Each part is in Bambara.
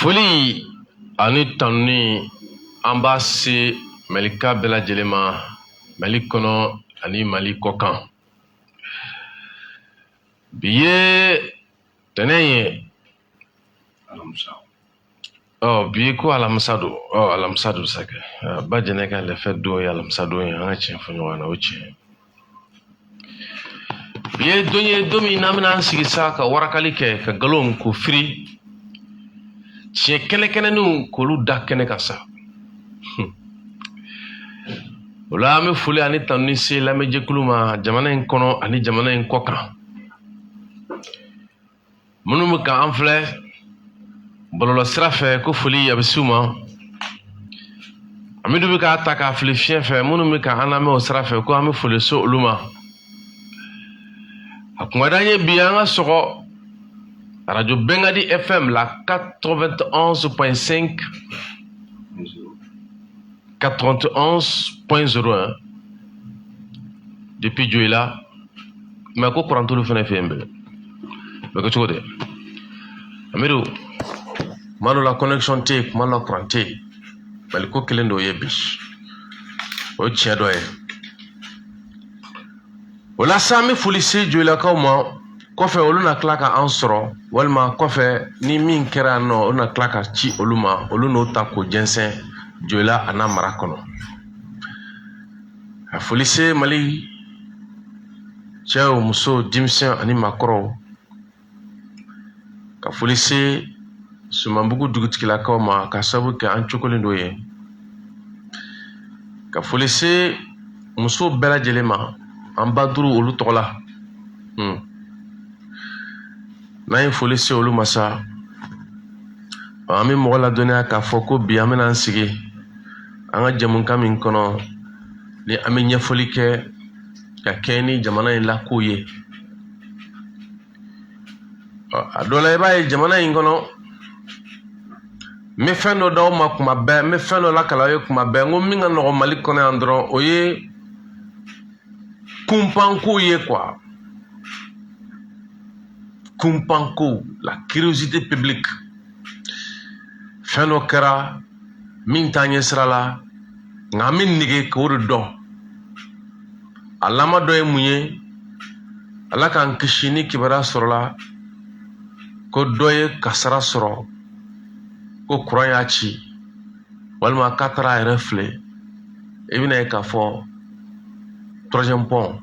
Foli ani tanuni an b'a se Malika bɛɛ lajɛlen ma, Mali kɔnɔ ani Mali kɔkan. Bi ye tɛnɛn ye. Ɔ, bi ko alamisa don. Ɔ, alamisa don sa kɛ. Ba jɛnɛ ka lɛfɛ don ye alamisa don ye. An ka tiɲɛ fɔ ɲɔgɔn na, o tiɲɛ. Bi ye don ye, don min n'an bɛna an sigi sa ka warakali kɛ, ka nkalon k'o firi, tiɲɛ kɛnɛkɛnɛninw k'olu da kɛnɛ kan sa. O la, an bɛ foli ani tanuni se lamɛnjɛkulu ma, jamana in kɔnɔ ani jamana in kɔ kan, minnu bɛ ka an filɛ bɔlɔlɔ sira fɛ, ko foli a bɛ s'u ma. Amidu bɛ k'a ta k'a fili fiɲɛ fɛ. Minnu bɛ ka an lamɛn o sira fɛ, ko an bɛ foli se olu ma. A kun ka d'an ye bi an ka sɔgɔ arajo Bɛnkadi FM la, 91.5, 91.01 depuis Joyila. Mais ko kuran t'olu fɛnɛ fɛ yen bɛɛ bɛ kɛ cogo di? Amidu, kuma dɔ la connexion tɛ yen, kuma dɔ la kuran tɛ yen. Mali ko kelen dɔ ye bi, o ye tiɲɛ dɔ ye. O la sa, an bɛ foli se Joyilakaw ma. Kɔfɛ, olu na tila ka an sɔrɔ, walima kɔfɛ ni min kɛra yan nɔ, olu na tila ka ci olu ma, olu n'o ta k'o jɛnsɛn Joyila a n'a mara kɔnɔ. A foli se Mali cɛw, musow, denmisɛn ani maakɔrɔw. Ka foli se Sumanbugu dugutigilakaw ma, ka sababu kɛ an cogolen dɔ ye. Ka foli se musow bɛɛ lajɛlen ma, an ba duuru olu tɔgɔ la. N'an ye foli se olu ma sa, an bɛ mɔgɔ ladɔnniya k'a fɔ ko bi an bɛna an sigi an ka jɛmukan min kɔnɔ, ni an bɛ ɲɛfɔli kɛ ka kɛɲɛ ni jamana in lakow ye. A dɔ la, i b'a ye jamana in kɔnɔ, n bɛ fɛn dɔ d'aw ma kuma bɛɛ, n bɛ fɛn dɔ lakali aw ye kuma bɛɛ, n ko min ka nɔgɔn Mali kɔnɔ yan dɔrɔn, o ye kunpanko ye quoi. Kunpanko, la curiosité publique. Fɛn dɔ kɛra min t'an ɲɛ sira la, nka an bɛ nege k'o de dɔn. A lama dɔ ye mun ye? Ala k'an kisi, ni kibaruya sɔrɔla ko dɔ ye kasara sɔrɔ, ko kuran y'a ci, walima k'a taara a yɛrɛ filɛ, i bɛna ye k'a fɔ troisième pont.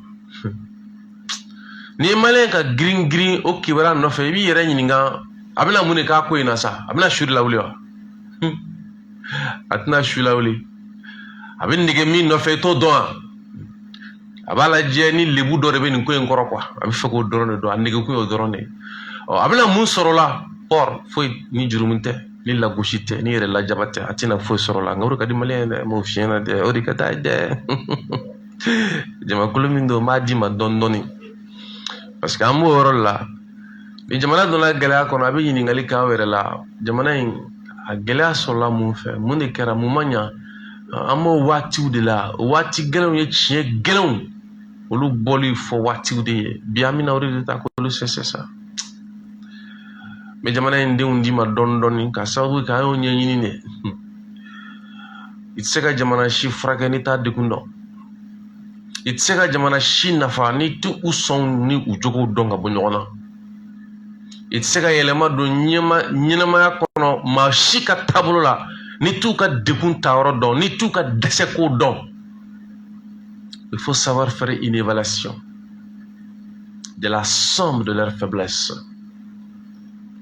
N'i ye maliyɛn ka girin girin o kibaruya nɔfɛ, i b'i yɛrɛ ɲininka, a bɛna mun de k'a ko in na sa? A bɛna su de lawuli wa? A tɛna su lawuli. A bɛ nege min nɔfɛ, i t'o dɔn wa? A b'a lajɛ ni lebu dɔ de bɛ nin ko in kɔrɔ quoi. A bɛ fɛ k'o dɔrɔn de dɔn. A nege kun y'o dɔrɔn de ye. Ɔ, a bɛna mun sɔrɔ o la? Or foyi, ni jurumu tɛ, ni lagosi tɛ, ni yɛrɛ lajaba tɛ, a tɛna foyi sɔrɔ o la. Nka o de ka di maliyɛn ye dɛ. M'o f'i ɲɛna dɛ, o de ka d'a ye dɛ. Jamakulu min don, n b'a d'i ma dɔɔni dɔɔni, parce que an b'o yɔrɔ de la. Ni jamana donna gɛlɛya kɔnɔ, a bɛ ɲininkali k'aw yɛrɛ la: jamana in a gɛlɛya sɔrɔla mun fɛ? Mun de kɛra? Mun ma ɲa? An b'o waatiw de la. O waati gɛlɛnw ye tiɲɛ gɛlɛnw, olu bɔli fɔ waatiw de ye bi. An bɛna o de ta k'olu sɛsɛ sa. N bɛ jamana in denw d'i ma dɔɔni dɔɔni, ka sababu kɛ an y'o ɲɛɲini de. I tɛ se ka jamana si furakɛ n'i t'a degun dɔn. I tɛ se ka jamana si nafa n'i tɛ u sɔnw ni u jogow dɔn ka bɔ ɲɔgɔn na. I tɛ se ka yɛlɛma don ɲɛnamaya kɔnɔ maa si ka taabolo la n'i t'u ka degun tayɔrɔ dɔn, n'i t'u ka dɛsɛko dɔn. Il faut savoir faire une évaluation de la somme de leurs faiblesses.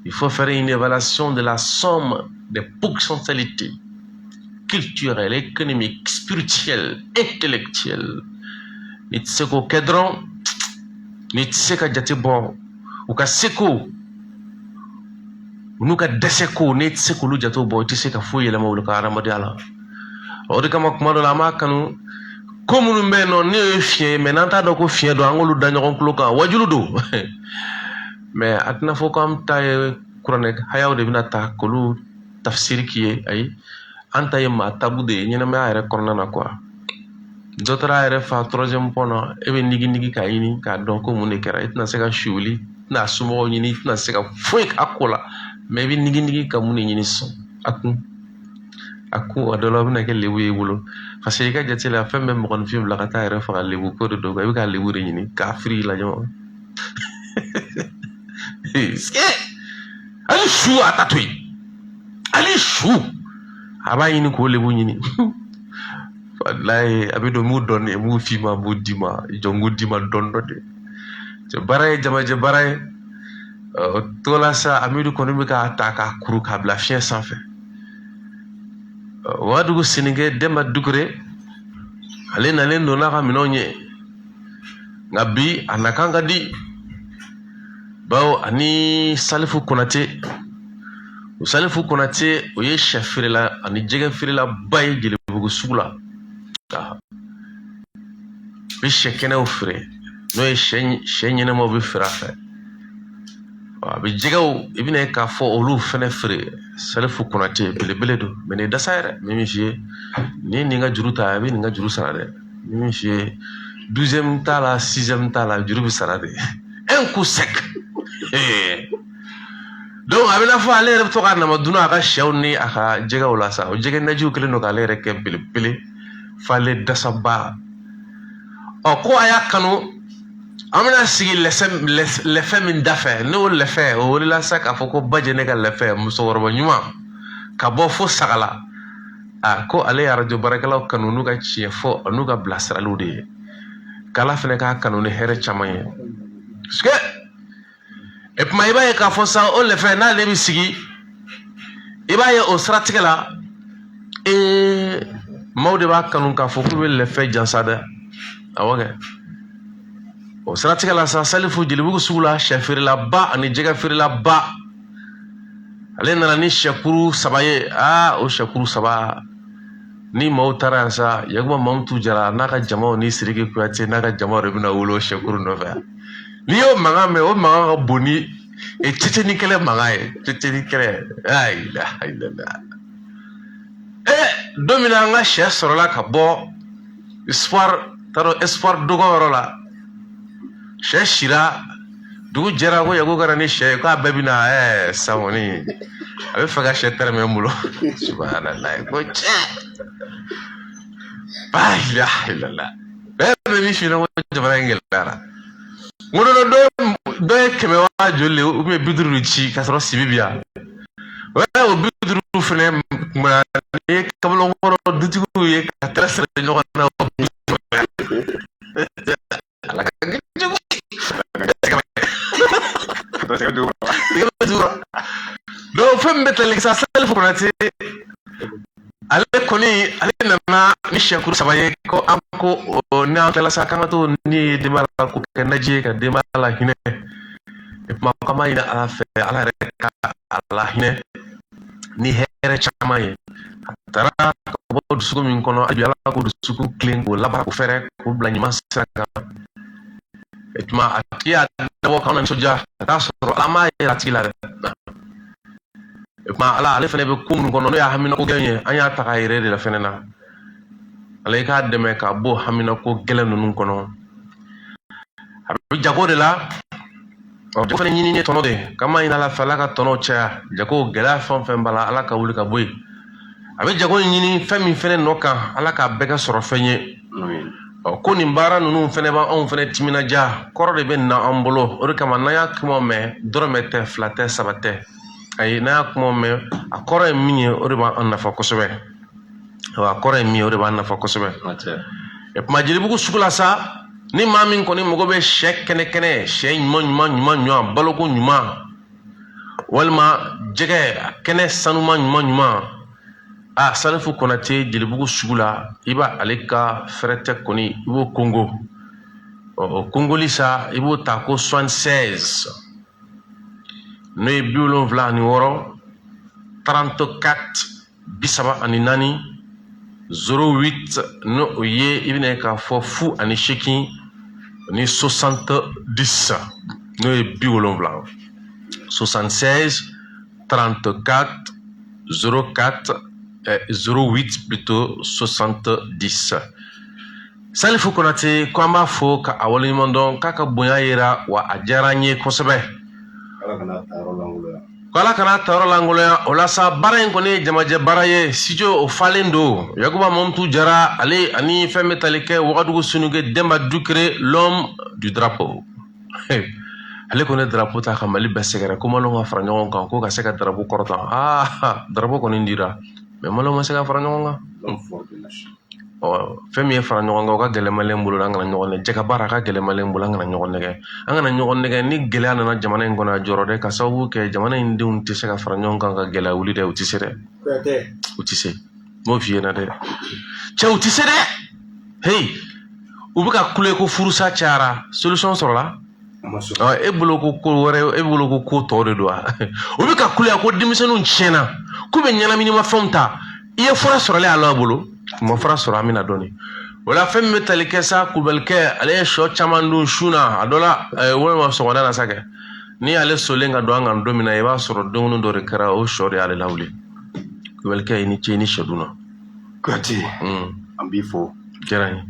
Il faut faire une évaluation de la somme des potentialités culturelles, économiques, spirituelles, intellectuelles. N'i tɛ se k'o kɛ dɔrɔn, n'i tɛ se ka jate bɔ u ka seko u n'u ka dɛsɛko, n'i tɛ se k'olu jatew bɔ, i tɛ se ka foyi yɛlɛma olu ka hadamadenya la. O de kama, kuma dɔ la, an b'a kanu ko minnu bɛ yen nɔ, n'o ye fiɲɛ ye, mɛ n'an t'a dɔn ko fiɲɛ don, an k'olu da ɲɔgɔn tulo kan. Wajulu don, mɛ a tɛna fɔ k'an ta ye kuranɛ hayaw de bɛna ta k'olu tafsiri k'i ye. Ayi, an ta ye maa tabu de ye ɲɛnamaya yɛrɛ kɔnɔna na quoi. Dɔ taara a yɛrɛ fa troisième pont na, e bɛ nigi nigi k'a ɲini k'a dɔn ko mun de kɛra. I tɛna se ka su wuli, i tɛna somɔgɔw ɲini, i tɛna se ka foyi k'a ko la. Mais i bɛ niginigi ka mun de ɲini sisan? A kun a kun a dɔ la, o bɛna kɛ lebu ye i bolo, parce que i ka jate la, fɛn bɛ mɔgɔninfin bila ka taa yɛrɛ faga, lebu ko de don. I bɛ ka lebu de ɲini k'a firi la ɲɔgɔn. Hali su a ta to yen, hali su a b'a ɲini k'o lebu ɲini. Walayi, a bɛ don, n b'u dɔn, n b'u f'i ma, n b'u d'i ma, jɔn k'u d'i ma dɔɔni dɔɔni. Cɛ baara ye jamajɛ baara ye. O togo la sa, Amidu kɔni bɛ k'a ta k'a kuru k'a bila fiɲɛ sanfɛ. Wagadugu Seninke Denba Dukure, ale nalen don n'a ka minɛnw ye, nka bi a nakan ka di, bawo ani Salifu Konate. O Salifu Konate, o ye sɛ feerela ani jɛgɛ feerela ba ye Jelibugu sugu la. A bɛ sɛ kɛnɛw feere, n'o ye sɛ ɲɛnɛmaw bɛ feere a fɛ. A bɛ jɛgɛw, i bɛna ye k'a fɔ olu fɛnɛ feere. Salifu Konate belebele don, mais nin dasa yɛrɛ min bɛ f'i ye, ni ye nin ka juru ta, a bɛ nin ka juru sara dɛ. Min bɛ f'i ye, douzième t'a la, sixième t'a la, juru bɛ sara de, un coup sec. Donc a bɛ n'a fɔ ale yɛrɛ bɛ to ka nama dun a ka sɛw ni a ka jɛgɛw la sa. O jɛgɛ najiw kɛlen don k'ale yɛrɛ kɛ belebele f'ale dasaba. Ɔ, ko a y'a kanu, an bɛna sigi lɛfɛ min da fɛ, n'o lɛfɛ o wulila sa k'a fɔ ko Bajɛnɛ ka lɛfɛ, musokɔrɔba ɲuman ka bɔ fo Sagala. A ko ale ye arajo baarakɛlaw kanu n'u ka tiɲɛ fɔ, n'u ka bilasiraliw de ye, k'Ala fɛnɛ k'a kanu ni hɛrɛ caman ye. Parce que e tuma, i b'a ye k'a fɔ sa, o lɛfɛ n'ale bɛ sigi, i b'a ye o siratigɛ la, ee, maaw de b'a kanu k'a fɔ k'u bɛ lɛfɛ jansa dɛ. Awɔ kɛ, o siratigɛ la sa, Salifu Jelibugu sugu la, sɛ feerelaba ani jɛgɛ feerelaba, ale nana ni sɛkuru 3 ye. Aa, o sɛkuru 3 ni maaw taara yan sa, Yakuba Mamutu Jara n'a ka jamaw ni Sidiki Kuyate n'a ka jamaw de bɛna wolo sɛkuru nɔfɛ. N'i y'o mankan mɛn, o mankan ka bon ni Tchétchénie kɛlɛ mankan ye. Tchétchénie kɛlɛ, la ilaha illallah. Don min na an ka sɛ sɔrɔla ka bɔ Espoir, t'a Espoir dɔgɔ yɔrɔ la, sɛ sira, dugu jɛra, ko Yaku ka na ni sɛ ye, k'a bɛɛ bɛna. San kɔni a bɛ fɛ ka sɛ tɛrɛmɛ n bolo. Subhanallah, ko cɛ, la ilaha illallah. Bɛɛ bɛ min f'i ɲɛna ko jamana in gɛlɛyara. N ko dɔ ye kɛmɛ waa joli de ou bien 50 de ci k'a sɔrɔ sibi bi yan. O 50 fɛnɛ kuma, n'i ye kabalenkɔrɔ dutigiw ye ka tɛrɛ sɛrɛ ɲɔgɔn na, Ala ka jugu. Donc fɛn min bɛ tali sa, Salifu Konate, ale kɔni, ale nana ni sɛkuru 3 ye, ko an ko n'an tilala sa, k'an ka to ni denbaya la, k'o kɛ naji ye ka denbaya la hinɛ. Kuma k'an b'a ɲini Ala fɛ, Ala yɛrɛ ka a la hinɛ ni hɛrɛ caman ye. A taara ka bɔ dusukun min kɔnɔ, hali bi Ala k'o dusukun tilen, k'o labaara, k'o fɛrɛ, k'o bila ɲuman sira kan. E tuma, a tigi y'a dabɔ k'anw na nisɔndiya ka taa sɔrɔ Ala m'a yɛrɛ a tigi la dɛ. E tuma, Ala, ale fɛnɛ bɛ ko minnu kɔnɔ, n'o y'a haminako gɛlɛn ye, an y'a ta k'a yɛrɛ de la fɛnɛ na. Ala i k'a dɛmɛ k'a bɔ haminako gɛlɛn ninnu kɔnɔ. A bɛ jago de la. Ɔ, jago fɛnɛ ɲinini ye tɔnɔ de ye, k'an b'a ɲini Ala fɛ, Ala ka tɔnɔ caya. Jago gɛlɛya fɛn o fɛn b'a la, Ala ka wuli ka bɔ yen. A bɛ jago ɲini fɛn min fɛnɛ nɔ kan, Ala k'a bɛɛ kɛ sɔrɔ fɛn ye. Ɔ, ko nin baara ninnu fɛnɛ b'anw fɛnɛ timinadiya, kɔrɔ de bɛ na an bolo. O de kama n'an y'a kumaw mɛn, dɔrɔmɛ tɛ, fila tɛ, saba tɛ, ayi, n'an y'a kumaw mɛn, a kɔrɔ ye min ye, o de b'an nafa kosɛbɛ. A kɔrɔ ye min ye, o de b'an nafa kosɛbɛ. E kuma, Jelibugu sugu la sa, ni maa min kɔni mago bɛ sɛ kɛnɛ kɛnɛ, sɛ ɲuman ɲuman ɲuman ɲuman, baloko ɲuman, walima jɛgɛ kɛnɛ sanuman ɲuman ɲuman, a Salifu Konate Jelibugu sugu la, i b'a ale ka fɛrɛtɛ kɔni, i b'o kongo. O kongoli sa, i b'o ta ko 76, n'o ye 76, 34, 34, 08, n'o o ye, i bɛna k'a fɔ 08 ni 70, n'o ye 70. 76 34 04, 08 plutôt, 70. Salifu Konate, ko an b'a fo ka a waleɲuman dɔn, k'a ka bonya yira wa, a diyara an ye kosɛbɛ. Ala kana ta yɔrɔ lankolon. Ko Ala kana ta yɔrɔ lankolonya. O la sa, baara in kɔni ye jamajɛ baara ye, studio o falen don. Yakuba Mamutu Jara, ale ani fɛn bɛ tali kɛ Wagadugu Soninke Denba Dukure, l'homme du drapeau. Ale kɔni ye drapeau ta ka Mali bɛɛ sɛgɛrɛ ko maliyɛnw ka fara ɲɔgɔn kan ko ka se ka drapeau kɔrɔta. Aa, drapeau kɔni dira, mais maliyɛnw ma se ka fara ɲɔgɔn kan. Ɔ, fɛn min ye fara ɲɔgɔn kan, o ka gɛlɛn maliyɛn bolo. An kana ɲɔgɔn nɛgɛ. Jɛ ka baara ka gɛlɛn maliyɛn bolo. An kana ɲɔgɔn nɛgɛ, an kana ɲɔgɔn nɛgɛ. Ni gɛlɛya nana jamana in kɔnɔ, a jɔrɔ dɛ, ka sababu kɛ jamana in denw tɛ se ka fara ɲɔgɔn kan ka gɛlɛya wuli dɛ. U tɛ se dɛ, u tɛ se. N b'o f'i ɲɛna dɛ, cɛ, u tɛ se dɛ. Hey, u bɛ ka kule ko furusa cayara, solution sɔrɔla. E bolo ko ko wɛrɛ, e bolo ko ko tɔ de don wa? U bɛ ka kule ko denmisɛnninw tiɲɛna, k'u bɛ ɲɛnaminimafɛnw ta. I ye fura sɔrɔlen a la bolo, u ma fura sɔrɔ, an bɛna dɔɔni. O la, fɛn min bɛ tali kɛ sa, kulubalikɛ, ale ye sɔ caman dun su na, a dɔ la walima sɔgɔmada na sa kɛ. Ni ale solen ka don an kan don min na, i b'a sɔrɔ dumuni dɔ de kɛra, o sɔ de y'ale lawuli. Kulubalikɛ, i ni ce, i ni sɔ dun na. Kuyate, an b'i fo. Diyara n ye.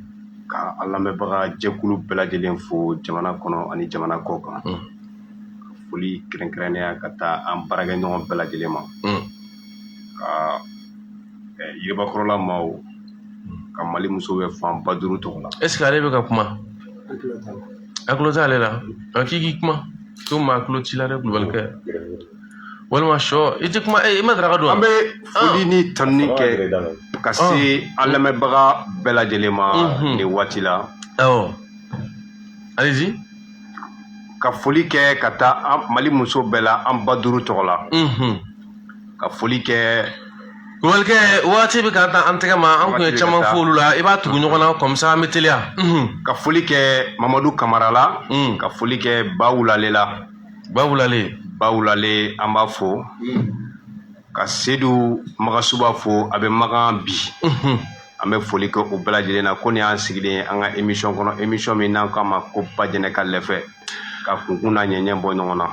Ka an lamɛnbaga jɛkulu bɛɛ lajɛlen fo jamana kɔnɔ ani jamana kɔ kan. Ka foli kɛrɛnkɛrɛnnenya ka taa an baarakɛɲɔgɔn bɛɛ lajɛlen ma, ka yiribakɔrɔla maaw, ka Mali muso bɛ fan ba duuru tɔgɔ la. Est ce que ale bɛ ka kuma? A tulo t'ale la. A k'i k'i kuma ko maa tulo t'i la dɛ, kulubalikɛ. Walima sɔ, i tɛ kuma, i ma daraka dun? An bɛ foli ni tanuni kɛ ka se an lamɛnbaga bɛɛ lajɛlen ma nin waati la. Awɔ, allez-y. Ka foli kɛ ka taa Mali muso bɛɛ la an ba duuru tɔgɔ la. Ka foli kɛ. Kulubalikɛ, waati bɛ ka ta an tɛgɛ ma. An kun ye caman fɔ olu la, i b'a tugu ɲɔgɔn na comme ça an bɛ teliya. Ka foli kɛ Mamadu Kamara la, ka foli kɛ Bawulale la. Bawulale. Bawulale, an b'a fo. Ka Sedu Magasuba fo, a bɛ Makan bi. An bɛ foli kɛ o bɛɛ lajɛlen na ko nin y'an sigilen ye an ka émission kɔnɔ, émission min n'an k'a ma ko Bajɛnɛ ka lɛfɛ, ka kunkun n'a ɲɛɲɛ bɔ ɲɔgɔn na.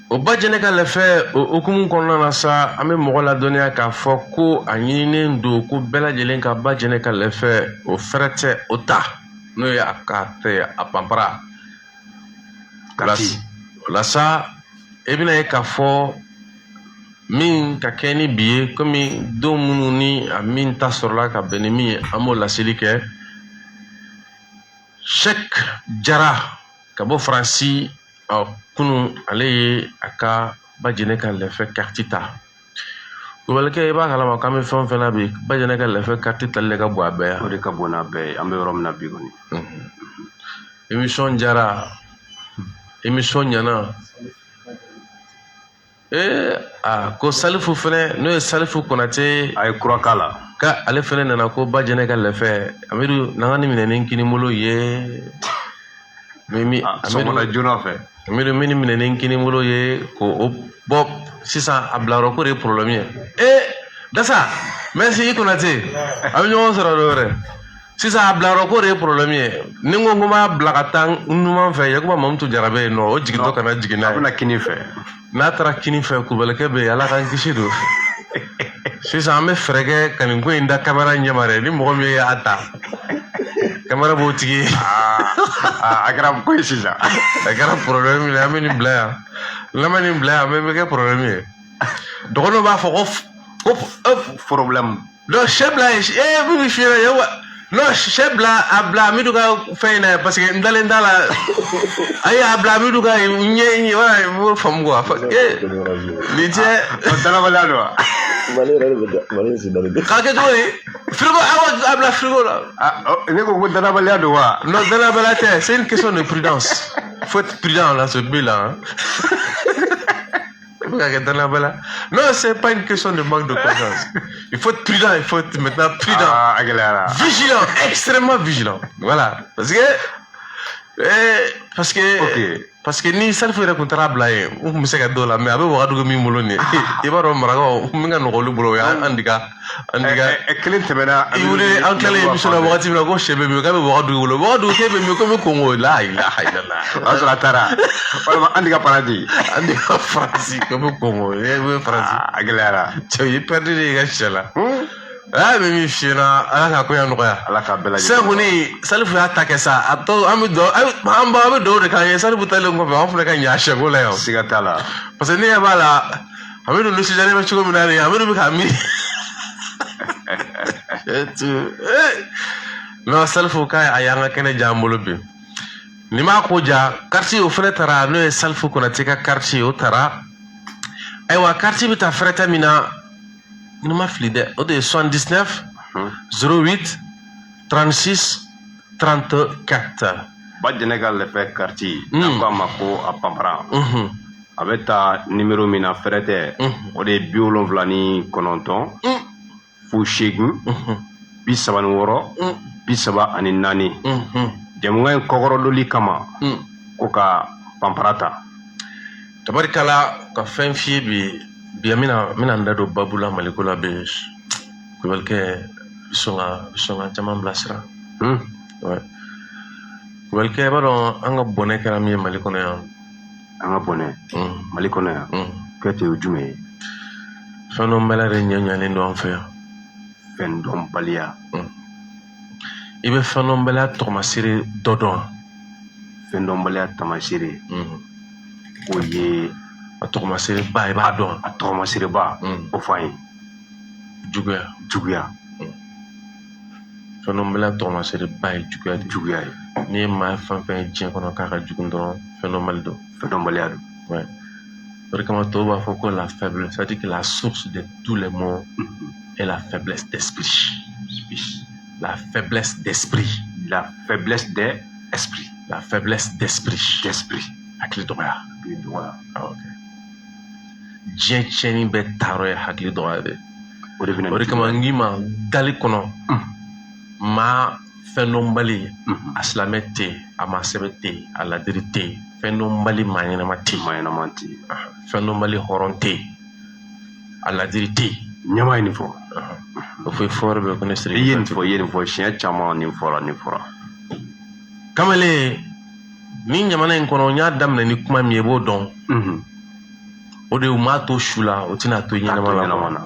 O Bajɛnɛ ka lɛfɛ, o hukumu kɔnɔna na sa, an bɛ mɔgɔ ladɔnniya k'a fɔ ko a ɲininen don ko bɛɛ lajɛlen ka Bajɛnɛ ka lɛfɛ o fɛrɛ tɛ o ta, n'o ye a ka tɛ a panpara. Kati. O la sa, i bɛna ye k'a fɔ min ka kɛ ni bi ye, komi don minnu ni a min ta sɔrɔla ka bɛn ni min ye, an b'o laseli kɛ. Sheikh Jara ka bɔ Faransi, ɔ, kunun ale ye a ka Bajɛnɛ ka lɛfɛ carte ta. Kulubalikɛ, i b'a kalama k'an bɛ fɛn o fɛn na bi, Bajɛnɛ ka lɛfɛ carte tali de ka bon a bɛɛ ye. O de ka bon n'a bɛɛ ye, an bɛ yɔrɔ min na bi kɔni. Émission jara, émission ɲana. Ee, a ko Salifu fɛnɛ, n'o ye Salifu Konate. A ye kura k'a la. Ka ale fɛnɛ nana ko Bajɛnɛ ka lɛfɛ. Amidu, n'an ka nin minɛ ni kini bolo ye. Mi sɔgɔmada joona fɛ. Amidu, min minɛ ni kini bolo ye k'o bɔ sisan, a bilayɔrɔ ko de ye problème ye. Ee, Dasa, merci, i Konate. A bɛ ɲɔgɔn sɔrɔ dɔ wɛrɛ. Sisan a bilayɔrɔ ko de ye problème ye. Ni n ko n b'a bila ka taa n numan fɛ, Yakuba Mamutu Jara bɛ yen nɔ, o jigintɔ kana jigin n'a ye. A bɛna kini fɛ. N'a taara kini fɛ, kulubalikɛ bɛ yen, Ala k'an kisi don. Sisan an bɛ fɛɛrɛ kɛ ka nin ko in da kamera ɲɛma dɛ. Ni mɔgɔ min y'a ta, kamera b'o tigi. A kɛra ko ye sisan. A kɛra problème ye. An bɛ nin bila yan, n'an ma nin bila yan, an bɛ kɛ problème ye. Dɔgɔninw b'a fɔ ko problème. Non, sɛ bila ye, ee, minnu fiyɛ ye wa? Non, sɛ bila, a bila Amidu ka fɛn in na, parce que n dalen t'a la. Ayi, a bila Amidu ka ɲɛ, wala i b'o faamu quoi. Ee, nin tɛ. Danabaliya don wa? Mali yɛrɛ de bɛ Mali si dalen tɛ. K'a kɛ cogo di? Frigo, awa, a bila frigo la. Ne ko danabaliya don wa? Non, danabaliya tɛ, c'est une question de prudence. Faut être prudent dans ce pays là, hein. Non, c'est pas une question de manque de confiance. Il faut être prudent, il faut être maintenant prudent. Ah, a gɛlɛyara. Vigilant, extrêmement vigilant. Voilà. Parce que, parce que ni Salifu yɛrɛ kun taara bila yen, n kun bɛ se ka dɔw la, mais a bɛ Wagadugu min bolo nin ye, i b'a dɔn marakaw min ka nɔgɔ olu bolo, o y'an diga, an diga. Kelen tɛmɛna. I wuli, an tilalen émission na wagati min na, ko sɛ bɛ min, k'a bɛ Wagadugu bolo. Wagadugu k'e bɛ min, ko bɛ Kongo la ilaha illallah. O y'a sɔrɔ a taara. Walima an diga Faransi. An diga Faransi, ko bɛ Kongo, e bɛ Faransi. A gɛlɛyara. Cɛ, i perdu de i ka sɛ la. Aa, bɛ min f'i ɲɛna, Ala ka koɲa nɔgɔya. Ala k'a bɛɛ lajɛlen. Sisan kɔni, Salifu y'a ta kɛ sa, a tɔ an bɛ dɔ an ba, an bɛ dugawu de k'an ye. Salifu talen kɔfɛ, an fana ka ɲɛ a sɛko la yan. Siga t'a la. Parce que ne ɲɛ b'a la. Amidu nisɔndiyalen bɛ cogo min na nin, Amidu bɛ k'a miiri. Non, Salifu k'a a y'an ka kɛnɛ diya an bolo bi. Nin b'a ko ja, carte o fɛnɛ tara, n'o ye Salifu Konate ka carte ye, o tara. Ayiwa, carte bɛ ta fɛrɛtɛ min na, ni ma fili dɛ, o de ye 79 08 36 34. Ba Jɛnɛ ka lɛfɛ carte, n'a ko a ma ko a panparan, a bɛ ta nimero min na fɛrɛtɛ, o de ye 79 0 8 36 34. Jɛmukan in kɔkɔrɔdoli kama ko ka panpara ta. Tabarikala, ka fɛn f'i ye bi bi, an bɛna n da don babu la Maliko la bi. Kulubalikɛ bɛ sɔn ka caman bilasira. Ouais. Kulubalikɛ, i b'a dɔn an ka bɔnɛ kɛra min ye Mali kɔnɔ yan. An ka bɔnɛ Mali kɔnɔ yan? Kuyate, o jumɛn ye? Fɛn dɔnbaliya de ɲɛ ɲalen don an fɛ yan. Fɛn dɔnbaliya. I bɛ fɛn dɔnbaliya tɔgɔmasere dɔ dɔn? Fɛn dɔnbaliya taamasere, o ye? A tɔgɔmasere ba, i b'a dɔn? A tɔgɔmasere ba, o fɔ an ye. Juguya. Juguya. Fɛn dɔnbaliya tɔgɔmasere ba ye juguya de. Juguya ye. N'i ye maa fɛn fɛn ye diɲɛ kɔnɔ k'a ka jugu dɔrɔn, fɛn dɔnbali don. Fɛn dɔnbaliya don. Ouais. O de kama tɔw b'a fɔ ko la faiblesse, c'est-à-dire que la source de tous les maux est la faiblesse d'esprit. La faiblesse d'esprit. La faiblesse d'esprit. La faiblesse d'esprit. D'esprit. Hakili dɔgɔya. Hakili dɔgɔya. Ah, ok. Diɲɛ tiɲɛni bɛɛ taayɔrɔ ye hakili dɔgɔya de. O de bɛ na. O de kama n k'i ma, dali kɔnɔ, maa fɛn dɔnbali, a silamɛ tɛ yen, a maa sɛbɛ tɛ yen, a ladiri tɛ yen, fɛn dɔnbali maa ɲɛnama tɛ yen. Maa ɲɛnama tɛ yen. Fɛn dɔnbali hɔrɔn tɛ yen, a ladiri tɛ yen. Ɲɛmaa ye nin fɔ. O fɔ fɔ yɔrɔ bɛ ko ne siri. I ye nin fɔ, i ye nin fɔ siɲɛ caman, nin fɔra, nin fɔra. Kamalen, ni jamana in kɔnɔ, n y'a daminɛ ni kuma min ye, i b'o dɔn. O de ye, u m'a to su la, o tɛna to ɲɛnama la. Ɲɛnama na.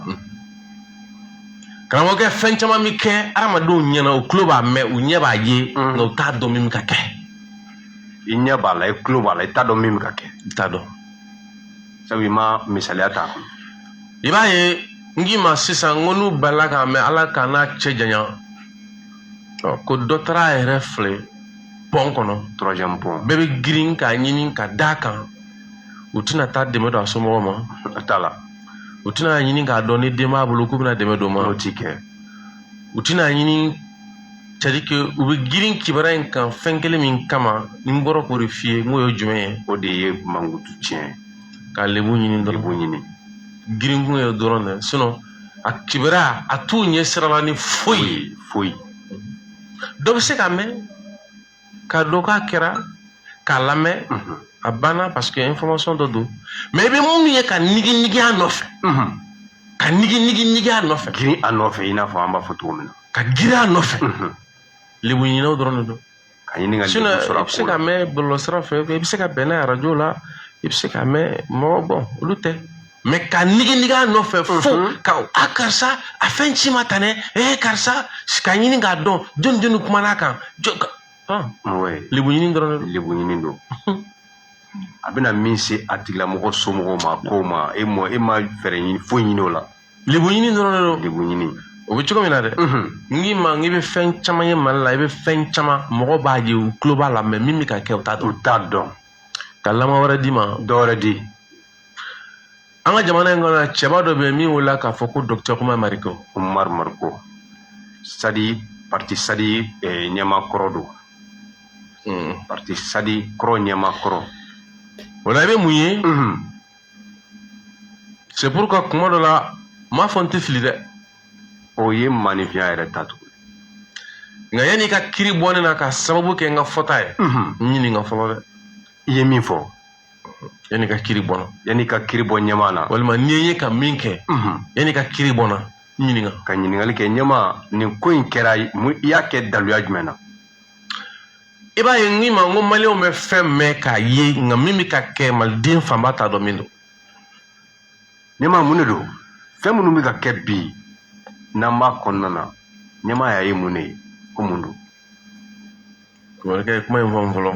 Karamɔgɔkɛ, fɛn caman bɛ kɛ hadamadenw ɲɛna, u tulo b'a mɛn, u ɲɛ b'a ye, nka u t'a dɔn min bɛ ka kɛ. I ɲɛ b'a la, i tulo b'a la, i t'a dɔn min bɛ ka kɛ. I t'a dɔn. Sabu i ma misaliya t'a kɔnɔ. I b'a ye, n k'i ma sisan, n ko n'u balila k'a mɛn, Ala k'a n'a cɛ janya, ɔ ko dɔ taara a yɛrɛ filɛ pont kɔnɔ. Troisième pont. Bɛɛ bɛ girin k'a ɲini ka d'a kan. U tɛna taa dɛmɛ don a somɔgɔw ma. O t'a la. U tɛna ɲini k'a dɔn ni den b'a bolo k'u bɛna dɛmɛ don ma. O ti kɛ. U tɛna ɲini, c'est à dire que u bɛ girin kibaruya in kan fɛn kelen min kama, ni n bɔra k'o de f'i ye, n k'o ye jumɛn ye? O de ye mankutu tiɲɛ. Ka lebu ɲini dɔrɔn. Lebu ɲini. Girinkun ye dɔrɔn dɛ, sinon a kibaruya a t'u ɲɛ sira la ni foyi ye. Foyi. Dɔ bɛ se ka mɛn k'a dɔn k'a kɛra, k'a lamɛn, a banna, parce que information dɔ don. Mais i bɛ mun ye ka nigi nigi a nɔfɛ, ka nigi nigi nigi a nɔfɛ, Girin a nɔfɛ, i n'a fɔ an b'a fɔ cogo min na. Ka girin a nɔfɛ, lebu ɲininaw dɔrɔn de don. Ka ɲini ka Sinon lebu sɔrɔ i a bɛ se ko ka la. mɛn bɔlɔlɔsira fɛ, i bɛ se ka bɛn n'a ye arajo la, i bɛ se ka mɛn mɔgɔ bɔn, olu tɛ. Mais ka nigi nigi a nɔfɛ fo ka a karisa a fɛn ci ma tan dɛ, karisa ka ɲini k'a dɔn jɔnni jɔnni kumana a kan, jɔn ka Ouais. Lebu ɲini dɔrɔn de don. Lebu ɲini don. A bɛna min se a tigilamɔgɔ somɔgɔw ma, kow ma, e mɔ e ma fɛɛrɛ ɲini foyi ɲini o la. Lebu ɲini dɔrɔn de don. Lebu ɲini. O bɛ cogo min na dɛ, n k'i ma, n k'i bɛ fɛn caman ye Mali la, i bɛ fɛn caman, mɔgɔ b'a ye, u tulo b'a la, mais min bɛ ka kɛ, u t'a dɔn. U t'a dɔn. Ka lama wɛrɛ d'i ma. Dɔ wɛrɛ di. An ka jamana in kɔnɔ, cɛba dɔ bɛ yen min wolola k'a fɔ ko docteur Oumar Mariko. Oumar Mariko, Sadi, parti Sadi ɲɛmaa kɔrɔ don. Parti Sadi kɔrɔ ɲɛmaa kɔrɔ. O la, i bɛ mun ye? C'est pourquoi kuma dɔ la, n m'a fɔ n tɛ fili dɛ. O ye maninfinya yɛrɛ ta tuguni. Nka yanni i ka kiiri bɔ ne na ka sababu kɛ n ka fɔta ye, n ɲininka fɔlɔ dɛ. I ye min fɔ. Yanni i ka kiiri bɔ n na. Yanni i ka kiiri bɔ ɲɛmaa na. Walima n'i ye ka min kɛ, yanni i ka kiiri bɔ n na, n ɲininka. Ka ɲininkali kɛ, ɲɛmaa, nin ko in kɛra mun, i y'a kɛ daluya jumɛn na? I b'a ye, n k'i ma, n ko maliyɛnw bɛ fɛn mɛn k'a ye, nka min bɛ ka kɛ, maliden fanba t'a dɔn min don. Ɲɛmaa, mun de don? Fɛn minnu bɛ ka kɛ bi n'an b'a kɔnɔna na, ɲɛmaa y'a ye mun de ye, ko mun don? Kubalikɛ, kuma in fɔ n fɔlɔ,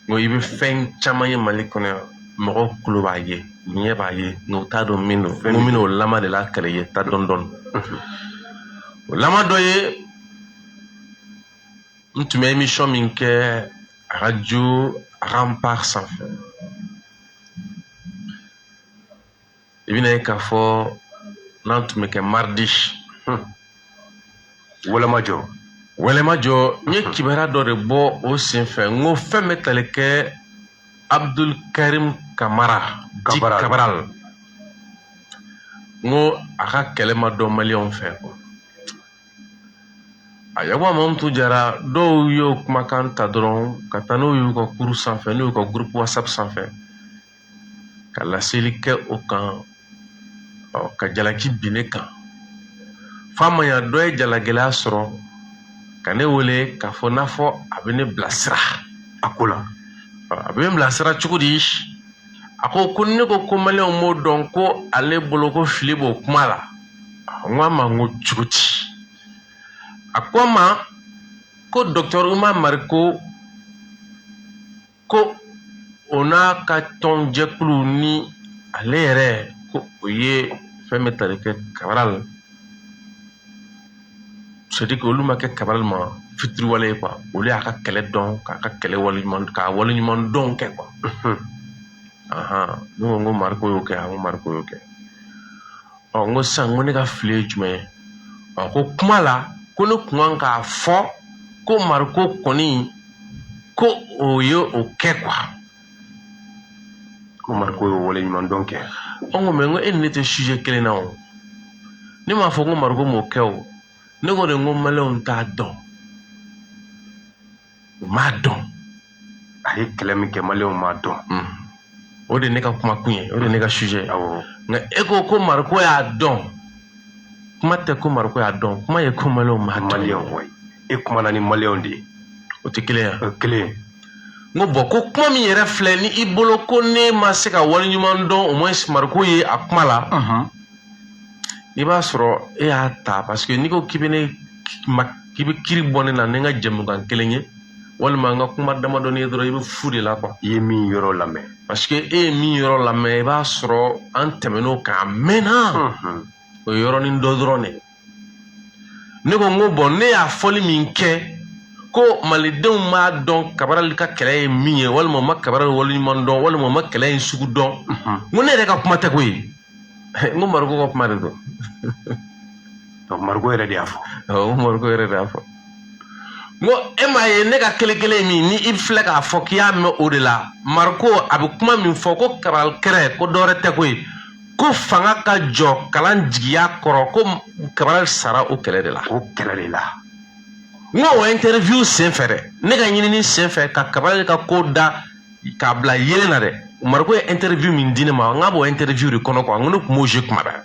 n ko i bɛ fɛn caman ye Mali kɔnɔ yan. Mɔgɔw tulo b'a ye, ɲɛ b'a ye, nka u t'a dɔn min don. N ko n bɛna o lama de lakali i ye, taa dɔɔni dɔɔni. O lama dɔ ye, n tun bɛ émission min kɛ radio Rempart sanfɛ, i bɛna ye k'a fɔ n'an tun bɛ kɛ mardi. Wɛlɛmajɔ. Wɛlɛmajɔ, n ye kibaruya dɔ de bɔ o senfɛ. N ko fɛn bɛ tali kɛ Abdul Karim Kamara, dit Cabral. N ko a ka kɛlɛ ma dɔn maliyɛnw fɛ quoi. A Yakuba Mamutu Jara, dɔw y'o kumakan ta dɔrɔn ka taa n'o y'u ka kuru sanfɛ, n'o y'u ka groupe WhatsApp sanfɛ, ka laseli kɛ o kan, ka jalaki bin ne kan. F'a ma ɲa, dɔ ye jalagɛlɛya sɔrɔ ka ne wele k'a fɔ n'a fɔ a bɛ ne bilasira a ko la. A bɛ n bilasira cogo di? A ko ne ko maliyɛnw m'o dɔn, ko ale bolo ko fili b'o kuma la. N ko a ma, n ko cogo di? A ko a ma ko docteur Umar Mariko, ko o n'a ka tɔnjɛkulu ni ale yɛrɛ, ko o ye fɛn bɛ tali kɛ Cabral, c'est à dire que olu ma kɛ Cabral ma fitiriwale ye quoi. Olu y'a ka kɛlɛ dɔn, k'a ka kɛlɛ waleɲuman, k'a waleɲuman dɔn kɛ quoi. Ne ko Mariko y'o kɛ. A ko Mariko y'o kɛ. Ɔ, n ko sisan, n ko ne ka fili ye jumɛn ye? Ɔ, ko kuma la, ko ne kun kan k'a fɔ ko Mariko kɔni, ko o ye o kɛ quoi. Ko Mariko y'o waleɲuman dɔn kɛ. Ɔ, n ko mais, n ko e ni ne tɛ sujet kelen na o. Ne m'a fɔ ko Mariko m'o kɛ o. Ne ko de, n ko maliyɛnw t'a dɔn, u m'a dɔn. A ye kɛlɛ min kɛ, maliyɛnw m'a dɔn. O de ye ne ka kuma kun ye, o de ye ne ka sujet ye. Nka e ko ko Mariko y'a dɔn. Kuma tɛ ko Mariko y'a dɔn, kuma ye ko maliyɛnw m'a dɔn. Maliyɛnw, wayi, e kumana ni maliyɛnw de ye. O tɛ kelen ye. O kelen. N ko bon, ko kuma min yɛrɛ filɛ ni i bolo, ko ne ma se ka waleɲuman dɔn au moins Mariko ye a kuma la, i b'a sɔrɔ e y'a ta parce que n'i ko k'i bɛ ne ma, k'i bɛ kiiri bɔ ne na ni n ka jɛmukan kelen ye walima n ka kuma damadɔni ye dɔrɔn, i bɛ fu de la quoi. I ye min yɔrɔ lamɛn. Parce que e ye min yɔrɔ lamɛn, i b'a sɔrɔ an tɛmɛn'o kan a mɛnna. O ye yɔrɔnin dɔ dɔrɔn de ye. Ne ko, n ko bon, ne y'a fɔli min kɛ ko malidenw m'a dɔn Cabral ka kɛlɛ ye min ye, walima u ma Cabral waleɲuman dɔn, walima u ma kɛlɛ in sugu dɔn, n ko ne yɛrɛ ka kuma tɛ koyi, n ko Mariko ka kuma de don. Donc Mariko yɛrɛ de y'a fɔ. Awɔ, n ko Mariko yɛrɛ de y'a fɔ. N ko e m'a ye, ne ka kelen kelen min ni i filɛ k'a fɔ k'i y'a mɛn o de la, Mariko a bɛ kuma min fɔ ko Cabral kɛrɛ, ko dɔwɛrɛ tɛ koyi, ko fanga ka jɔ kalan jigiya kɔrɔ, ko Cabral sara o kɛlɛ de la. O kɛlɛ de la. N ko o interview sen fɛ dɛ, ne ka ɲinini sen fɛ ka Cabral ka ko da k'a bila yelen na dɛ, Mariko ye interview min di ne ma, n k'a b'o interview de kɔnɔ quoi. N ko ne tun b'o jouer kuma bɛɛ.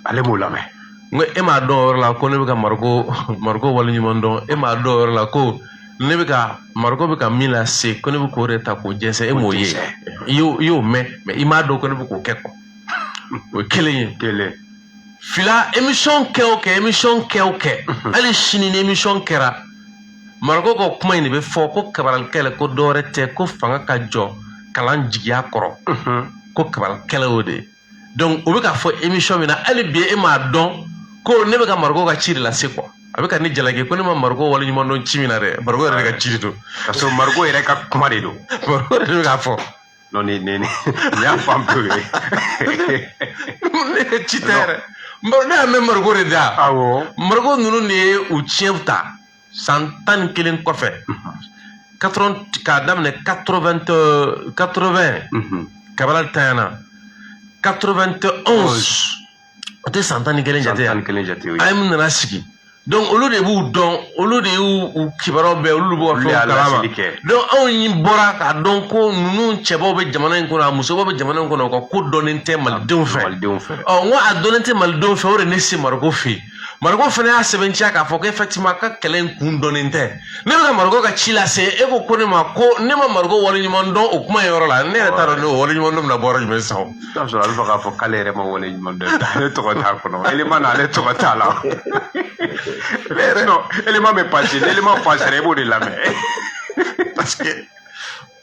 Ale m'o lamɛn. N ko e m'a dɔn o yɔrɔ la ko ne bɛ ka Mariko waleɲuman dɔn. E m'a dɔn o yɔrɔ la ko ne bɛ ka Mariko bɛ ka min lase, ko ne bɛ k'o de ta k'o jɛnsɛn. E m'o ye, i y'o mɛn, mais i m'a dɔn ko ne bɛ k'o kɛ quoi. O ye kelen ye. Kelen. Fila, émission kɛ o kɛ, émission kɛ o kɛ, hali sini ni émission kɛra, Mariko ka kuma in de bɛ fɔ ko Cabral kɛlɛ, ko dɔwɛrɛ tɛ, ko fanga ka jɔ kalan jigiya kɔrɔ, ko Cabral kɛlɛ o de ye. Donc o bɛ ka fɔ émission min na, hali bi e m'a dɔn ko ne bɛ ka Mariko ka ci de lase quoi. A bɛ ka ne jalaki ko ne ma Mariko waleɲuman dɔn ci min na dɛ, Mariko yɛrɛ de ka ci de don. Ka sɔrɔ Mariko yɛrɛ ka kuma de don. Mariko yɛrɛ de bɛ k'a fɔ. Non, ni nin y'a fan pewu ye. Ne ka ci tɛ yɛrɛ, ne y'a mɛn Mariko de da. Mariko ninnu de ye u tiɲɛ ta san 11 kɔfɛ, k'a daminɛ 80, Cabral tanyana 91, o tɛ san 11 jate. San 11 jate. A ye mun nana sigi. Donc olu de b'u dɔn, olu de y'u u kibaruyaw bɛɛ, olu de b'u ka Olu fɛnw y'a kalama. laseli kɛ. Donc anw yi bɔra k'a dɔn ko ninnu cɛbaw bɛ jamana in kɔnɔ, a musobaw bɛ jamana in kɔnɔ, u ka ko dɔnnen tɛ malidenw fɛ. Malidenw fɛ. Ɔ, n ko a dɔnnen tɛ malidenw fɛ, o de ne se Mariko fɛ yen. Mariko fana y'a sɛbɛntiya k'a fɔ ko effectivement a ka kɛlɛ in kun dɔnnen tɛ. Ne bɛ ka Mariko ka ci lase, e ko ko ne ma ko ne ma Mariko waleɲuman dɔn o kuma in yɔrɔ la. Ne yɛrɛ t'a dɔn ne o waleɲuman dɔn bɛna bɔ yɔrɔ jumɛn sisan o. I t'a sɔrɔ a bɛ fɛ k'a fɔ k'ale yɛrɛ ma waleɲuman dɔn, ale tɔgɔ t'a kɔnɔ, élément na ale tɔgɔ t'a la. Sinon élément bɛ passer, ni élément passera i b'o de lamɛn. Parce que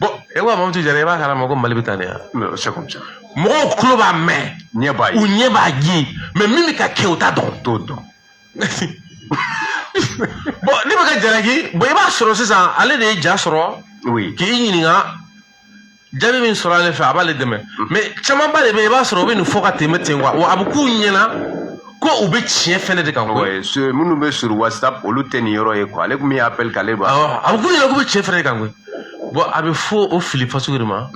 Bon, e ko Mamutu Jara, i b'a kalama ko Mali bɛ taa nin ya. Mais c'est comme ça. Mɔgɔw tulo b'a mɛn, ɲɛ b'a u ye, ɲɛ b'a ye, mais min bɛ ka kɛ, u t'a dɔn. T'o dɔn. Bon, ne bɛ ka jalaki. Bon, i b'a sɔrɔ sisan ale de ye ja sɔrɔ k'i ɲininka, jaabi min sɔrɔ ale fɛ, a b'ale dɛmɛ. Mais camanba de bɛ yen, i b'a sɔrɔ u bɛ nin fɔ ka tɛmɛ ten quoi. Wa a bɛ k'u ɲɛna ko u bɛ tiɲɛ fɛnɛ de kan koyi. Ouais, minnu bɛ sur WhatsApp, olu tɛ nin yɔrɔ ye quoi. Ale kun min appel k'ale b'a. Awɔ, a bɛ k'u ɲɛna k'u bɛ tiɲɛ fɛnɛ de kan koyi. Bon, a bɛ fɔ o fili fasugu de ma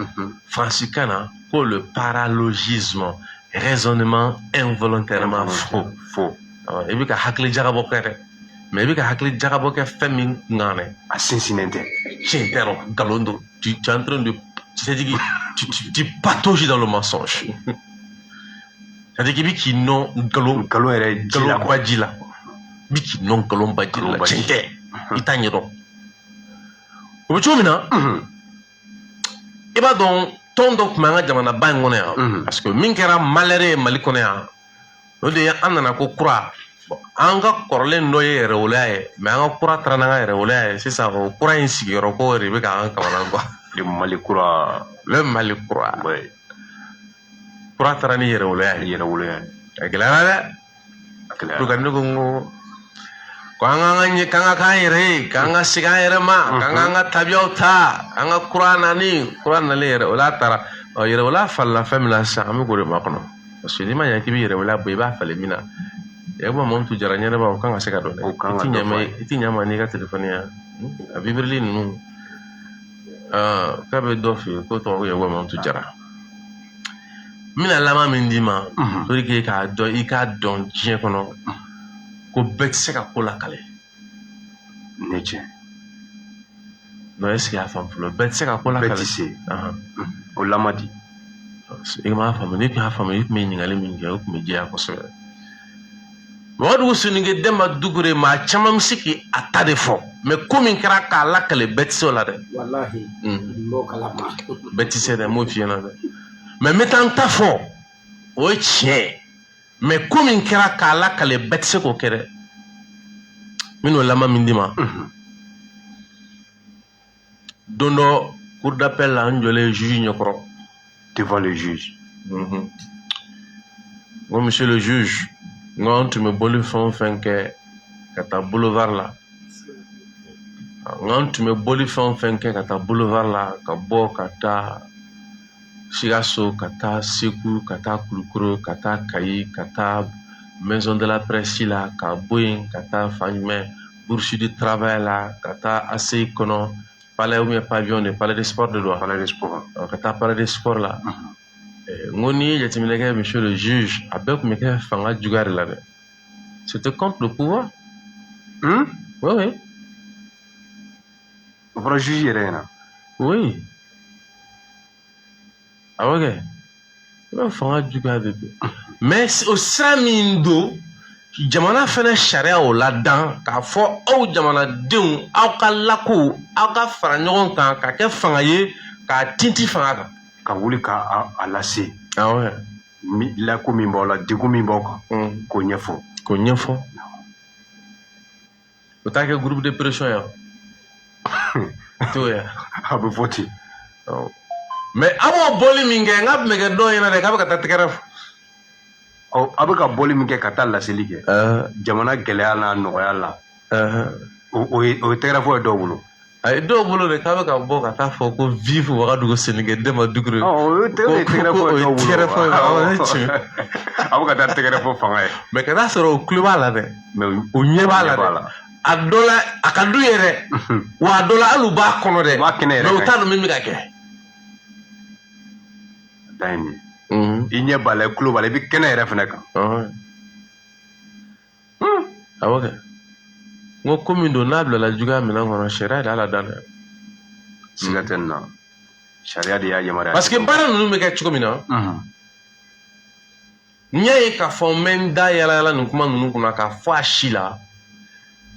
faransikan na ko le paralogisme, raisonnement involontairement faux. Faux. Awɔ, i bɛ ka hakili jagabɔ kɛ dɛ, mais i bɛ ka hakili jagabɔ kɛ fɛn min kun kan dɛ, A sinsinnen tɛ. Tiɲɛ tɛ rɔ, nkalon don. Tu es en train de, c'est-à-dire que tu patauges dans le mensonge, c'est-à-dire k'i bɛ k'i nɔ nkalon Nkalon yɛrɛ ji la nkalon quoi. Baji la, i bɛ k'i nɔ nkalon baji la. Nkalon baji. Tiɲɛ tɛ, i t'a ɲɛdɔn. O bɛ cogo min na, i b'a dɔn tɔn dɔ tun bɛ an ka jamanaba in kɔnɔ yan, parce que min kɛra malheur ye Mali kɔnɔ yan, o de ye an nana ko kura. Bon, an ka kɔrɔlen dɔ ye yɛrɛwoloya ye, mais an ka kura taara n'an ka yɛrɛwoloya ye. Sisan o kura in sigiyɔrɔ ko de bɛ k'an kamana gan. Le Mali kura. Le Mali kura. Kura taara ni yɛrɛwoloya ye. Yɛrɛwoloya ye. A gɛlɛyara dɛ. A gɛlɛyara. Pour que ne ko n ko ko an k'an ka ɲɛ, k'an ka k'an yɛrɛ ye, k'an ka segin an yɛrɛ ma, k'an k'an ka tabiyaw ta, an ka kura nani, kura nalen, yɛrɛwoloya taara. Ɔ, yɛrɛwoloya falila fɛn min na sisan, an bɛ k'o de makɔnɔ, parce que n'i ma ɲɛ k'i bɛ yɛrɛwoloya bɔ, i b'a falen min na. Yakuba Mamutu Jara ɲɛnɛba, o kan ka se ka dɔn dɛ. O kan I ka ti dɔ ɲɛ fɔ ma a ye. I ti ɲɛ ma n'i ka telefɔni ye a bibirili ninnu, k'a bɛ dɔ fɛ yen k'o tɔgɔ ko Yakuba Mamutu Jara. N bɛna laban min d'i ma, pour que k'a dɔn, i k'a dɔn diɲɛ kɔnɔ ko bɛɛ tɛ se ka ko lakale. Ne tiɲɛ. Non, est ce que i y'a faamu fɔlɔ? Bɛɛ tɛ se ka ko Bɛɛ lakale. ti se. O lamadi. I m'a faamu. N'i tun y'a faamu, i tun bɛ ɲininkali min kɛ, o tun bɛ jɛya kosɛbɛ. Wagadugu Soninke Demba Dukure, maa caman bɛ se k'i a ta de fɔ, mais ko min kɛra k'a lakale, bɛɛ tɛ se o la dɛ. Walahi, n b'o kalama. Bɛɛ tɛ se dɛ, n b'o f'i ɲɛna dɛ. Mais n bɛ taa n ta fɔ, o ye tiɲɛ ye, mais ko min kɛra k'a lakale, bɛɛ tɛ se k'o kɛ dɛ. N bɛn'o laban min d'i ma, don dɔ, cour d'appel la, n jɔlen juge ɲɛkɔrɔ. Devant le juge. N ko monsieur le juge, n ko an tun bɛ bɔli fɛn o fɛn kɛ ka taa boulevard la, n ko an tun bɛ bɔli fɛn o fɛn kɛ ka taa boulevard la, ka bɔ ka taa Sikaso, ka taa Segu, ka taa Kulukoro, ka taa Kayi, ka taa maison de la presse la, ka bɔ yen ka taa fan jumɛn, bourse du travail la, ka taa ACI kɔnɔ, palais ou bien pavillon de palais de sport de don. Palais de sport. Ka taa palais de sport la. N ko n'i ye jateminɛ kɛ, monsieur le juge, a bɛɛ tun bɛ kɛ fanga juguya de la dɛ. C'était contre le pouvoir. Oui. O fɔra juge yɛrɛ ɲɛna. Oui, awɔ kɛ, i b'a fanga juguya de don. Mais o sira min don, jamana fɛnɛ sariya o ladan k'a fɔ aw jamanadenw, aw ka lakow, aw ka fara ɲɔgɔn kan ka kɛ fanga ye k'a tinti fanga kan. Ka wuli k'a a lase. Awɔ. Lako min b'aw la, degun min b'aw kan, k'o ɲɛfɔ. K'o ɲɛfɔ. O t'a kɛ groupe de pression ye wa? T'o ye. A bɛ fɔ ten. Awɔ. Mais aw b'o bɔli min kɛ, n k'a tun bɛ kɛ dɔw ɲɛna dɛ k'a bɛ ka taa tɛgɛrɛ fɔ. Ɔ, a bɛ ka bɔli min kɛ ka taa laseli kɛ jamana gɛlɛya n'a nɔgɔya la, o ye tɛgɛrɛ fɔ ye dɔw bolo. A ye dɔw bolo de k'a bɛ ka bɔ ka taa fɔ ko vive Wagadugu Soninke Demba Dukure. Ɔ, o ye tɛgɛrɛ fɔ O ye ye dɔw bolo. tɛgɛrɛ fɔ ye, awɔ, ne tiɲɛ. A bɛ ka taa tɛgɛrɛ fɔ fanga ye. Mais ka taa sɔrɔ o tulo b'a la dɛ. Mais O ɲɛ b'a la ɲɛ b'a dɛ. la. A dɔ la, a ka d'u ye dɛ. Wa a dɔ la, hali u b'a kɔnɔ dɛ. U b'a kɛnɛ yɛrɛ Mais u kan. t'a dɔn min bɛ ka kɛ. Dan ye nin ye. I ɲɛ b'a la, i tulo b'a la, i bɛ kɛnɛ yɛrɛ fɛnɛ kan. Awɔ kɛ. N ko ko min don, n'a bilala juguya minɛn kɔnɔ, sariya de y'a ladan dɛ. Siga tɛ nin na, sariya de y'a yamaruya. Parce que baara ninnu bɛ kɛ cogo min na, n y'a ye k'a fɔ n bɛ n da yala yala nin kuma ninnu kunna k'a fɔ a si la,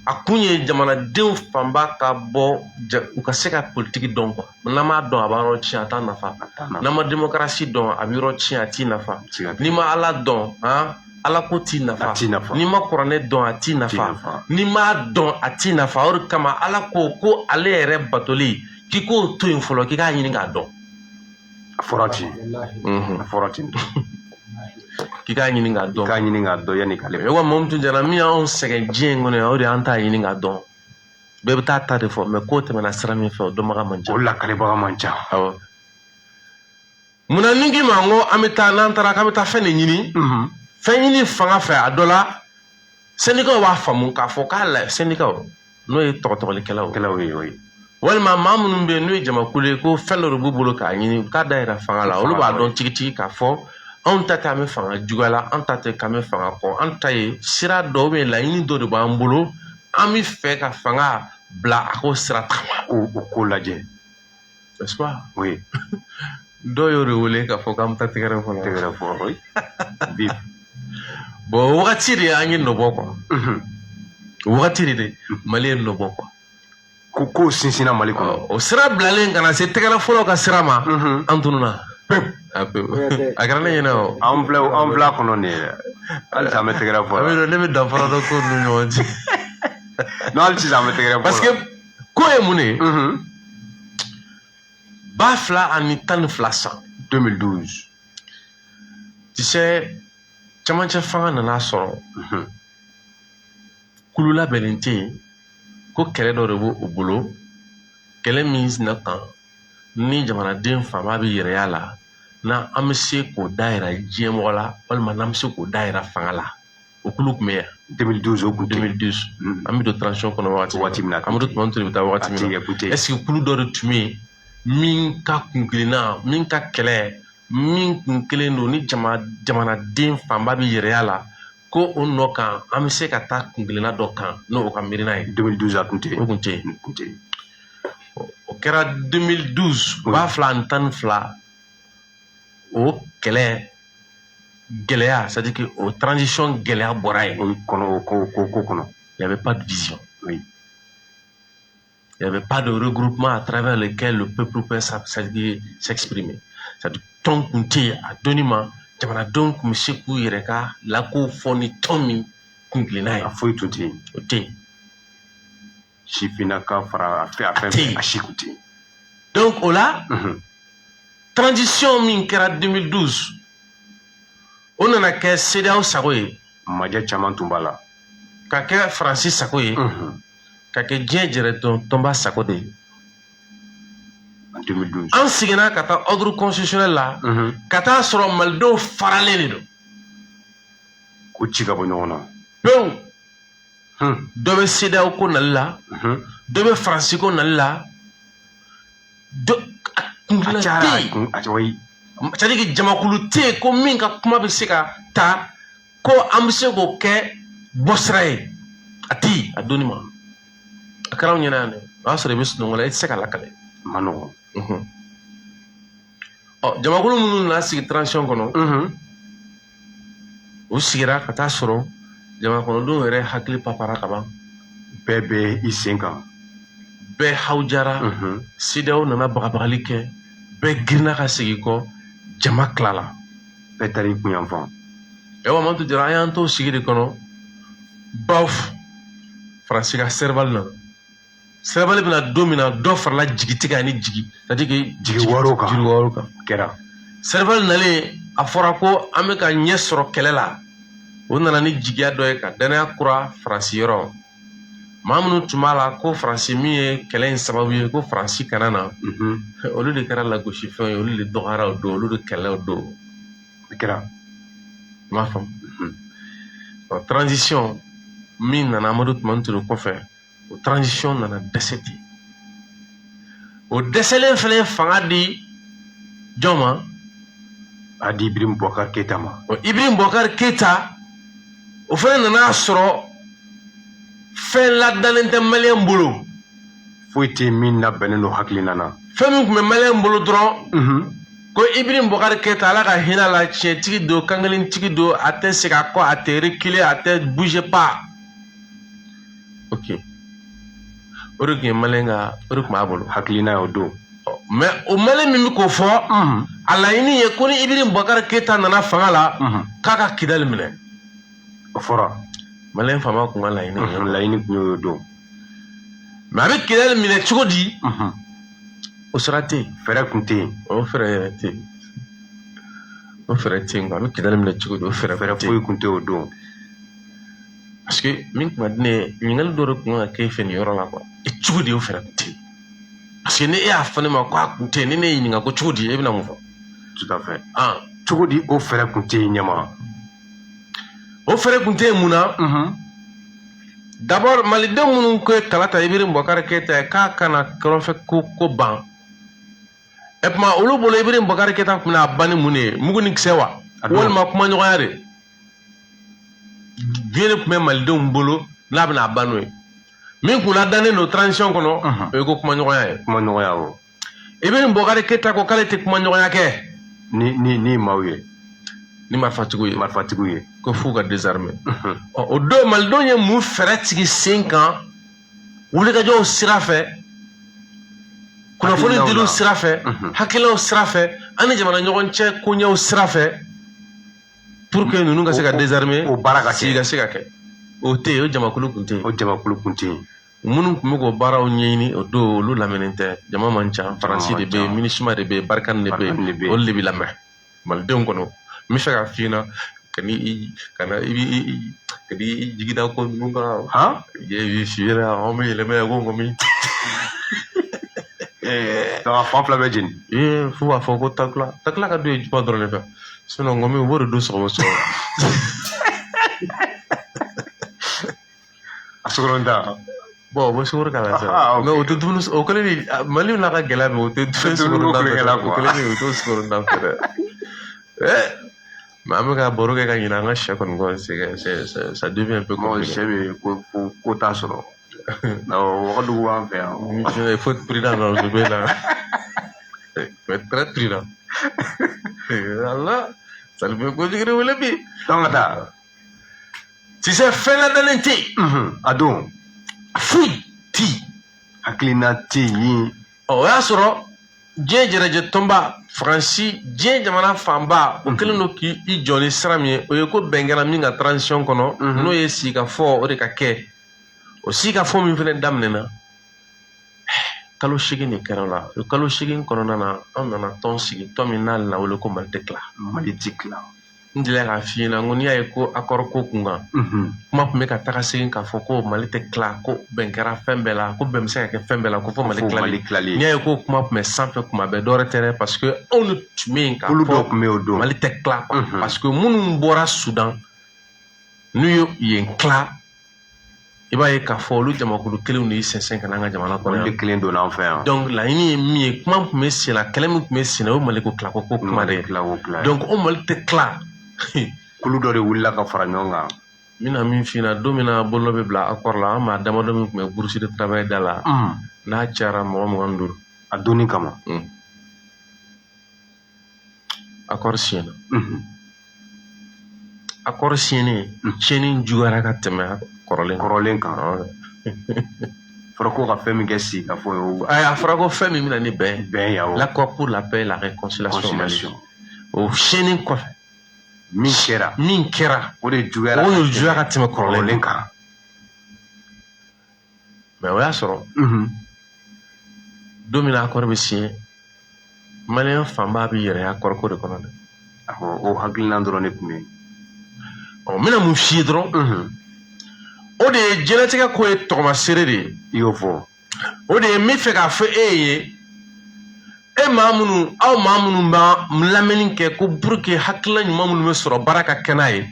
a kun ye jamanadenw fanba ka bɔ u ka se ka politiki dɔn quoi. N'an m'a dɔn, a b'an yɔrɔ tiɲɛ, a t'a nafa. A t'a nafa. N'an ma démocratie dɔn, a bɛ yɔrɔ tiɲɛ, a t'i nafa. Siga tɛ. N'i ma Ala dɔn, han, Ala ko t'i nafa. A t'i nafa. N'i ma kuranɛ dɔn, a t'i nafa. Nafa. N'i m'a dɔn, a t'i nafa. O de kama Ala ko ko ale yɛrɛ batoli, K'i k'o to yen fɔlɔ, k'i k'a ɲini k'a dɔn. A fɔra ten. A fɔra ten. K'i k'a ɲini k'a dɔn. K'a ɲini k'a dɔn yanni k'ale. Wa Mamutu Jara, min y'anw sɛgɛn diɲɛ in kɔnɔ yan, o de y'an t'a ɲini k'a dɔn. Bɛɛ bɛ taa ta de fɔ, mais ko tɛmɛna sira min fɛ, o dɔnbaga man ca. O lakalibaga man ca. Awɔ. Munna ni k'i ma n ko an bɛ taa, n'an taara k'an bɛ taa fɛn de ɲini. Fɛn ɲini fanga fɛ, a dɔ la syndicats b'a faamu k'a fɔ k'a la syndicats, n'o ye tɔgɔtɔgɔlikɛlaw. Kɛlaw ye, o ye. Walima maa minnu bɛ yen n'o ye jamakulu ye, ko fɛn dɔ de b'u bolo k'a ɲini, u t'a da yira fanga la. Olu b'a dɔn tigitigi k'a fɔ anw ta tɛ an bɛ fanga juguya la, an ta tɛ k'an bɛ fanga kɔ, an ta ye sira dɔ ou bien laɲini dɔ de b'an bolo, an bɛ fɛ ka fanga bila a k'o sira tagama. K'o ko lajɛ. N'est-ce pas? Oui. Dɔw y'o de wele k'a fɔ k'an bɛ taa tɛgɛrɛ fɔ la. Tɛgɛrɛ fɔ, oui. Bi. Bon, o wagati de an ye nɔ bɔ quoi. O wagati de Mali ye nɔ bɔ quoi. Ko kow sinsinna Mali kɔnɔ. O sira bilalen ka na se tɛgɛrɛ fɔlɔ ka sira ma, an tununna. A kɛra ne ɲɛna o. An filɛ a kɔnɔ nin ye dɛ. Halisa an bɛ tɛgɛrɛ fɔ la. Ne bɛ danfara dɔn ko ninnu ɲɔgɔn cɛ. Non, hali sisan an bɛ tɛgɛrɛ fɔ la. Parce que ko ye mun de ye? 2012 san. 2012. Tu sais, camancɛ fanga nana sɔrɔ. Kulu labɛnnen tɛ yen, ko kɛlɛ dɔ de b'o bolo, kɛlɛ min na kan ni jamanaden fanba bɛ yɛrɛya la, n'an bɛ se k'o da yira diɲɛmɔgɔ la, walima n'an bɛ se k'o da yira fanga la, o kulu tun bɛ yan. 2012 o kun tɛ. 2012. An bɛ don transition kɔnɔ waati min na. Amadu Tumani Ture bɛ taa waati min na. Est ce que kulu dɔ de tun bɛ yen min ka kunkilenna, min ka kɛlɛ, min kun kelen don ni jamanaden fanba bɛ yɛrɛya la, ko o nɔ kan an bɛ se ka taa kunkilenna dɔ kan n'o ka miirina ye. 2012 a tun tɛ yen. O kun tɛ yen. O kɛra 2012, 2012, o kɛlɛ gɛlɛya, c'est à dire que o transition gɛlɛya bɔra yen. O kɔnɔ, o ko kɔnɔ. Il n'y avait pas de vision. Oui. Il n'y avait pas de regroupement à travers lequel le peuple peut s'exprimer. C'est-à-dire tɔn kun tɛ yen a donni ma, jamanadenw kun bɛ se k'u yɛrɛ ka lakow fɔ ni tɔn min kun kilenna ye. A foyi tun tɛ yen. O tɛ yen. Sifinnaka fara a fɛn fɛn, a si kun tɛ yen. Donc o la, transition min kɛra 2012, o nana kɛ CEDEAO sago ye. Majɛ caman tun b'a la. Ka kɛ Faransi sago ye. Ka kɛ diɲɛ jɛrɛ tɔnba sago de ye. 2012. An seginna ka taa ordre constitutionnel la, ka taa sɔrɔ malidenw faralen de don. Ko ci ka bɔ ɲɔgɔn na. Pewu. Dɔ bɛ CEDEAO ko nali la, dɔ bɛ Faransi ko nali la, dɔ kungilan tɛ yen. C'est à dire que jamakulu tɛ yen ko min ka kuma bɛ se ka ta ko an bɛ se k'o kɛ bɔsira ye. A tɛ yen a donni ma. A kɛra anw ɲɛna yan dɛ. O y'a sɔrɔ i bɛ sunɔgɔ la, i tɛ se ka lakale. Ma nɔgɔn. Ɔ, jamakulu minnu nana sigi transition kɔnɔ, u sigira ka taa sɔrɔ jamana kɔnɔdenw yɛrɛ hakili papara ka ban. Bɛɛ bɛ i sen kan. Bɛɛ hawujara. CEDEAO nana bagabagali kɛ, bɛɛ girinna ka segin kɔ, jama tilala. Bɛɛ taara i kun yan fan. Yawa Matu Jara, an y'an to sigi de kɔnɔ. Baf, Faransi ka Serval nana. Serval bɛna don min na, dɔ farala jigitigɛ ani jigi, c'est à dire que jigi wɔɔrɔ kan. Jigi wɔɔrɔ kan. Kɛra. Serval nalen, a fɔra ko an bɛ ka ɲɛ sɔrɔ kɛlɛ la. O nana ni jigiya dɔ ye ka danaya kura Faransi yɔrɔ. Maa minnu tun b'a la ko Faransi min ye kɛlɛ in sababu ye, ko Faransi kana na, olu de kɛra lagosifɛnw ye, olu de dɔgɔyara o don, olu de kɛlɛ o don. O kɛra. I m'a faamu. Transition min nana Amadu Tumani Ture kɔfɛ, o transition nana dɛsɛ ten. O dɛsɛlen fana ye fanga di jɔn ma? A di Ibrahim Boubacar Keita ma. Ibrahim Boubacar Keita, o fana nana sɔrɔ fɛn ladannen tɛ maliyɛn bolo. Foyi tɛ min labɛnnen don hakilina na. Fɛn min tun bɛ maliyɛn bolo dɔrɔn, ko Ibrahim Boubacar Keita, Ala ka hinɛ la, tiɲɛtigi don, kankelentigi don, a tɛ segin a kɔ, a tɛ reculer, a tɛ bouger pas. Ok. O de tun ye maliyɛn ka, o de tun b'a bolo. Hakilina y'o don. Mais o maliyɛn min bɛ k'o fɔ, a laɲini ye ko ni Ibrahim Boubacar Keita nana fanga la, k'a ka Kidali minɛ. O fɔra. Maliyɛn faama kun ka laɲini ye. Laɲini tun y'o don. Mais a bɛ Kidali minɛ cogo di? O sira tɛ yen. Fɛɛrɛ kun tɛ yen. O fɛɛrɛ yɛrɛ tɛ yen. O fɛɛrɛ tɛ yen quoi. A bɛ Kidali minɛ cogo di, o fɛɛrɛ Fɛɛrɛ tɛ yen. foyi kun tɛ o don. Parce que min tun ka di ne ye, ɲininkali dɔ de tun kan ka kɛ e fɛ nin yɔrɔ la quoi. E cogo di o fɛɛrɛ kun tɛ yen? Parce que ni e y'a fɔ ne ma ko a kun tɛ yen, ni ne y'i ɲininka ko cogo di, e bɛna mun fɔ? Tout à fait. Ah. Cogo di o fɛɛrɛ kun tɛ yen ɲɛma? O fɛɛrɛ kun tɛ yen mun na? D'abord, malidenw minnu ko ye kala ta Ibrahim Boubacar Keïta ye k'a kana kɔrɔnfɛ ko ban. E tuma olu bolo Ibrahim Boubacar Keïta tun bɛna a ban ni mun de ye? Mugu ni kisɛ wa? Walima kumaɲɔgɔnya de? Diɲɛ de tun bɛ malidenw bolo n'a bɛna a ban n'o ye. Min kun ladannen don transition kɔnɔ, o ye ko kumaɲɔgɔnya ye. Kumaɲɔgɔnya o. Ibrahim Boubacar Keïta ko k'ale tɛ kumaɲɔgɔnya kɛ. Ni maaw ye. Ni marifatigiw ye. Marifatigiw ye. Ko f'u ka désarmer. Ɔ, o don malidenw ye mun fɛɛrɛ sigi sen kan wulikajɔw sira fɛ, kunnafoni diliw sira fɛ, hakilinaw sira fɛ, an ni jamana ɲɔgɔn cɛ koɲɛw sira fɛ, pour que ninnu ka se ka désarmer, o baara ka kɛ, sigi ka se ka kɛ. O tɛ yen, o jamakulu kun tɛ yen. O jamakulu kun tɛ yen. Minnu tun bɛ k'o baaraw ɲɛɲini o don, olu lamɛnnen tɛ, jama man ca. Faransi de bɛ yen, MINUSMA de bɛ yen, Barkhane de bɛ yen, olu de bɛ lamɛn malidenw kɔnɔ. N bɛ fɛ k'a f'i ɲɛna, kana i jigi da ko ninnu kan. Han? I si yɛrɛ, anw bɛ yɛlɛma yan ko ŋɔmi. Donc a fan fila bɛ jeni. Ee, f'u b'a fɔ ko takula. Takula ka d'u ye juma dɔrɔn de fɛ. Sinon ŋɔmi, u b'o de dun sɔgɔma sɔgɔma. A sukaro ta. Bon, o bɛ sukaro k'a la sa. Mais o tɛ dumuni, o kɛlen de Mali n'a ka gɛlɛya bɛɛ, o tɛ dumuni sukaro da fɛ. O kɛlen de, o t'o sukaro da fɛ dɛ. Mais an bɛ ka baro kɛ ka ɲinɛ an ka sɛ kɔni kɔ, c'est ça devient un peu compliqué. Sɛ bɛ ko t'a sɔrɔ. Wagadugu b'an fɛ yan. Il faut être prudent dans ce pays là. Il faut être très prudent. Allah, ça le fait kojugu de wele bi. Donc ka taa. Sisan fɛn ladannen tɛ yen. A don. Foyi tɛ yen. Hakilina tɛ yen. Ɔ, o y'a sɔrɔ diɲɛ jɛrɛjɛ tɔnba, Faransi, diɲɛ jamana fanba, o kɛlen don k'i jɔ ni sira min ye, o ye ko bɛn kɛra min ka transition kɔnɔ, n'o ye sigikafɔ, o de ka kɛ. O sigikafɔ min fana daminɛna, kalo 8 de kɛra o la. O kalo 8 kɔnɔna na, an nana tɔn sigi, tɔn min n'a na wele ko Mali tɛ tila. Mali tɛ tila. N delila k'a f'i ɲɛna, n ko n'i y'a ye ko accord ko kun kan, kuma tun bɛ ka taga segin k'a fɔ ko Mali tɛ tila, ko bɛn kɛra fɛn bɛɛ la, ko bɛn bɛ se ka kɛ fɛn bɛɛ la, ko fo Mali tilali. N'i y'a ye ko kuma tun bɛ sanfɛ kuma bɛɛ, dɔwɛrɛ tɛ dɛ, parce que anw de tun bɛ yen k'a fɔ Mali tɛ tila, parce que minnu bɔra Sudan, n'u ye yen tila, i b'a ye k'a fɔ olu jamakulu kelenw de y'i sɛnsɛn ka na an ka jamana kɔnɔ yan. Olu de kelen donna an fɛ yan. Donc laɲini ye min ye, kuma tun bɛ sen na, kɛlɛ min tun bɛ sen na, o ye Mali ko tila ko kuma de ye. Donc o Mali tɛ tila. Kulu dɔ de wulila ka fara ɲɔgɔn kan. N bɛna min f'i ɲɛna, don min na bolo bɛ bila accord la, an maa damadɔ min tun bɛ bourse de travail da la, n'a cayara mɔgɔ 25. A donni kama. Accord siɲɛna. Accord siɲɛnen, tiɲɛni juguyara ka tɛmɛ kɔrɔlen kan. Kɔrɔlen kan. Fɔra ko ka fɛn min kɛ sigikafɔ ye o. Ayi, a fɔra ko fɛn min bɛna ni bɛn. Bɛn ya o. L'accord pour la paix et la réconciliation au Mali. O siɲɛni kɔfɛ. Min kɛra. Min kɛra. O de juguyara. O de juguyara ka tɛmɛ kɔrɔlen kan. Mais o y'a sɔrɔ. Don min na accord bɛ signé, maliyɛn fanba bɛ yɛrɛ accord ko de kɔnɔ dɛ. Awɔ, o hakilina dɔrɔn de tun bɛ yen. Ɔ, n bɛna mun f'i ye dɔrɔn. O de ye diɲɛlatigɛ ko ye tɔgɔmasere de ye. I y'o fɔ. O de ye n bɛ fɛ k'a fɔ e ye, e maa minnu, aw maa minnu b'a lamɛnni kɛ ko pour que hakilina ɲuman minnu bɛ sɔrɔ baara ka kɛ n'a ye,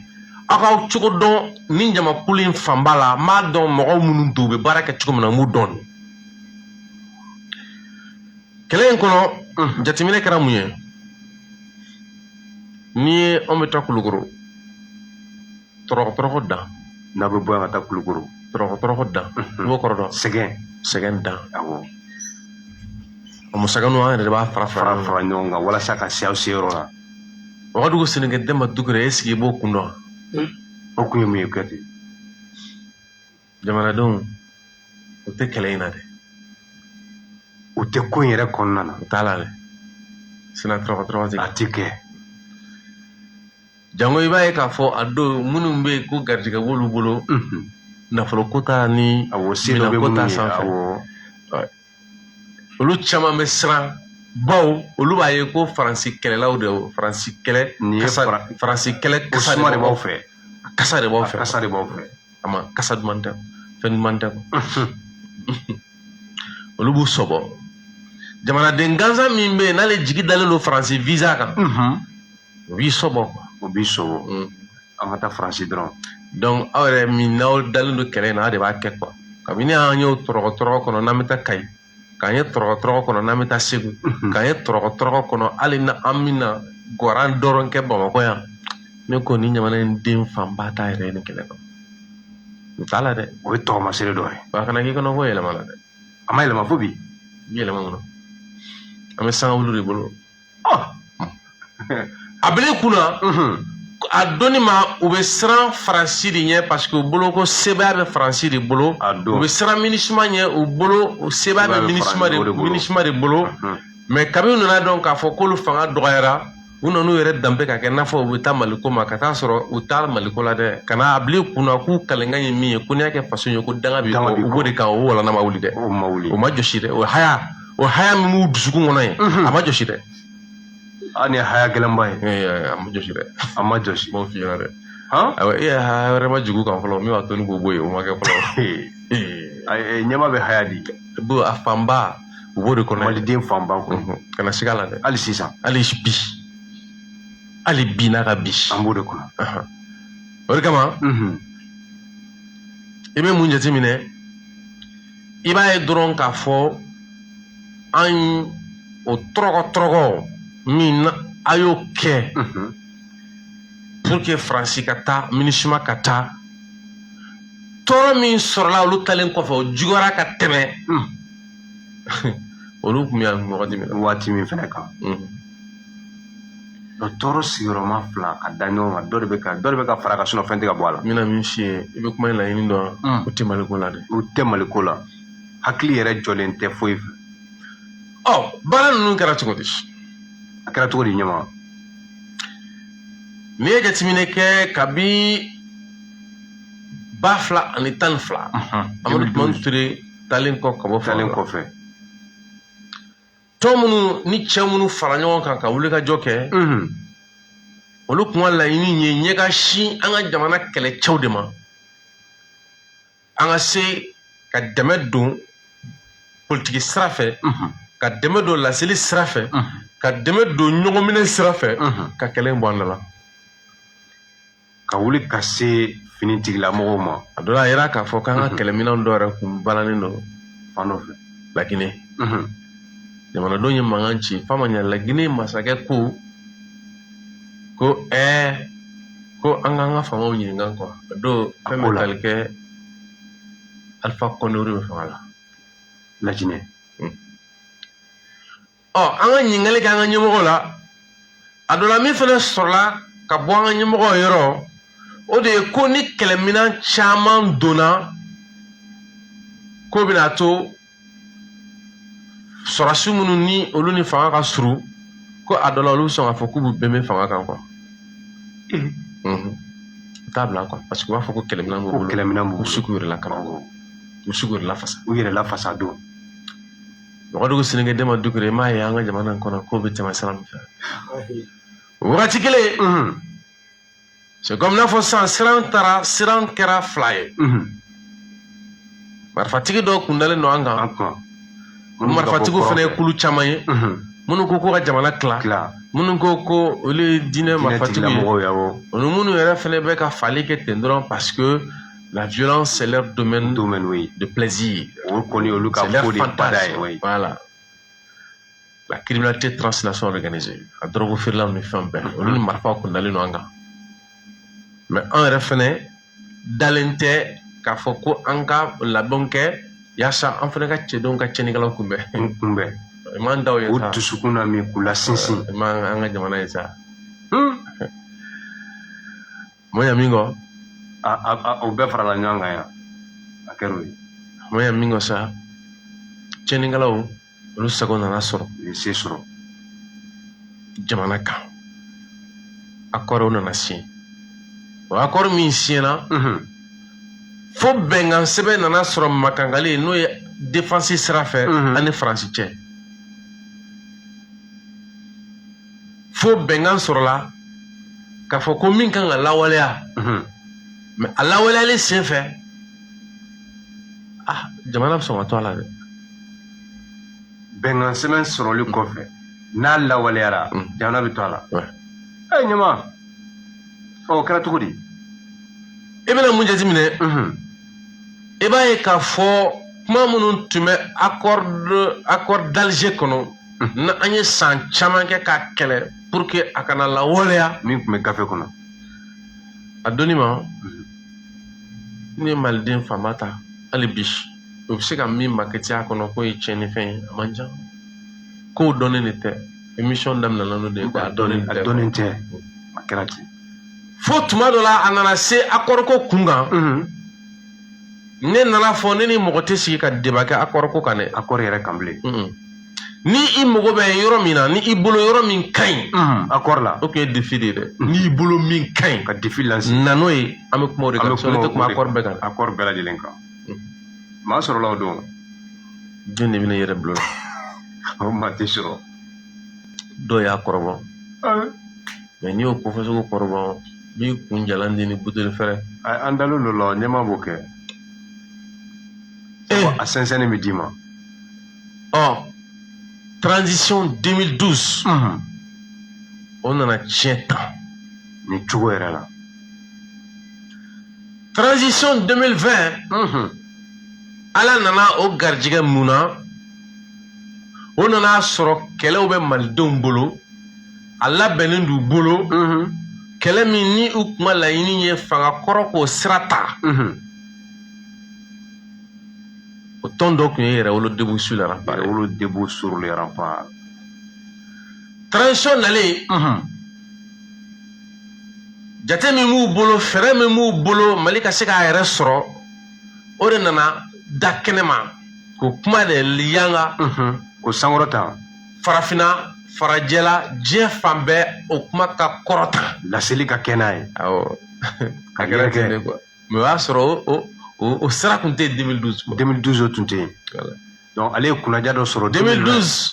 aw k'aw cogo dɔn ni jamakulu in fanba la, n b'a dɔn mɔgɔw minnu don, u bɛ baara kɛ cogo min na, n b'u dɔn. Kɛlɛ in kɔnɔ, jateminɛ kɛra mun ye? N'i ye anw bɛ taa Kulukoro, tɔrɔgɔ dan. N'a bɛ bɔ yan ka taa Kulukoro. Tɔrɔgɔ dan. I b'o kɔrɔ dɔn? Sɛgɛn. Sɛgɛn dan. Awɔ. O musaka ninnu, an yɛrɛ de b'a fara fara ɲɔgɔn kan walasa ka se aw seyɔrɔ la. Wagadugu Senegal Demba Dukure, est-ce que i b'o kun dɔn? O kun ye mun ye Kuyate? Jamanadenw, o tɛ kɛlɛ in na dɛ. O tɛ ko in yɛrɛ kɔnɔna na. O t'a la dɛ. Sinon tɔrɔgɔ tɛ kɛ. A tɛ kɛ. Jango i b'a ye k'a fɔ a don minnu bɛ yen ko garijɛgɛ b'olu bolo. Nafolo ko ta ni minɛn ko ta sanfɛ. Olu caman bɛ siran bawo olu b'a ye ko Faransi kɛlɛlaw de Faransi kɛlɛ Faransi kɛlɛ kasa de b'aw fɛ. Kasa de b'aw fɛ. Kasa de b'aw fɛ. A ma kasa duman tɛ, fɛn duman tɛ. Olu b'u sɔbɔ. Jamanaden gansan min bɛ yen n'ale jigi dalen don Faransi visa kan, o b'i sɔbɔ quoi. O b'i sɔbɔ. An ka taa Faransi dɔrɔn. Donc aw yɛrɛ min n'aw dalen don kɛlɛ in na, aw de b'a kɛ quoi. Kabini an y'o tɔrɔgɔ tɔrɔgɔ kɔnɔ n'an bɛ taa Kayi, k'an ye tɔrɔgɔ tɔrɔgɔ kɔnɔ n'an bɛ taa Segu, k'an ye tɔrɔgɔ tɔrɔgɔ kɔnɔ hali ni an bɛna gɔran dɔrɔn kɛ Bamakɔ yan, ne ko nin jamana in den fanba t'a yɛrɛ ye nin kɛlɛ kɔnɔ. U t'a la dɛ. O ye tɔgɔmasere dɔ ye. Wa a kana k'i kɔnɔ ko yɛlɛma la dɛ. A ma yɛlɛma fo bi. I bɛ yɛlɛma mun na? An bɛ sangawulu de bolo. A bila i kunna, a donni ma u bɛ siran Faransi de ɲɛ parce que u bolo ko sebaaya bɛ Faransi de bolo. U bɛ siran MINUSMA ɲɛ, u bolo sebaaya bɛ MINUSMA de bolo. Mais kabini u nana dɔn k'a fɔ k'olu fanga dɔgɔyara, u nan'u yɛrɛ danbe ka kɛ n'a fɔ u bɛ taa Maliko ma, ka taa sɔrɔ u t'a Maliko la dɛ. Ka na a bila i kunna k'u kalenkan ye min ye, ko n'i y'a kɛ faso ye ko danga b'i kɔ, u b'o de kan, o walana ma wuli dɛ. O ma jɔsi dɛ. O haya min b'u dusukun kɔnɔ yen, a ma jɔsi dɛ. A ni haya gɛlɛnba ye. A ma jɔsi dɛ. A ma jɔsi. N b'o f'i ɲɛna dɛ. Ayiwa, e ye haya wɛrɛ ma jigin u kan fɔlɔ min b'a to ni k'o bɔ yen, o ma kɛ fɔlɔ. Ɲɛma bɛ haya di. Bon, a fanba u b'o de kɔnɔ. Maliden fanba kɔnɔ. Kana siga la dɛ. Hali sisan. Hali bi. Hali bi n'a ka bi. An b'o de kɔnɔ. O de kama, i bɛ mun jateminɛ, i b'a ye dɔrɔn k'a fɔ an o tɔrɔgɔ tɔrɔgɔ min a y'o kɛ pour que Faransi ka taa, MINUSMA ka taa, tɔɔrɔ min sɔrɔla olu talen kɔfɛ, o juguyara ka tɛmɛ olu tun bɛ yan wagati min na. Waati min fɛnɛ kan. Tɔɔrɔ sigiyɔrɔma fila ka da ɲɔgɔn kan, dɔ de bɛ ka fara ka sinon fɛn tɛ ka bɔ a la. N bɛna min f'i ye, i bɛ kuma in laɲini dɔn, o tɛ Maliko la dɛ. O tɛ Maliko la. Hakili yɛrɛ jɔlen tɛ foyi fɛ. Ɔ, baara ninnu kɛra cogo di? A kɛra cogo di ɲɛma? N'i ye jateminɛ kɛ kabi 2012, Amadu Tumani Ture taalen kɔ ka bɔ fanga la. Kɔfɛ. Tɔn minnu ni cɛ minnu fara ɲɔgɔn kan ka wulikajɔ kɛ, olu tun ka laɲini ye ɲɛ ka sin an ka jamana kɛlɛcɛw de ma. An ka se ka dɛmɛ don politiki sira fɛ, ka dɛmɛ don laseli sira fɛ, ka dɛmɛ don ɲɔgɔnminɛ sira fɛ, ka kɛlɛ in bɔ an da la. Ka wuli ka se finitigilamɔgɔw ma. A dɔ la, a yira k'a fɔ k'an ka kɛlɛminɛn dɔw yɛrɛ kun balannen don fan dɔ fɛ. Laginɛ. Jamanadenw ye mankan ci, f'a ma ɲɛ Laginɛ masakɛ ko ko ko an k'an ka faamaw ɲininka quoi. A don fɛn bɛ tali kɛ Alpha Condé bɛ fanga la. Laginɛ. Ɔ, an ka ɲininkali kɛ an ka ɲɛmɔgɔw la. A dɔ la min fana sɔrɔla ka bɔ an ka ɲɛmɔgɔw yɔrɔ, o de ye ko ni kɛlɛminɛn caman donna, k'o bɛna to sɔrɔdasi minnu ni olu ni fanga ka surun, ko a dɔ la olu bɛ sɔn k'a fɔ k'u bɛ bɛn fanga kan quoi. U t'a bila quoi, parce que u b'a fɔ ko kɛlɛminɛn b'u bolo. Kɛlɛminɛn b'u bolo. U bɛ se k'u yɛrɛ lakana. U bɛ se k'u yɛrɛ lafasa. U yɛrɛ lafasa don. Wagadugu sinikɛden ma Dukure, i m'a ye an ka jamana in kɔnɔ k'o bɛ tɛmɛ sira min fɛ. O wagati kelen, c'est comme n'a fɔ sisan siran taara, siran kɛra fila ye. Marifatigi dɔw kun dalen don an kan. O marifatigiw fana ye kulu caman ye. Minnu ko ko ka jamana tila. Minnu ko ko olu ye diinɛ marifatigiw ye. Olu minnu yɛrɛ fana bɛ ka fali kɛ ten dɔrɔn parce que la violence c'est leur domaine de plaisir. C'est leur fantasme. Voilà. La criminalité transnationale organisée. A drogue feerelaw ni fɛn bɛɛ. Olu ni marifaw kun dalen don an kan. Mais an yɛrɛ fɛnɛ dalen tɛ k'a fɔ ko an ka labɛnw kɛ yaasa an fɛnɛ ka cɛdenw ka tiɲɛnikɛlaw kunbɛn. I m'an da o ye sa. O dusukun na min k'u lasinsin. I m'an ka jamana ye sa. Ma ɲa min kɔ. O bɛɛ farala ɲɔgɔn kan yan. A kɛra o ye. Ma ɲa min kɔ sa, tiɲɛnikɛlaw olu sago nana sɔrɔ. U ye se sɔrɔ. Jamana kan. Accord nana signé. O accord min signé fo bɛnkan sɛbɛn nana sɔrɔ makankali n'o ye défense sira fɛ ani Faransi cɛ. Fo bɛnkan sɔrɔla k'a fɔ ko min kan ka lawaleya, mais a lawaleyali senfɛ, ah, jamana bɛ sɔn ka to a la dɛ. Bɛnkan sɛbɛn sɔrɔli kɔfɛ, n'a lawaleyara, jamana bɛ to a la. Ɛ ɲama, o kɛra cogo di? I bɛna mun jateminɛ? I b'a ye k'a fɔ kuma minnu tun bɛ accord d'Alger kɔnɔ, na an ye san caman kɛ k'a kɛlɛ pour que a kana lawaleya. Min tun bɛ gafe kɔnɔ. A donni ma, ne ye maliden fanba ta hali bi, o bɛ se ka min makɛti a kɔnɔ k'o ye tiɲɛnifɛn ye, a man ca. Kow dɔnnen de tɛ. Émission daminɛna n'o de ye quoi, a dɔnnen A tɛ. dɔnnen tɛ, a kɛra ten. Fo tuma dɔ la, a nana se accord ko kun kan. Ne nana fɔ, ne ni mɔgɔ tɛ sigi ka débat kɛ accord ko kan dɛ. Accord yɛrɛ kan bilen. Ni i mago bɛ yɔrɔ min na, ni i bolo yɔrɔ min ka ɲi, Accord la. o tun ye défi de ye dɛ. N'i bolo min ka ɲi, Ka défi lancer. na n'o ye, an bɛ kuma o de An kan. bɛ Sinon, ne kuma tɛ kuma o de accord bɛɛ kan dɛ. Accord bɛɛ lajɛlen kan. Maa sɔrɔla o don. Jɔn de bɛna i yɛrɛ bila o la? O maa tɛ sɔrɔ. Dɔw y'a kɔrɔbɔ, mais n'i y'o ko fasugu kɔrɔbɔ, b'i kun jalan di ni buteli fɛrɛ. An dalen don la, ɲɛmaa b'o kɛ. A sɛnsɛnni bɛ d'i ma. Ɔ, transition 2012, o nana tiɲɛ tan. Nin cogo yɛrɛ la. Transition 2020, Ala nana o garijɛgɛ mun na? O nana sɔrɔ kɛlɛw bɛ malidenw bolo, a labɛnnen d'u bolo. Kɛlɛ min ni u kuma laɲini ye fanga kɔrɔ k'o sira ta, o tɔn dɔ tun ye Yɛrɛwolo Debout sur les Remparts. Yɛrɛwolo Debout sur les Remparts. Transition nalen, jate min b'u bolo, fɛɛrɛ min b'u bolo Mali ka se k'a yɛrɛ sɔrɔ, o de nana da kɛnɛ ma k'o kuma de yanga. K'o sankɔrɔta. Farafinna, farajɛla, diɲɛ fan bɛɛ, o kuma ka kɔrɔta. Laseli ka kɛ n'a ye. Awɔ. Ka A kɛra yɛrɛkɛ. ten de quoi, mais o y'a sɔrɔ o sira tun tɛ yen 2012 quoi. 2012, o tun tɛ yen. Voilà. Donc ale ye kunnaja dɔ sɔrɔ. 2012,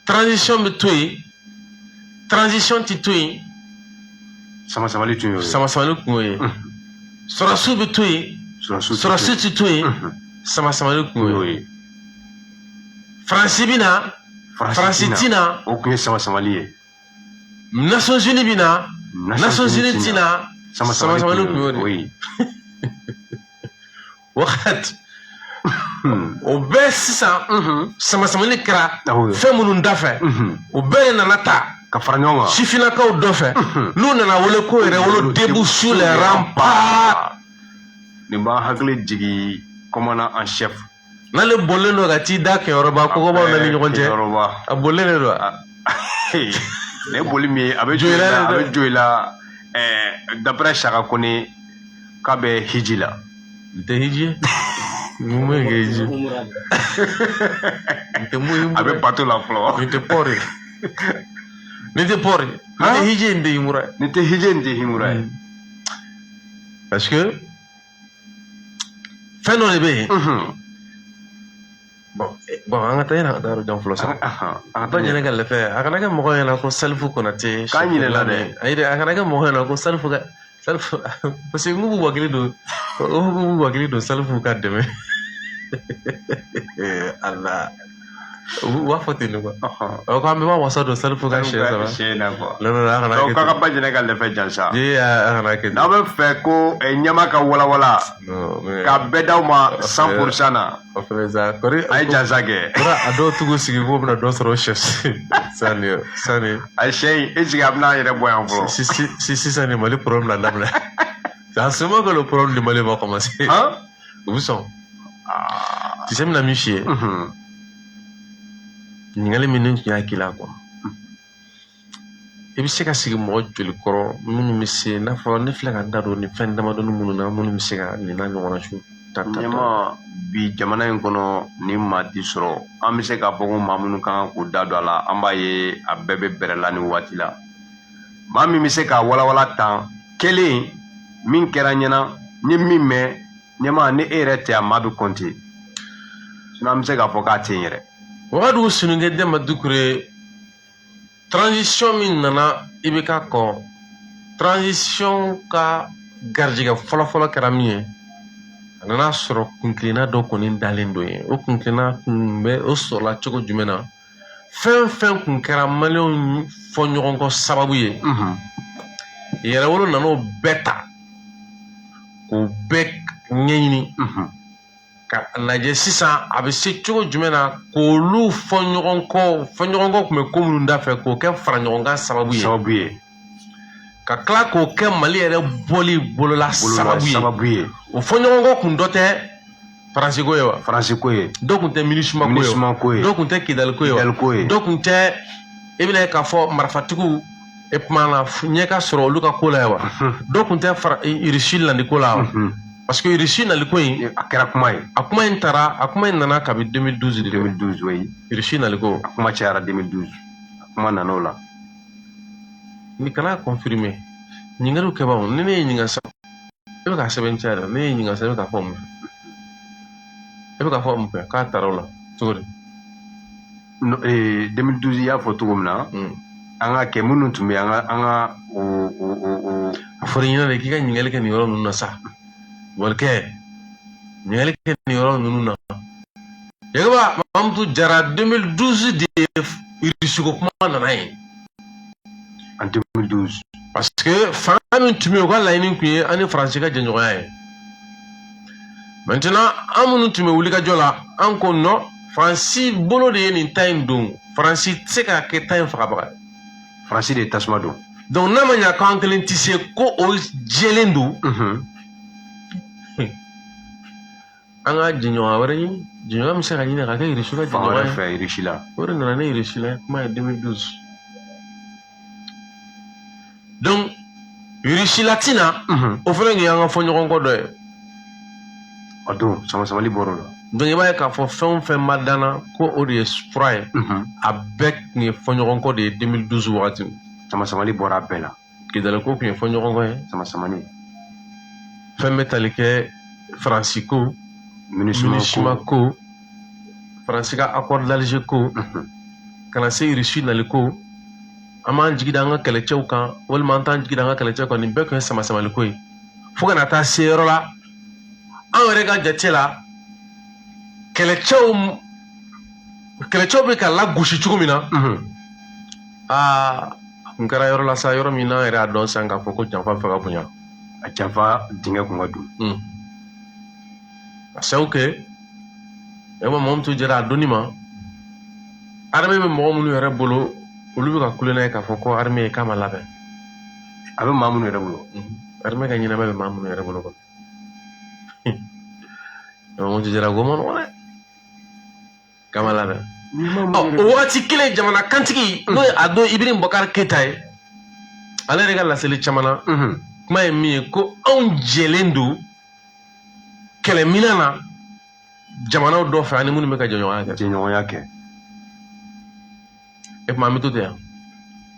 transition bɛ to yen, transition tɛ to yen. Sama samali tun y'o ye. Sama samali kun y'o ye. Sɔrɔsiw bɛ to yen. Sɔrɔsiw. Sɔrɔsiw tɛ to yen, sama samali kun y'o y'o ye. ye. Faransi bɛ na, Faransi ti na. O tun ye sama samali ye. Nations Unies bɛ na, Nations Unies ti na. Sama sama samali samali kun y'o de ye. Wagati o bɛɛ sisan, sama samali kɛra fɛn minnu da fɛ, o bɛɛ de nana ta Ka fara ɲɔgɔn kan. sifinnakaw dɔ fɛ, n'u nana wele ko Yɛrɛwolo Debout sur les Remparts. Nin b'an hakili jigin commandant en chef. N'ale bɔlen don ka t'i da Kɛyɔrɔba kogobaw na ni ɲɔgɔn cɛ. Kɛyɔrɔba. A bolilen de don wa? Nin ye boli min ye, a bɛ Joyila jɔ i la, de a dɛ. bɛ jɔ i la. D'après Saka Kone, k'a bɛ hiji la. Nin tɛ hiji ye, mun bɛ kɛ hiji? Umra de. Nin tɛ mun ye? A bɛ bato la fɔlɔ. Nin tɛ pɔri, nin tɛ pɔri, nin tɛ hiji ye, nin tɛ umura ye. Nin tɛ hiji, nin tɛ himura ye. Parce que fɛn dɔ de bɛ yen. Bon, an ka taa ɲɛna, ka taa yɔrɔ jan fɔlɔ sa. An ka Ba taa ɲinɛ ɲɛ. ka lɛfɛ, a kana kɛ mɔgɔ ɲɛna ko Salifu Konate. K'an ɲinɛna dɛ. Ayi dɛ, a kana kɛ mɔgɔ ɲɛna ko Salifu ka Salifu, parce que n b'u hakili don, u b'u hakili don Salifu ka dɛmɛ. Ala, u b'a fɔ ten de quoi. O ko an bɛɛ b'a wasa don Salifu ka sɛ saba. Sɛ na quoi. Non, non, a kana Donc kɛ k'a ka ten. ba jɛnɛ ka lɛfɛ jan sa. Ee, a kana kɛ ten. N'aw bɛ fɛ ko ɲɛma ka walawala Non, mais ka bɛɛ d'aw ma 100% na, o fɛnɛ sa kɔri. A ye jansa kɛ. Kɔri, a dɔw tugu sigi k'u bɛna dɔ sɔrɔ sɛ sani sani. A sɛ in, est ce que a bɛna an yɛrɛ bɔ yan fɔlɔ? Si si si, sisan ni Mali problème la daminɛ. C'est en ce moment que le problème du Mali va commencer. Han? U bɛ sɔn. Tu sais n bɛna min f'i ye? Ɲininkali min ne tun y'a k'i la quoi. I bɛ se ka sigi mɔgɔ joli kɔrɔ minnu bɛ se, n'a fɔra ne filɛ ka n da don nin fɛn damadɔni minnu na, minnu bɛ se ka nin n'a ɲɔgɔnna su ta ta ta. Ɲɛma, bi jamana in kɔnɔ, ni maa ti sɔrɔ, an bɛ se k'a fɔ ko maa minnu kan k'u da don a la, an b'a ye a bɛɛ bɛ bɛrɛ la nin waati la. Maa min bɛ se k'a walawala tan kelen min kɛra ɲɛna, n ye min mɛn, ɲɛma, ni e yɛrɛ tɛ, a maa bɛ kɔnte, sinon an bɛ se k'a fɔ k'a tɛ yen yɛrɛ. Wagadugu Sununkɛ Demba Dukure. Transition min nana IBK kɔ, transition ka garijɛgɛ fɔlɔfɔlɔ kɛra min ye, a nana sɔrɔ kuntilenna dɔ kɔni dalen don yen. O kuntilenna kun bɛ o sɔrɔla cogo jumɛn na? Fɛn fɛn kun kɛra maliyɛnw fɔ ɲɔgɔn kɔ sababu ye, yɛrɛwolo nan'o bɛɛ ta k'o bɛɛ ɲɛɲini ka lajɛ sisan a bɛ se cogo jumɛn na k'olu fɔ ɲɔgɔn kɔ. Fɔ ɲɔgɔn kɔ tun bɛ ko minnu da fɛ, k'o kɛ fara ɲɔgɔn kan sababu ye, ka tila k'o kɛ Mali yɛrɛ bɔli bolola sababu ye. O fɔ ɲɔgɔn kɔ kun dɔ tɛ Faransi ko ye wa? Faransi ko ye. Dɔ kun tɛ MINUSMA ko ye. Dɔ kun tɛ Kidali ko ye wa? Dɔ kun tɛ i bɛna ye k'a fɔ marifatigiw e kuma na ɲɛ ka sɔrɔ olu ka ko la ye wa? Dɔ kun tɛ Irisi nali ko la wa? Parce que Irisi nali ko in, a kɛra kuma ye. A kuma in taara, a kuma in nana kabi 2012 de. 2012, oui. Irisi nali ko. A kuma cayara 2012. A kuma nana o la. Ni kana confirmer. Ɲininkaliw kɛbaaw, ni ne ye ɲininka sisan, e bɛ ka sɛbɛn caya dɛ. Ne ye ɲininka sisan, e bɛ ka fɔ mun fɛ? E bɛ ka fɔ mun fɛ k'a taara o la cogo di? 2012, i y'a fɔ cogo min na, an ka kɛ minnu tun bɛ an ka o o o A fɔra i ɲɛna de k'i ka ɲininkali kɛ nin yɔrɔ ninnu na sa. Walikɛ, ɲininkali kɛ nin yɔrɔ ninnu na. Yakuba Mamutu Jara, 2012 de Irisi ko kuma nana yen. En 2012. Parce que fanga min tun bɛ yen, u ka laɲini tun ye an ni Faransi ka jɛɲɔgɔnya ye. Maintenant, an minnu tun bɛ wulikajɔ la, an ko non, Faransi bolo de ye nin ta in don. Faransi tɛ se ka kɛ ta in fagabaga ye. Faransi de ye tasuma don. Donc n'a ma ɲa k'an kelen tɛ se ko o jɛlen don, an ka jɛɲɔgɔn wɛrɛ ɲini, jɛɲɔgɔn bɛ se ka ɲini ka kɛ Irisi ka Fan jɛɲɔgɔn wɛrɛ ye. fɛ, Irisi la. O de nana ne Irisi la, kuma ye 2012. Donc Irisi la tina, o fana tun y'an ka fɔ ɲɔgɔn kɔ dɔ ye. O don sama samali bɔr'o la. Donc i b'a ye k'a fɔ fɛn o fɛn ma danna ko o de ye fura ye, a bɛɛ tun ye fɔ ɲɔgɔn kɔ de ye 2012 wagati. Sama samali bɔra a bɛɛ la. Kidali ko tun ye fɔ ɲɔgɔn kɔ ye. Sama samali. Fɛn bɛ tali kɛ Faransi ko, MINUSMA ko, Faransi ka accord d'Alger ko, ka na se Irisi nali ko, an b'an jigi da an ka kɛlɛcɛw kan walima an t'an jigi da an ka kɛlɛcɛw kan, nin bɛɛ tun ye sama samali ko ye. Fo ka na taa se yɔrɔ la, an yɛrɛ ka jate la, kɛlɛcɛw bɛ ka lagosi cogo min na, aa, a kun kɛra yɔrɔ la sa, yɔrɔ min n'an yɛrɛ y'a dɔn sisan k'a fɔ ko janfa fɛ ka bonya. A janfa dingɛ kun ka dun. Ka sababu kɛ e ma Mamutu Jara a donni ma, armée bɛ mɔgɔ minnu yɛrɛ bolo, olu bɛ ka kule n'a ye k'a fɔ ko armée ye k'a ma labɛn. A bɛ maa minnu yɛrɛ bolo. Armée ka ɲɛnamaya bɛ maa minnu yɛrɛ bolo kɔni. Mamutu Jara ko ma nɔgɔn dɛ, k'a ma labɛn. Ɔ, o wagati kelen, jamana kantigi n'o ye a don Ibrahim Boubacar Keita ye, ale yɛrɛ ka laseli caman na, kuma ye min ye ko anw jɛlen don kɛlɛminɛn na jamanaw dɔ fɛ ani minnu bɛ ka jɛɲɔgɔnya kɛ. Jɛɲɔgɔnya kɛ. E tuma an bɛ to ten yan.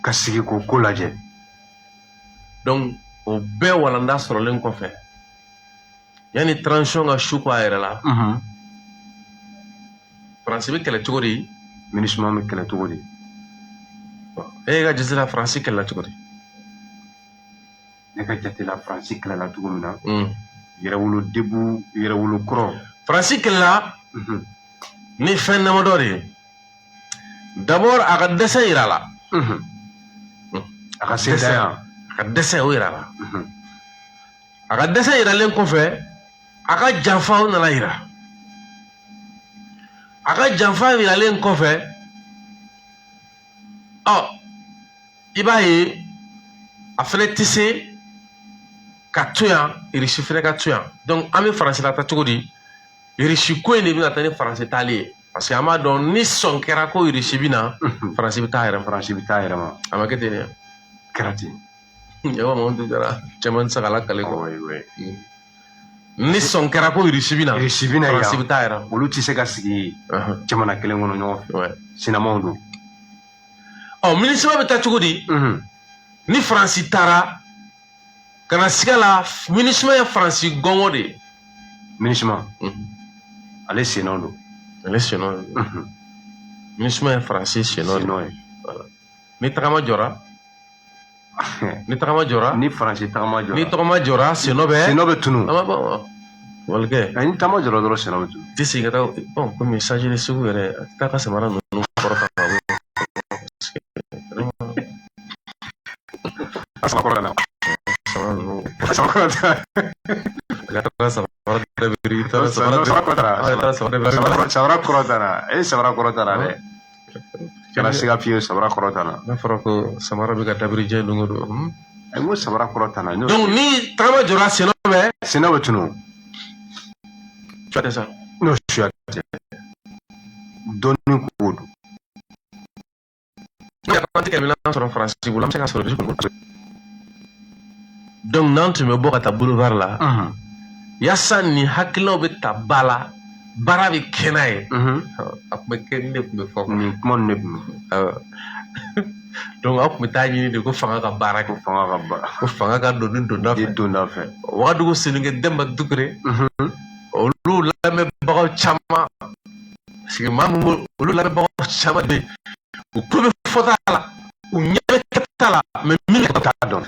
Ka sigi k'o ko lajɛ. Donc o bɛɛ walanda sɔrɔlen kɔfɛ, yanni transition ka su ko a yɛrɛ la, Faransi bɛ kɛlɛ cogo di? MINUSMA bɛ kɛlɛ cogo di? E ka jate la, Faransi kɛlɛla cogo di? Ne ka jate la, Faransi kɛlɛla cogo min na, yɛrɛwolo debu, yɛrɛwolo kɔrɔ. Faransi kɛlɛla ni fɛn damadɔ de ye. D'abord, a ka dɛsɛ yira la. A ka sentanya. A ka dɛsɛ o yira la. A ka dɛsɛ yiralen kɔfɛ, a ka janfa o nana yira. A ka janfa yiralen kɔfɛ, ɔ, i b'a ye a fɛnɛ tɛ se ka to yan, Irisi fɛnɛ ka to yan. Donc an bɛ Faransi lata cogo di? Irisi ko in de bɛna taa ni Faransi taali ye, parce que an b'a dɔn ni sɔn kɛra ko Irisi bɛ na, Faransi bɛ taa a yɛrɛ ma. Faransi bɛ taa a yɛrɛ ma. A ma kɛ ten de? Kɛra ten. Yawa Mamutu Jara, cɛman tɛ se ka lakale kɔ. Ni sɔn kɛra ko Irisi bɛ na, Irisi bɛ na yan, Faransi bɛ taa a yɛrɛ ma. Olu tɛ se ka sigi jamana kelen kɔnɔ ɲɔgɔn fɛ. Sinamaw don. Ɔ, MINUSMA bɛ taa cogo di? Ni Faransi taara ka na siga la, MINUSMA ye Faransi gɔngɔ de ye. MINUSMA, ale sennɔ don. Ale sennɔ don. MINUSMA ye Faransi sennɔ de ye. Voilà. Ni tagama jɔra, ni tagama jɔra, ni Faransi tagama jɔra, ni tagama jɔra, senɔ bɛ senɔ bɛ tunu. A ma ban wa? Walikɛ. Ni taama jɔra dɔrɔn, senɔ bɛ tunu. Tɛ segin ka taa. Bon, komi Sajili Segu yɛrɛ, a tɛ taa ka samara ninnu kɔrɔ ta ka bɔ. A sama kɔrɔ na. Samara ninnu. A sama kɔrɔ ta. A taara samara dabiri, i taara samara Samara kɔrɔ ta. A taara samara dabiri. Samara kɔrɔ ta na. E, samara kɔrɔ ta na dɛ. Kana siga fiyewu, samara kɔrɔ ta na. N'a fɔra ko samara bɛ ka dabiri diɲɛ don o don. N ko samara kɔrɔ ta na. Donc ni tagama jɔra, senɔ bɛ Senɔ bɛ tunu. Suya tɛ sa. N'o suya tɛ. Dɔnni ko don. N'o an tɛ kɛmɛ sɔrɔ Faransi bolo, an bɛ se ka sɔrɔ dusu kɔnɔ. Donc n'an tun bɛ bɔ ka taa boulevard la, yaasa nin hakilinaw bɛ ta ba la, baara bɛ kɛ n'a ye, a tun bɛ kɛ nin de tun bɛ fɔ. Nin kuma ninnu de tun bɛ fɔ. Donc aw tun bɛ taa ɲini de ko fanga ka baara kɛ. Ko fanga ka baara. Ko fanga ka don ni donda fɛ. Donda fɛ. Wagadugu Senunkɛ Demba Dukure, olu lamɛnbagaw caman, parce que maa min, olu lamɛnbagaw caman bɛ yen, u tulo bɛ fɔta la, u ɲɛ bɛ kɛta la, mais min bɛ t'a dɔn.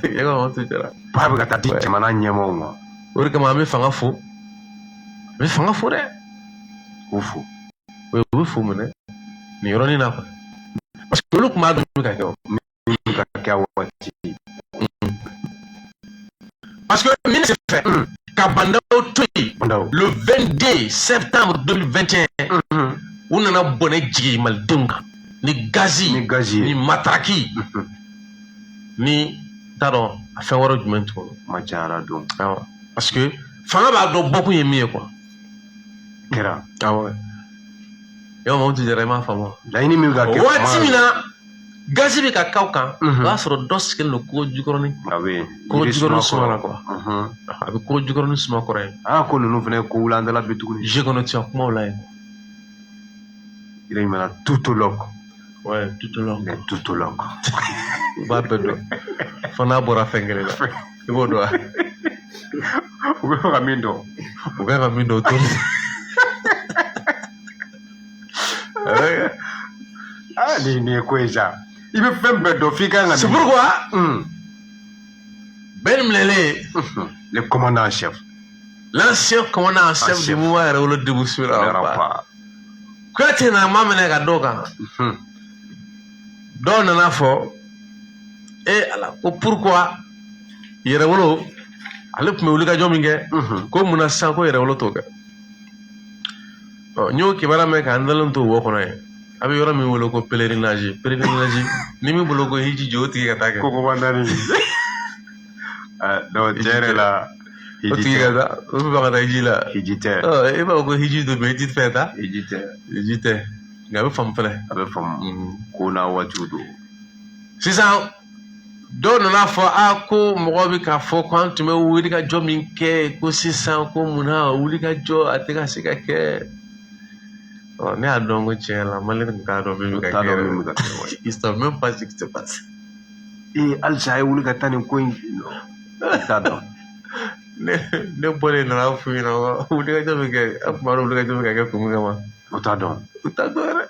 E ka mɔgɔ tɛ. Ba bɛ ka taa di jamana ɲɛmaaw ma. O de kama an bɛ fanga fo, an bɛ fanga fo dɛ. K'u fo. U bɛ fo minɛ nin yɔrɔnin na quoi, parce que olu tun b'a dɔn min ka kɛ o. Min ka kɛ a waati. Parce que min fɛ ka Bah N'Daw to yen le 22 septembre 2021, u nana bɔnɛ jigin malidenw kan ni gazi, ni gazi ni mataraki, ni t'a dɔn a fɛn wɛrɛ jumɛn tuguni. Ma cayara don. Awɔ, parce que fanga b'a dɔn bɔkun ye min ye quoi. Kɛra. Awɔ, yɔrɔ maaw tɛ jɛra, i m'a faamu. Laɲini min bɛ ka kɛ. Waati min na gazi bɛ ka k'aw kan, o y'a sɔrɔ dɔ sigilen don kogo jukɔrɔni. A bɛ yen. Kogo jukɔrɔni suma la quoi, a bɛ kogo jukɔrɔni suma kɔrɔ yen. Aa, ko ninnu fana ye ko wulandala bi tuguni. Jeu kɔnɔ ti kumaw la yen. Yɛrɛ ɲuman tutologue. Ouais, tutologue. Les tutologues. U b'a bɛɛ dɔn fo n'a bɔra fɛn kelen la, i b'o dɔn wa? U bɛ fɛ ka min dɔn. U bɛ ka min dɔn, o t'o. Aa, nin ye ko ye sa. I bɛ fɛn bɛɛ dɔn f'i kan ka. C'est pourquoi bɛɛ minɛlen. Le commandant en chef. L'ancien commandant en chef du mouvement Yɛrɛwolo Debout sur la rempart. Kuyate nana ma minɛ ka dɔw kan. Dɔw nana fɔ e ala ko pourquoi Yɛrɛwolo, ale tun bɛ wulikajɔ min kɛ, ko munna sisan ko Yɛrɛwolo t'o kɛ? Ɔ, n y'o kibaruya mɛn k'an dalen to wo kɔnɔ yen. A bɛ yɔrɔ min wele ko pèlerinage, pèlerinage ni min bolo ko hiji jɔ, o tigi ka taa kɛ. Kogoba naani. Donc tiɲɛ yɛrɛ la. O tigi ka taa, o bɛ ka taa hiji la. Hiji tɛ. Ɔ, e b'a fɔ ko hiji don, mais hiji tɛ fɛ taa. Hiji tɛ. Hiji tɛ, nka a bɛ faamu fɛnɛ. A bɛ faamu ko n'a waatiw don. Sisan dɔw nana fɔ a ko mɔgɔ bɛ k'a fɔ ko an tun bɛ wulikajɔ min kɛ, ko sisan ko munna wulikajɔ a tɛ ka se ka kɛ? Ɔ, ne y'a dɔn ko tiɲɛ la maliyɛn tun t'a dɔn min bɛ ka kɛ. Ils savent même pas ce qui se passe. Ee, halisa a ye wuli ka taa nin ko in, t'a dɔn. Ne bɔlen nana f'u ɲɛna wulikajɔ bɛ kɛ, a tun b'a dɔn wulikajɔ bɛ ka kɛ kun min kama. U t'a dɔn. U t'a dɔn yɛrɛ.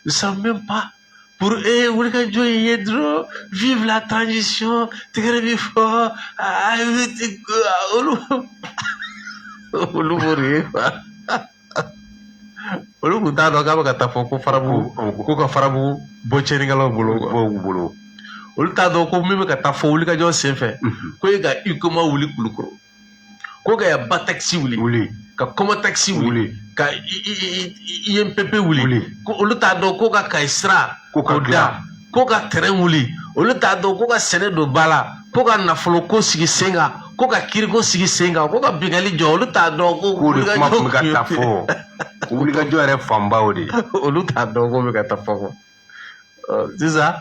Ils savent même pas. Pour eux, wulikajɔ in ye dɔrɔn vive la transition, tɛgɛrɛ bɛ fɔ, olu b'o de ye quoi. Olu tun t'a dɔn k'a bɛ ka taa fɔ ko Farabugu, ko ka Farabugu bɔ tiɲɛnikɛlaw bolo quoi. Bɔ u bolo. Olu t'a dɔn ko min bɛ ka taa fɔ wulikajɔ senfɛ, ko e ka UCOMA wuli Kulukɔrɔ, ko ka ba taxi wuli, wuli, ka Kɔmɔ taxi wuli, ka INPP wuli, ko olu t'a dɔn ko ka Kayi sira ko ka da, ko ka terrain wuli. Olu t'a dɔn ko ka sɛnɛ don ba la, ko ka nafolo ko sigi sen kan, ko ka kiriko sigi sen kan, ko ka binkanni jɔ. Olu t'a dɔn ko k'o de kuma tun bɛ ka taa fɔ wulikajɔ yɛrɛ fanba o de. Olu t'a dɔn ko bɛ ka taa fɔ quoi. Sisan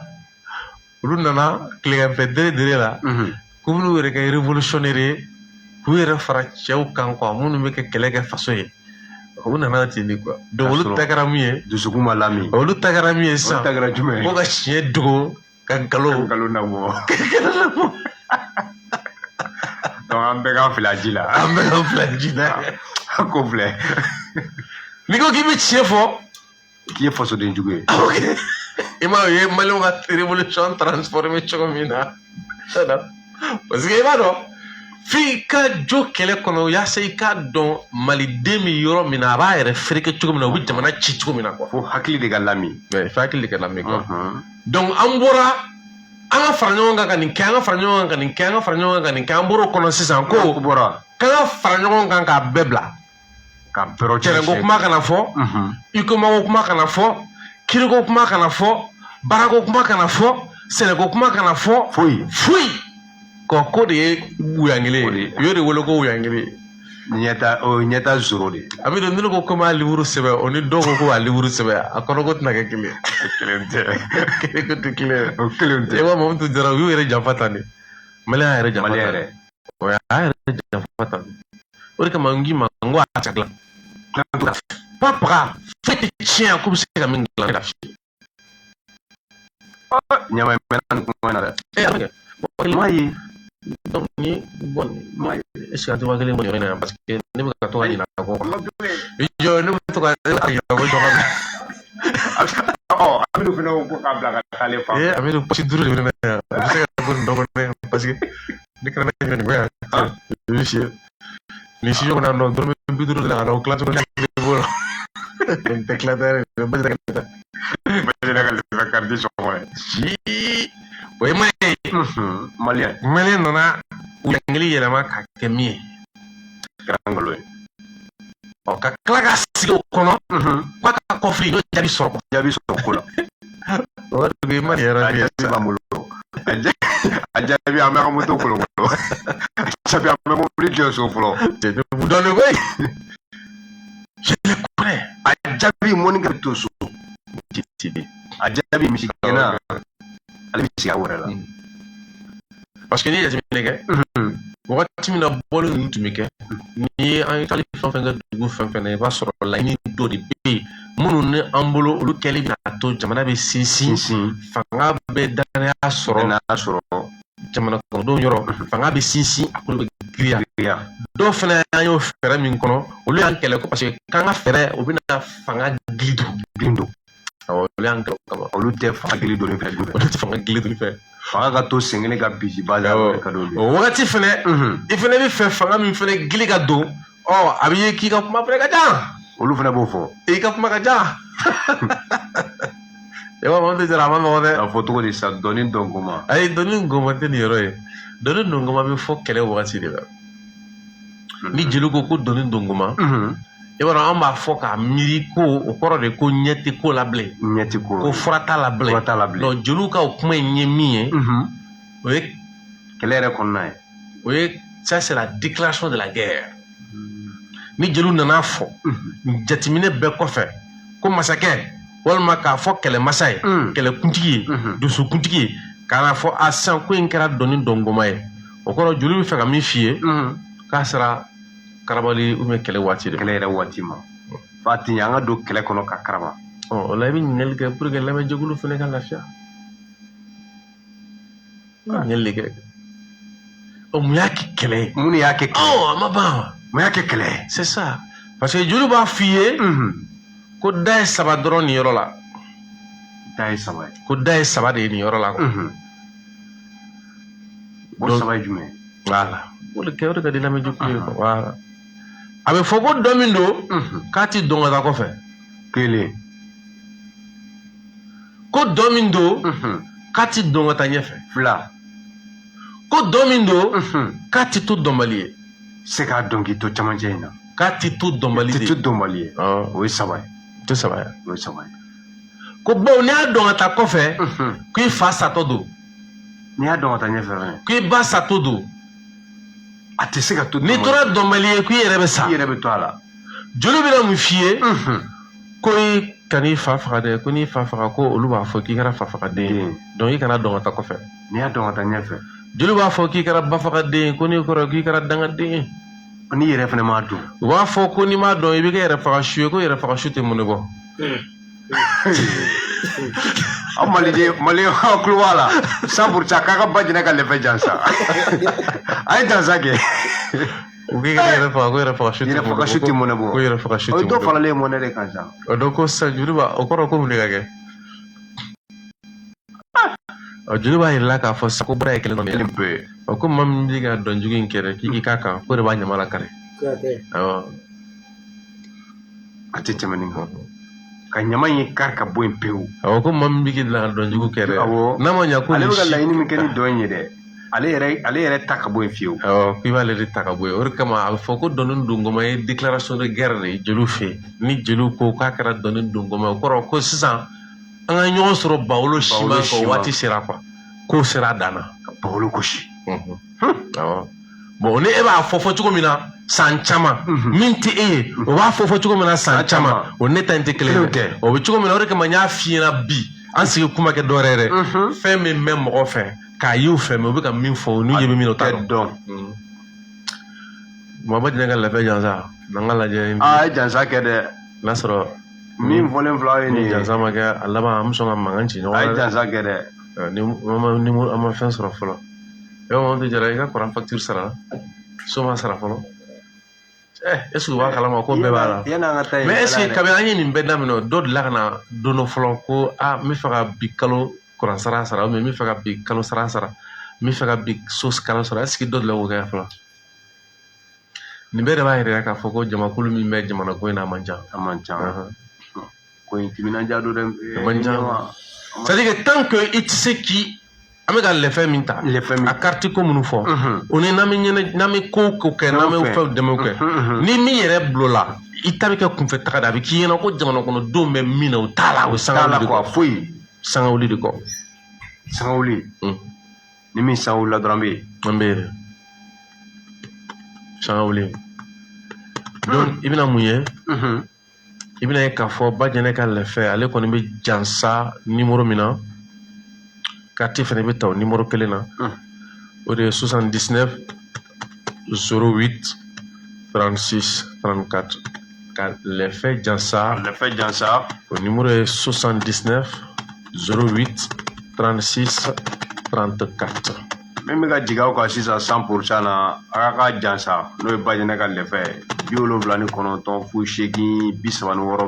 olu nana tileganfɛ dere dere la k'u bɛn'u yɛrɛ kɛ révolutionnaire ye, k'u yɛrɛ fara cɛw kan quoi, minnu bɛ kɛ kɛlɛ kɛ faso ye. U nana ten de quoi. Donc olu ta kɛra min ye. Dusukun ma lami. Olu ta kɛra min ye sisan. Olu ta kɛra jumɛn ye? Ko ka siɲɛ dogo, ka nkalon. Nkalon nabɔ. Donc an bɛɛ k'an fili a ji la. An bɛɛ k'an fili a ji la. Ko filɛ. N'i ko k'i bɛ tiɲɛ fɔ. K'i ye fasoden jugu ye. Ok, i m'a ye Maliyɛnw ka révolution transformé cogo min na, parce que i b'a dɔn, f'i ka jo kɛlɛ kɔnɔ yaasa i k'a dɔn maliden bɛ yɔrɔ min na, a b'a yɛrɛ fereke cogo min na, u bɛ jamana ci cogo min na quoi. Fo hakili de ka lami. Fo hakili de ka lami quoi. Donc an bɔra an ka fara ɲɔgɔn kan ka nin kɛ, an ka fara ɲɔgɔn kan ka nin kɛ, an ka fara ɲɔgɔn kan ka nin kɛ, an bɔr'o kɔnɔ sisan ko bɔra k'an ka fara ɲɔgɔn kan k'a bɛɛ bila. Ka bɛrɛ Terrain ko kuma kana fɔ, UEMOA ko kuma kana fɔ, kiriko kuma kana fɔ, baarako kuma kana fɔ, sɛnɛko kuma kana fɔ. Foyi. Foyi. Kɔ ko de ye wuyankelen ye, u y'o de wele ko wuyankelen. Ɲɛta, o ye ɲɛta zoro de ye. A bɛ don, ne ko ko m'a livre sɛbɛn, o ni dɔw ko ko b'a livre sɛbɛn, a kɔnɔ ko tɛna kɛ kelen ye. Kelen tɛ. Kelen ko tɛ kelen ye. O kelen tɛ. I b'a Mamutu Jara, u y'u yɛrɛ janfa tan de. Maliyɛn y'a yɛrɛ janfa Mali tan. yɛrɛ. O y'a yɛrɛ janfa tan de. O de kama n k'i ma n ko a tɛ dilan. Pa paga foyi tɛ tiɲɛ ko bɛ se ka min dilan, ne ka f'i ye. Ɲama mɛnna nin kuma in na dɛ. E y'a kɛ. Ma ye. Donc ni bon, est ce que an tɛ 5000 bɔ nin yɔrɔ in na yan? Parce que ne bɛ ka to ka ɲinɛ a kɔ quoi. I jɔ, ne bɛ to ka ɲinɛ a kɔ jɔ ka Ɔ, Amidu fana ko k'a bila ka taa ale fan. Ee Amidu, poche 5 de bɛ ne na yan. A bɛ se ka ko nin dɔ kɔnɔ yan, parce que ne kana ɲinɛ nin kɔ yan. I bɛ fiyɛ nin si ɲɔgɔn na nɔ, dɔrɔmɛ 50 de la ka na o tila tuguni, ne hakili b'o la. Nin tɛ tila tɛ yɛrɛ, basi tɛ ka Basi ka lɛfɛ kariti sɔngɔ ye. Si o ye maliyɛn ye. Maliyɛn. Maliyɛn nana wuyankili yɛlɛma k'a kɛ min ye. Kɛra nkalon ye. Ɔ, ka tila ka sigi o kɔnɔ k'a ka kɔfili n'o jaabi sɔrɔ. Jaabi sɔrɔ ko la. O ka dugu i ma nin yɔrɔ A f'i ye. jaabi b'an bolo. A jaabi, an bɛ ka moto kolokolo. A jaabi, an bɛ mobili jɔ so fɔlɔ. Dɔnni koyi, je le connais. A jaabi, mɔni ka to so. A jaabi, misi gɛnna ale bɛ sigi a wɛrɛ la. Parce que n'i ye jateminɛ kɛ, wagati min na bɔli ninnu tun bɛ kɛ, n'i ye an ye taali fɛn o fɛn kɛ dugu fɛn fɛn na, i b'a sɔrɔ laɲini dɔ de bɛ yen minnu ni an bolo, olu kɛli bɛna to jamana bɛ sinsin, Sinsin. fanga bɛ danaya sɔrɔ, N'a sɔrɔ. jamana kɔnɔdenw yɔrɔ fanga bɛ sinsin, a kolo bɛ giriya. Giriya. Dɔw fana, an y'o fɛɛrɛ min kɔnɔ, olu y'an kɛlɛ ko parce que k'an ka fɛɛrɛ o bɛna fanga gili don. Gili don. Awɔ, olu y'an kɛlɛ o kama. Olu tɛ fanga gili donni fɛ. Olu tɛ fanga gili donni fɛ. Fanga ka to sen kelen ka bisi ba la ka d'olu ye. O wagati fɛnɛ, i fɛnɛ bɛ fɛ fanga min fɛnɛ gili ka don, ɔ a bɛ ye k'i ka kuma fɛnɛ ka ca. Olu fana b'o fɔ. I ka kuma ka ca. I b'a fɔ, Jara, a ma nɔgɔn dɛ. A fɔ cogo di sa, dɔnni dɔnko ma? Ayi, dɔnni ngɔma tɛ nin yɔrɔ ye. Dɔnni dɔnkoma bɛ fɔ kɛlɛ wagati de la. Ni jeli ko ko dɔnni dɔnkoma, i b'a dɔn, an b'a fɔ k'a miiri ko o kɔrɔ de ko ɲɛ tɛ ko la bilen. Ɲɛ tɛ ko. Ko fura t'a la bilen. Fura t'a la bilen. Donc jeliw ka o kuma in ye min ye, o ye kɛlɛ yɛrɛ kɔnɔna ye. O ye, ça c'est la déclaration de la guerre. Ni jeliw nana fɔ jateminɛ bɛɛ kɔfɛ ko masakɛ, walima k'a fɔ kɛlɛmasa ye, kɛlɛkuntigi ye, dusukuntigi ye, k'a n'a fɔ a sisan ko in kɛra dɔnni dɔnkoma ye, o kɔrɔ jeliw bɛ fɛ ka min f'i ye, k'a sera karabali ou bien kɛlɛ waati de. Kɛlɛ yɛrɛ waati ma, fa ti ɲɛ an ka don kɛlɛ kɔnɔ ka karaba. Ɔ, o la i bɛ ɲininkali kɛ pour que lamɛnjɛkulu fana ka lafiya. I bɛ ɲininkali kɛ, ɔ, mun y'a kɛ kɛlɛ ye? Mun de y'a kɛ kɛlɛ ye? Ɔ, a ma ban wa? Mun y'a kɛ kɛlɛ ye? C'est ça, parce que jeliw b'a f'i ye ko da ye saba dɔrɔn nin yɔrɔ la. Da ye saba ye. Ko da ye saba de ye nin yɔrɔ la quoi. O saba ye jumɛn ye? Voilà, o de kɛ, o de ka di lamɛnjɛkulu ye quoi. Voilà, a bɛ fɔ ko dɔ min don k'a ti dɔn ka taa kɔfɛ. Kelen. Ko dɔ min don k'a ti dɔn ka taa ɲɛfɛ. Fila. Ko dɔ min don k'a ti to dɔnbali ye. Se k'a dɔn k'i to camancɛ in na. K'a ti to dɔnbali tɛ de to ye. Dɔnbali ye. Ɔ, O ye saba ye. To saba ye. O ye saba ye. Ko bawo n'i y'a dɔn ka taa kɔfɛ, ko i fa satɔ don. N'i y'a dɔn ka taa ɲɛfɛ fɛnɛ, ko i ba satɔ don. A tɛ se ka to. N'i tora dɔnbali ye, ko i yɛrɛ bɛ sa. I yɛrɛ bɛ to a la. Joli bɛna mun f'i ye? Ko i kan'i fa faga dɛ, ko n'i fa faga, ko olu b'a fɔ k'i kɛra fafagaden ye. Den. Donc i kana dɔn ka taa kɔfɛ. N'i y'a dɔn ka taa ɲɛfɛ, Joli b'a fɔ k'i kɛra bafagaden ye, ko n'i kɔrɔ k'i kɛra dangaden ye. N'i yɛrɛ fɛnɛ m'a dɔn, U b'a fɔ ko n'i m'a dɔn, i bɛ kɛ yɛrɛ faga su ye, ko yɛrɛ faga su tɛ mun de bɔ. Aw maliden, maliyɛn, aw tulo b'a la, 100% k'a ka ba jɛnɛ ka lɛfɛ jansa, a ye jansa kɛ. U k'i ka yɛrɛ faga ko yɛrɛ faga su tɛ yɛrɛ faga su tɛ mɔnɛ bɔ ko yɛrɛ faga su o tɛ ye dɔ mɔnɛ bɔ. faralen mɔnɛ de kan sa O dɔ ko sisan joli b'a o kɔrɔ ko mun de ka kɛ? Ɔ joli b'a yir'i la k'a fɔ sisan ko bɔra ye kelen dɔrɔn de ye. Kelen pe. Ɔ ko maa min bɛ ka dɔn jugu in kɛ dɛ k'i k'i k'a kan k'o de b'a ɲama lakari. Kuyate. Awɔ. A tɛ tɛmɛ nin kan ka ɲama in kari ka bɔ yen pewu. Awɔ ko maa min bɛ k'i bila ka dɔn jugu kɛ dɛ. Awɔ. N'a ma ɲa ko Ale nin bɛ ka si laɲini min kɛ ni dɔn in ye dɛ, ale yɛrɛ ta ka bɔ yen fiyewu. Awɔ k'i b'ale de ta ka bɔ yen. O de kama a bɛ fɔ ko dɔnni dongoma ye déclaration de guerre de ye jeliw fɛ yen. Ni jeliw ko k'a kɛra dɔnni dongoma ye, o kɔrɔ ko sisan an ka ɲɔgɔn sɔrɔ bawolo siman kan o siman. Waati sera quoi. Ko sera a dan na. Ka bawolo gosi. Awɔ. Bon ni e b'a fɔ fɔ cogo min na san caman, min tɛ e ye o b'a fɔ fɔ cogo min na san caman, o ne ta in tɛ kelen ye dɛ. O bɛ cogo min na, o de kama n y'a f'i ɲɛna bi, an sigi kuma kɛ dɔwɛrɛ ye dɛ. Fɛn min bɛ mɔgɔ fɛ k'a ye u fɛ mɛ u bɛ ka min fɔ u n'u ɲɛ bɛ min na u t'a dɔn. Dɔn. Maba jɛnɛ ka lafɛ jansa n'an ka lajɛ. Aa, ye jansa kɛ dɛ. N'a sɔrɔ min fɔlen filɛ aw ye nin ni ye. Jansa ma kɛ a laban, an bɛ sɔn ka mankan ci ɲɔgɔn A ye na dɛ. Jansa kɛ dɛ. Ni an ma fɛn sɔrɔ fɔlɔ. E Mamadu Jara, i ka kuran facture sara, so ma sara fɔlɔ. Est ce que u b'a kalama ko bɛɛ b'a la? Yanni an ka taa yen. Mais est ce que kabini an ye nin bɛɛ daminɛ, dɔ delila ka na don dɔ fɔlɔ ko a n bɛ fɛ ka bi kalo kuran sara sara, ou bien n bɛ fɛ ka bi kalo sara sara, n bɛ fɛ ka bi so kalo sara? Est ce que dɔ delila k'o kɛ fɔlɔ? Nin bɛɛ de b'a yira k'a fɔ ko jamakulu min bɛ jamana ko in na, a man ca. A man ca. Ko in timinandiya don dɛ. A man ca. C'est à dire que tant que i tɛ se k'i an bɛ ka lɛfɛ min ta, Lɛfɛ min. a carte ko minnu fɔ, o ni n'an bɛ ɲɛnɛ, n'an bɛ ko ko kɛ, n'an bɛ fɛnw dɛmɛ kɛ, ni min yɛrɛ bulon la, i ta bɛ kɛ kunfɛ taga de, a bɛ k'i ɲɛna ko jamana kɔnɔdenw bɛ min na, o t'a la, o ye T'a la sangawuli de quoi kɔ. Foyi. Sangawuli de kɔ. Sangawuli. Ni min sangawulila dɔrɔn, bɛ yen. An bɛ yen sangawuli. Donc i bɛna mun ye? I bɛna ye k'a fɔ ba jɛnɛ ka lɛfɛ, ale kɔni bɛ jansa numéro min na, carte fana bɛ ta o numéro kelen na, o de ye 79 08 36 34. Ka lɛfɛ jansa. Lɛfɛ jansa. O numéro ye 79 08 36 34. Min bɛ ka jigin aw kan sisan 100% na, a ka jansa, n'o ye Bajɛnɛ ka lɛfɛ, 79 0 8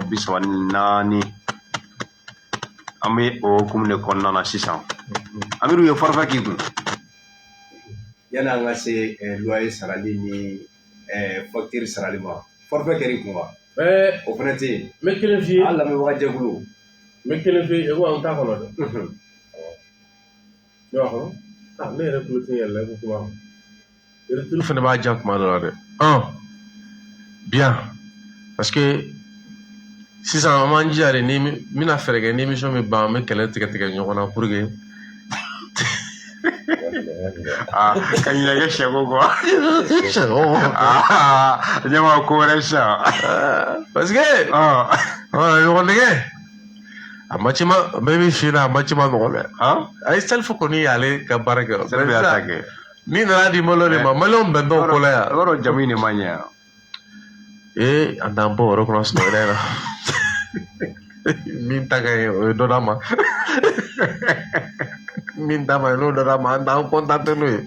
36 34. An bɛ o hukumu de kɔnɔna na sisan. Amidu ye forfait k'i kun. Yanni an ka se loyer sarali ni facture sarali ma, forfait kɛr'i kun wa? O fana tɛ yen. N bɛ kelen f'i ye. An lamɛnbaga jɛkulu. N bɛ kelen f'i ye ko an t'a kɔnɔ dɛ. Ne b'a kɔnɔ. Ah, ne yɛrɛ tulo tɛ n yɛrɛ la i ko kuma kɔnɔ. Retour fana b'a diya kuma dɔ la dɛ. Bien, parce que sisan an b'an jija de, ni n bɛna fɛɛrɛ kɛ, ni émission bɛ ban, an bɛ kɛlɛ tigɛ tigɛ ɲɔgɔn na pour que Aa, ka ɲinɛ kɛ sɛko kɔ. Aa, ɲɛma ko wɛrɛ sisan. Parce que ɲɔgɔn nɛgɛ a match ma, bɛɛ bɛ fi na, a match ma nɔgɔn dɛ. Ayi, Salifu kɔni y'ale ka baara kɛ. Salifu y'a ta kɛ. N'i nana di Maliyɛnw de ma, Maliyɛnw bɛn t'o ko la yan. I b'a dɔn jamu in de ma ɲɛ yan. Ee, an t'an bɔ o yɔrɔ kɔnɔ sunɔgɔ in na. Min ta ka ɲi, o ye dɔ d'a ma. Min ta ma ɲi, n'o dɔ d'a ma, an t'an contenté n'o ye.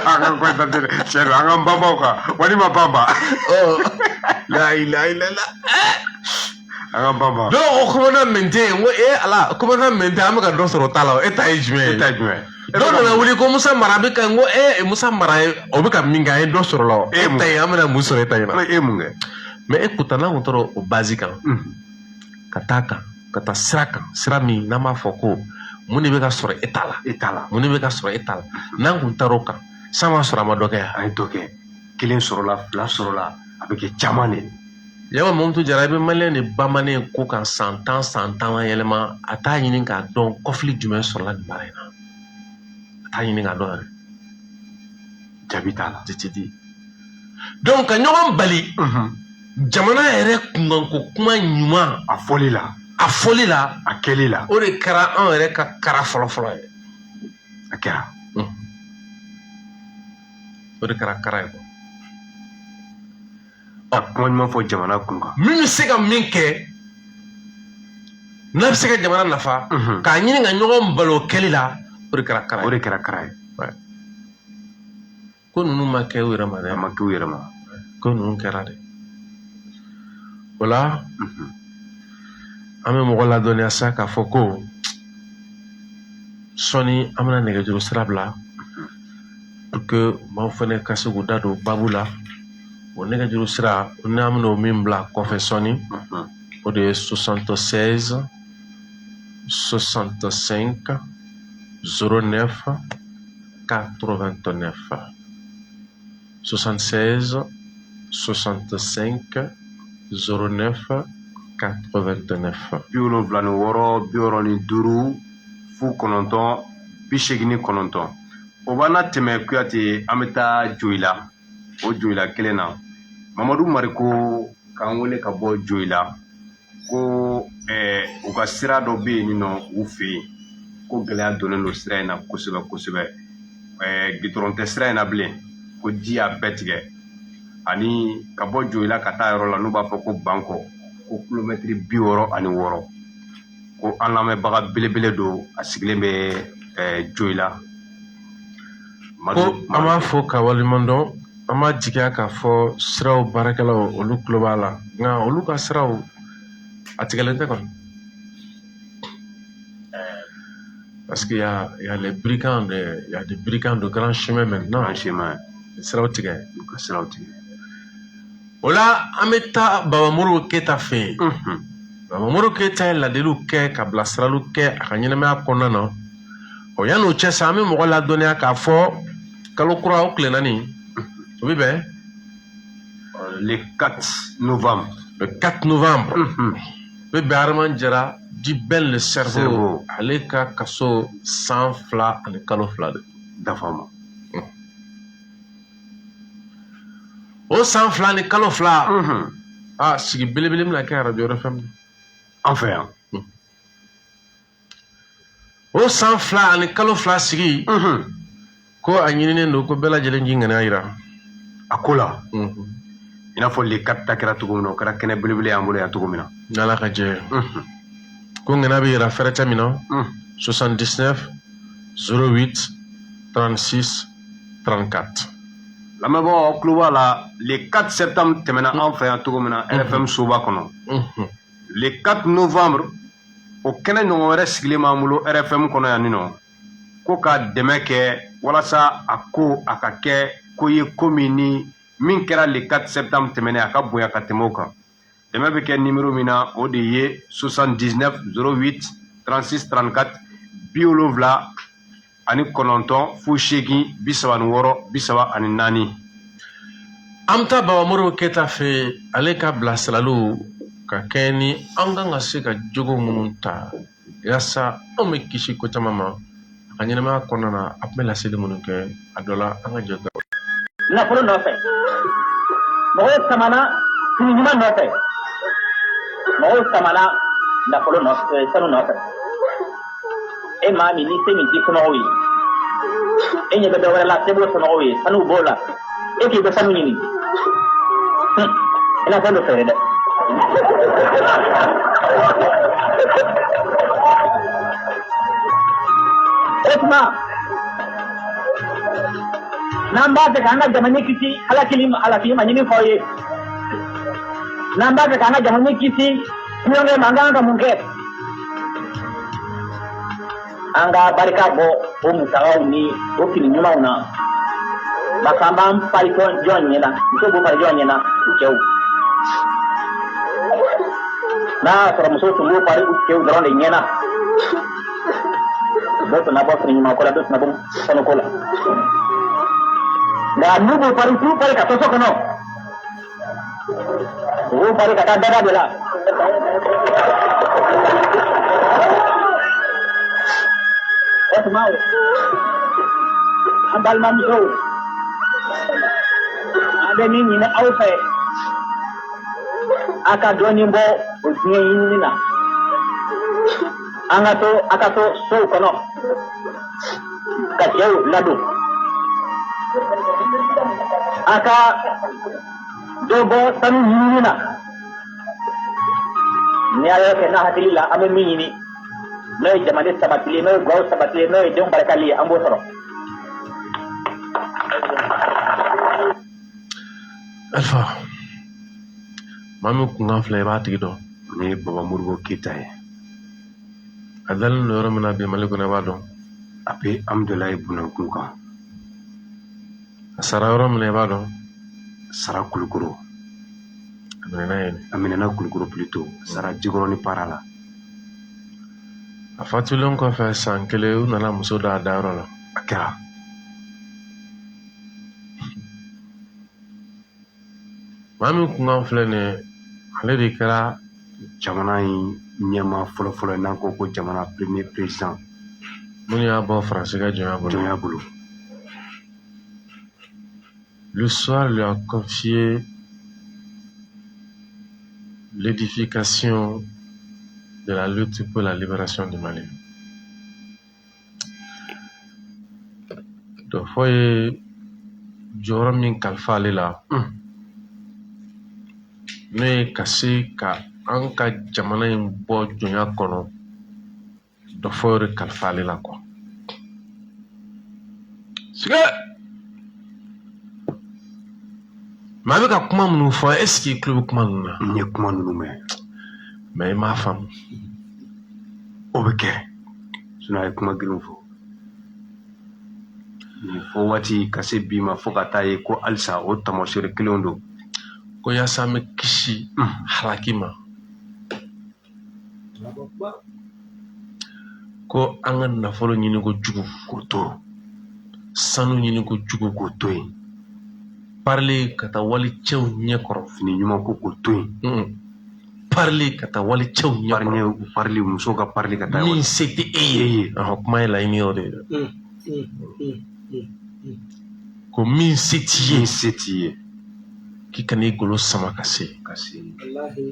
An ka contenté tiɲɛ don, an k'an banba o kan walima banba. Ɔ la ilaha illallah. An ka banba. Donc o commandant min tɛ yen, n ko ee ala, commandant min tɛ, an bɛ ka dɔ sɔrɔ o ta la, o e ta ye jumɛn ye? E ta ye jumɛn? Dɔw nana wuli ko Musa Mara bɛ ka, n ko ee Musa Mara ye, o bɛ ka min kɛ, an ye dɔ sɔrɔ la o. E E ta ye, an bɛna mun sɔrɔ e ta in na? E ye mun kɛ? Mais e kuta n'an kun taara o base kan, ka taa kan, ka taa sira kan, sira min n'an b'a fɔ ko mun de bɛ ka sɔrɔ e ta la? E ta la. Mun de bɛ ka sɔrɔ e ta la? N'an kun taara o kan, san b'a sɔrɔ a ma dɔ kɛ yan. An ye dɔ kɛ. Kelen sɔrɔla, fila sɔrɔla, a bɛ kɛ caman de. Yaba Mamutu Jara, i bɛ Maliyɛn de bamanen ko kan san 10, san 10 yɛlɛma, a t'a ɲini k'a dɔn kɔfili jumɛn sɔrɔla nin baara in na. A t'a ɲini k'a dɔn yɛrɛ. Jaabi t'a la. Jate di. Donc ka ɲɔgɔn bali jamana yɛrɛ kunkanko kuma ɲuman. A fɔli la. A fɔli la. A kɛli la. O de kɛra anw yɛrɛ ka kara fɔlɔ-fɔlɔ ye. A kɛra. O de kɛra kara ye quoi. Ka kuma ɲuman fɔ jamana kun kan. Min bɛ se ka min kɛ, n'a bɛ se ka jamana nafa, k'a ɲini ka ɲɔgɔn balo o kɛli la, o de kɛra kara ye. O de kɛra kara ye. Ko ninnu ma kɛ u yɛrɛ ma dɛ. A ma kɛ u yɛrɛ ma. Ko ninnu kɛra de. O la, an bɛ mɔgɔ ladɔnniya sa k'a fɔ ko sɔɔni an bɛna nɛgɛjuru sira bila pour que maaw fana ka se k'u da don baabu la. O nɛgɛjuru sira, n'an bɛna o min bila kɔfɛ sɔɔni, o de ye 76 65 09 89, 76 65 09 89. 76 65 09 89. O b'an na tɛmɛ Kuyate, an bɛ taa Joyila. O Joyila kelen na, Mamadu Mariko k'an wele ka bɔ Joyila ko u ka sira dɔ bɛ yen nɔ u fɛ yen, ko gɛlɛya donnen don sira in na kosɛbɛ kosɛbɛ. Gitɔrɔn tɛ sira in na bilen, ko ji y'a bɛɛ tigɛ. Ani ka bɔ Joyila ka taa yɔrɔ la n'u b'a fɔ ko Bankɔ, ko kilomɛtiri 66, ko an lamɛnbaga belebele don, a sigilen bɛ Joyila. Ko an b'a fɔ ka waleɲuman dɔn, an b'a jigiya k'a fɔ siraw baarakɛlaw olu tulo b'a la, nka olu ka siraw a tigɛlen tɛ kɔni. Parce qu'il y a les brigands de, il y a des brigands de grand chemin maintenant. Grand chemin. Siraw tigɛ. U ka siraw tigɛ. O la, an bɛ taa Baba Modibo Keyita fɛ yen. Baba Modibo Keyita ye ladiliw kɛ ka bilasiraliw kɛ a ka ɲɛnamaya kɔnɔna na. O yan'o cɛ sa, an bɛ mɔgɔ ladɔnniya k'a fɔ kalo kura o tile 4, o bɛ bɛn Le 4 novembre. Le 4 novembre. O bɛ bɛn Arman Jara dit Ben le cerveau, ale ka kaso san 2 ani kalo 2 de dafa ma. O san 2 ni kalo 2, a sigi belebele bɛna kɛ arajo RFM an fɛ yan. O san 2 ani kalo 2 sigi, ko a ɲininen don ko bɛɛ lajɛlen k'i ŋaniya yira a ko la, i n'a fɔ le 4 ta kɛra cogo min na, o kɛra kɛnɛ belebele y'an bolo yan cogo min na. N'Ala ka jɛ, ko ŋaniya bɛ yira fɛrɛ tɛ min na, 79 08 36 34. Lamɛnbagaw tulo b'a la, le 4 septembre tɛmɛna an fɛ yan cogo min na RFM soba kɔnɔ. Le 4 novembre, o kɛnɛ ɲɔgɔn wɛrɛ sigilen b'an bolo RFM kɔnɔ yan nɔ, ko ka dɛmɛ kɛ walasa a ko a ka kɛ ko ye, ko min ni min kɛra le 4 septembre tɛmɛnen, a ka bonya ka tɛmɛ o kan. Dɛmɛ bɛ kɛ numéro min na, o de ye 79 08 36 34, 79 08 36 34. An bɛ taa Baba Modibo Keyita fɛ yen, ale ka bilasiraliw ka kɛ ni an kan ka se ka jogo minnu ta yaasa anw bɛ kisi ko caman ma a ka ɲɛnamaya kɔnɔna na. A tun bɛ laseli minnu kɛ a dɔ la, an ka jɛ ka Nafolo nɔfɛ, mɔgɔw samana fini ɲuman nɔfɛ, mɔgɔw samana nafolo nɔfɛ, sanu nɔfɛ. E maa min ni se min t'i somɔgɔw ye, e ɲɛ bɛ dɔ wɛrɛ la, se b'o somɔgɔw ye, sanu b'o la, e k'i bɛ sanu ɲini, i na fɛn dɔ feere dɛ. O tuma, n'an b'a fɛ k'an ka jamana kisi halakili ma, halakili ma ɲini f'aw ye. N'an b'a fɛ k'an ka jamana kisi tulonkɛ ma, an kan ka mun kɛ? An ka barika bɔ o musakaw ni o fini ɲumanw na, parce que an b'an pari jɔn ɲɛna, musow b'o pari jɔn ɲɛna? U cɛw. N'a y'a sɔrɔ musow tun b'o pari u cɛw dɔrɔn de ɲɛna, dɔw tun na bɔ fini ɲuman ko la, dɔw tun na bɔ sanu ko la. Nka n'u b'o pari, t'u pari ka to so kɔnɔ, u b'u pari ka taa dada de la. O tuma, an balimamusow, an bɛ min ɲini aw fɛ, a ka dɔɔnin bɔ o diɲɛ ɲinini na. An ka to, a ka to sow kɔnɔ ka cɛw ladon. A ka dɔ bɔ sanu ɲinini na. Ni a y'o kɛ n'a hakili la, an bɛ min ɲini, n'o ye jamana sabatili ye, n'o ye gaw sabatili ye, n'o ye denw barikali ye, an b'o sɔrɔ. Alpha, maa min kunkan filɛ, i b'a tigi dɔn. Nin ye Baba Modibo Keyita ye. A dalen don yɔrɔ min na bi Mali kɔnɔ, i b'a dɔn. A bɛ Amudalayi Bunakun kan. A sara yɔrɔ min na, i b'a dɔn. Sara Kulukoro. A minɛna yen. A minɛna Kulukoro plutôt. Sara Jikɔrɔni para la. A fatulen kɔfɛ san kelen, u nana muso da a dayɔrɔ la. A kɛra. Maa min kunkan filɛ nin ye, ale de kɛra jamana in ɲɛmaa fɔlɔfɔlɔ ye, n'an ko ko jamana premier président. Minnu y'a bɔ Faransi ka jɔnya bolo. Jɔnya bolo. L'histoire lui a confié l'édification de la lutte pour la libération du Mali. Dɔfɔ ye jɔyɔrɔ min kalifa ale la, n'o ye ka se ka an ka jamana in bɔ jɔnya kɔnɔ, dɔfɔ y'o de kalifa ale la quoi. Siga maa bɛ ka kuma minnu fɔ, est ce que i tulo bɛ kuma ninnu na? N ye kuma ninnu mɛn. Mais i m'a faamu. O bɛ kɛ, sinon a ye kuma girinw fɔ nin fɔ waati ka se bi ma, fo ka taa ye ko halisa o taamasere kelenw don. Ko yaasa an bɛ kisi halaki ma, ko an ka nafolo ɲini ko jugu k'o to, sanu ɲini ko jugu k'o to yen, parili ka taa wali cɛw ɲɛ kɔrɔ, fini ɲuman ko k'o to yen, parili ka taa wali cɛw ɲɛ kɔrɔ, parili, musow ka parili ka taa min se tɛ e ye. Kuma ye laɲini y'o de ye, ko min se t'i ye, min se t'i ye, k'i kana i golo sama ka se, ka se,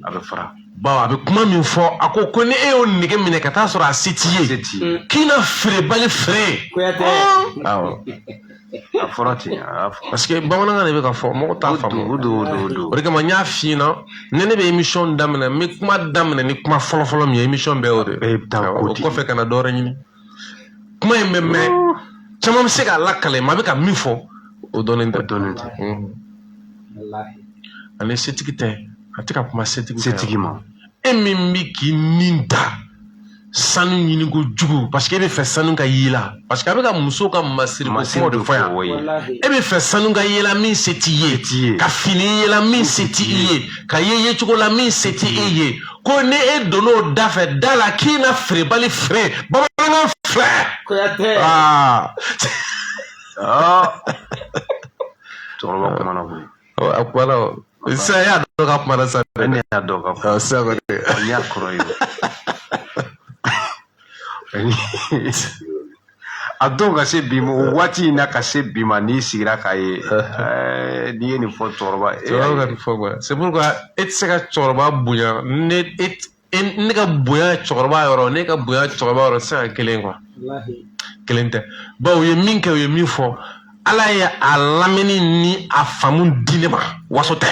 a bɛ fara. Bawo a bɛ kuma min fɔ, a ko ko ni e y'o nege minɛ ka taa sɔrɔ a se t'i ye, k'i na feerebali feere. Awɔ, a fɔra ten, a fɔ. Parce que bamanankan de bɛ ka fɔ, mɔgɔ t'a faamu. O don, o don, o don. O de kama n y'a f'i ɲɛna, ni ne bɛ émission daminɛ, n bɛ kuma daminɛ ni kuma fɔlɔfɔlɔ min ye, émission bɛɛ y'o de ye. O kɔfɛ ka na dɔ wɛrɛ ɲini. Kuma in bɛ mɛn, caman bɛ se k'a lakale, maa bɛ ka min fɔ, o dɔnnen tɛ. O dɔnnen tɛ. Ani setigi tɛ, a tɛ ka kuma setigi setigi ma. E min bɛ k'i nin da sanu ɲini ko jugu, parce que e bɛ fɛ sanu ka y'i la, parce que a bɛ ka muso ka masiri ko kuma de fɔ yan. E bɛ fɛ sanu ka y'i la min se t'i ye, ka fini y'i la min se t'i ye, ka ye yecogo la min se t'i e ye, ko ni e donn'o da fɛ da la, k'i na feerebali feere. Bamanankan filɛ. Kuyatɛ. Aa. Cɛkɔrɔba kumana koyi. A kumana o. Sisan e y'a dɔn k'a kumana sisan. Ne y'a dɔn k'a fɔ. Sisan kɔni. N y'a kɔrɔ ye. A dɔw ka se bi ma, o waati in na ka se bi ma, n'i sigira k'a ye, n'i ye nin fɔ cɛkɔrɔba. Cɛkɔrɔba ka nin fɔ quoi. C'est pourquoi e tɛ se ka cɛkɔrɔba bonya, ne ka bonya cɛkɔrɔba yɔrɔ, ne ka bonya cɛkɔrɔba yɔrɔ tɛ se ka kelen quoi. Kelen tɛ. Bawo u ye min kɛ, u ye min fɔ, Ala ye a lamɛnni ni a faamu di ne ma, waso tɛ.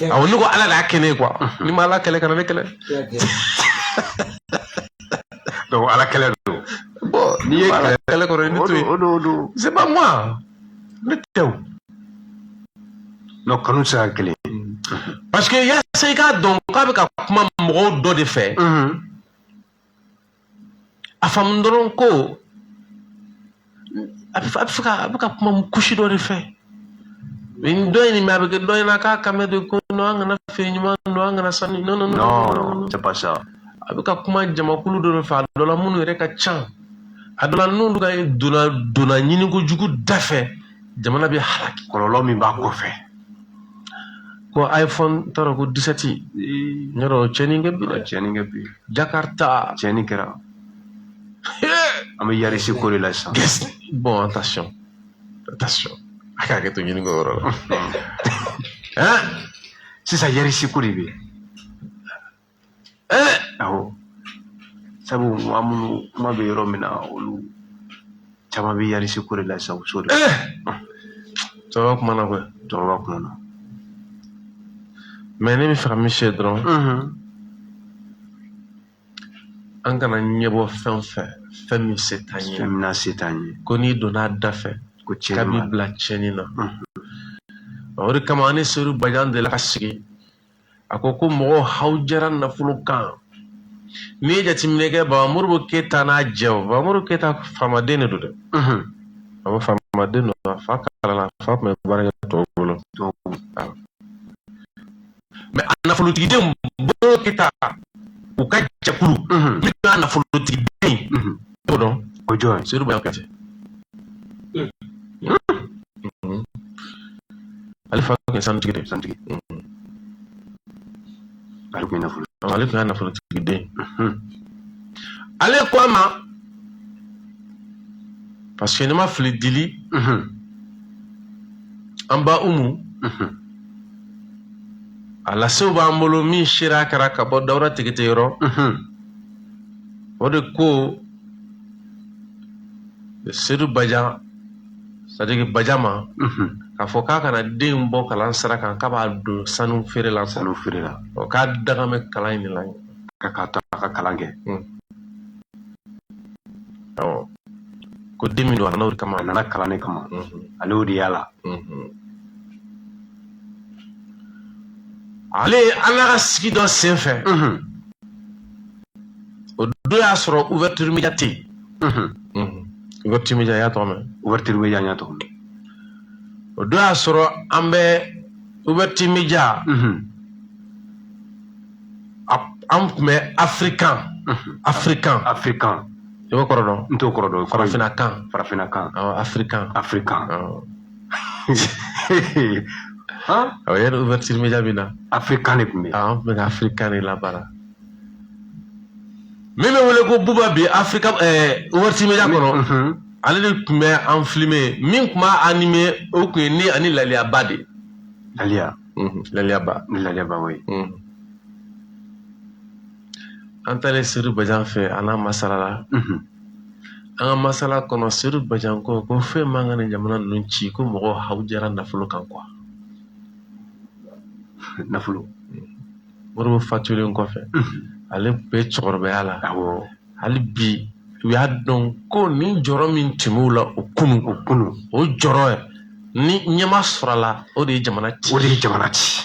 Awɔ, ne ko Ala de y'a kɛ ne ye quoi. Ni ma Ala kɛlɛ, kana ne kɛlɛ. Donc Ala kɛlɛ don. Bon, n'i ye Ala kɛlɛ kɔrɔ, ne to yen. O don, o don. C'est pas moi. Ne tɛ o. Non, kanu tɛ se ka kelen. Parce que yaasa i k'a dɔn k'a bɛ ka kuma mɔgɔw dɔ de fɛ. A faamu dɔrɔn ko a bɛ ka kuma kusi dɔ de fɛ. Nin dɔ in nin a bɛ kɛ dɔ in na k'a kan bɛ de ko non, an kana fini ɲuman don, an kana sanu. Non, non, non, c'est pas ça. A bɛ ka kuma jamakulu dɔ de fɛ, a dɔ la minnu yɛrɛ ka ca, a dɔ la n'olu ka donna ɲini kojugu da fɛ, jamana bɛ halaki. Kɔlɔlɔ min b'a kɔfɛ. Ko iPhone t'a dɔn ko 17, n y'a dɔn o tiɲɛni kɛ bi dɛ. Tiɲɛni kɛ bi. Jakarta. Tiɲɛni kɛra. An bɛ yarisi ko de la sisan. Bon, attention, attention, a k'a hakɛ to ɲini ko yɔrɔ la. Hein? Sisan yarisi ko de bɛ yen. Awɔ. Sabu maa minnu kuma bɛ yɔrɔ min na, olu caman bɛ yarisi ko de la sisan, u s'o de. Cɛkɔrɔba kumana koyi. Cɛkɔrɔba kumana. Mais ne bɛ fɛ ka min f'i ye dɔrɔn. An kana ɲɛbɔ fɛn fɛ, fɛn min se t'an ye. Fɛn min n'a se t'an ye. Ko n'i donna a da fɛ, ko k'a b'i bila tiɲɛni na. O de kama an ni Seydou Badian delila ka sigi, a ko ko mɔgɔw hawujara nafolo kan. N'i ye jateminɛ kɛ, Baba Modibo Keyita n'a jɛw, Baba Modibo Keyita faamaden de don dɛ. Baba faamaden don, a fa kalanna, a fa tun bɛ baara kɛ tubabu bolo. Mais a nafolotigiden Modibo Keyita, u ka jɛkulu min y'a nafolotigiden, e b'o dɔn? O jɔn? Seydou Badian Kuyate. Ale fa tun ye sanutigi de ye. Sanutigi. Ale tun ye nafolo. Ale tun y'a nafolotigi den. Ale ko a ma, parce que ne ma fili dili, an ba Umu, a lasew b'an bolo min seereya kɛra ka bɔ Dawuda Tigite yɔrɔ, o de ko Seydou Badian, c'est-à-dire Badian ma, k'a fɔ k'a kana den bɔ kalan sira kan, k'a b'a don sanu feere la. Sanu feere la. K'a daga bɛ kalan in de la. K'a to a ka kalan kɛ. Awɔ, ko den min don, a nana o de kama. A nana kalan de kama. Ale y'o de y'a la. Ale an ka sigi dɔ sen fɛ, o don y'a sɔrɔ Ouverture Média tɛ yen. Ouverture Média, i y'a tɔgɔ mɛn? Ouverture Média, n y'a tɔgɔ mɛn. O don y'a sɔrɔ an bɛ Ouverture Média, an tun bɛ African. African. African. I b'o kɔrɔ dɔn? N t'o kɔrɔ dɔn. Farafinna kan. Farafinna kan. Awɔ, African. African. Awɔ. Awɔ, yanni Ouverture Média bɛ na. African de tun bɛ yen. Awɔ, an tun bɛ ka African de labaara. Min bɛ wele ko Buba bi Africa Ouverture Média kɔnɔ, ale de tun bɛ an filmer. Min tun b'a animer, o tun ye ne ani Laliyaba de ye. Laliya. Laliyaba. Ni Laliyaba, oui. An taalen Seydou Badian fɛ, a n'a masala la. An ka masala kɔnɔ, Seydou Badian ko ko fɛn man ka nin jamana ninnu ci, ko mɔgɔw hawujara nafolo kan quoi. Nafolo. Modibo fatulen kɔfɛ, ale bɛ cɛkɔrɔbaya la. Awɔ. Hali bi u y'a dɔn ko nin jɔrɔ min tun b'u la o kunu, O kunu. o jɔrɔ ni ɲɛma sɔrɔ a la, o de ye jamana ci. O de ye jamana ci.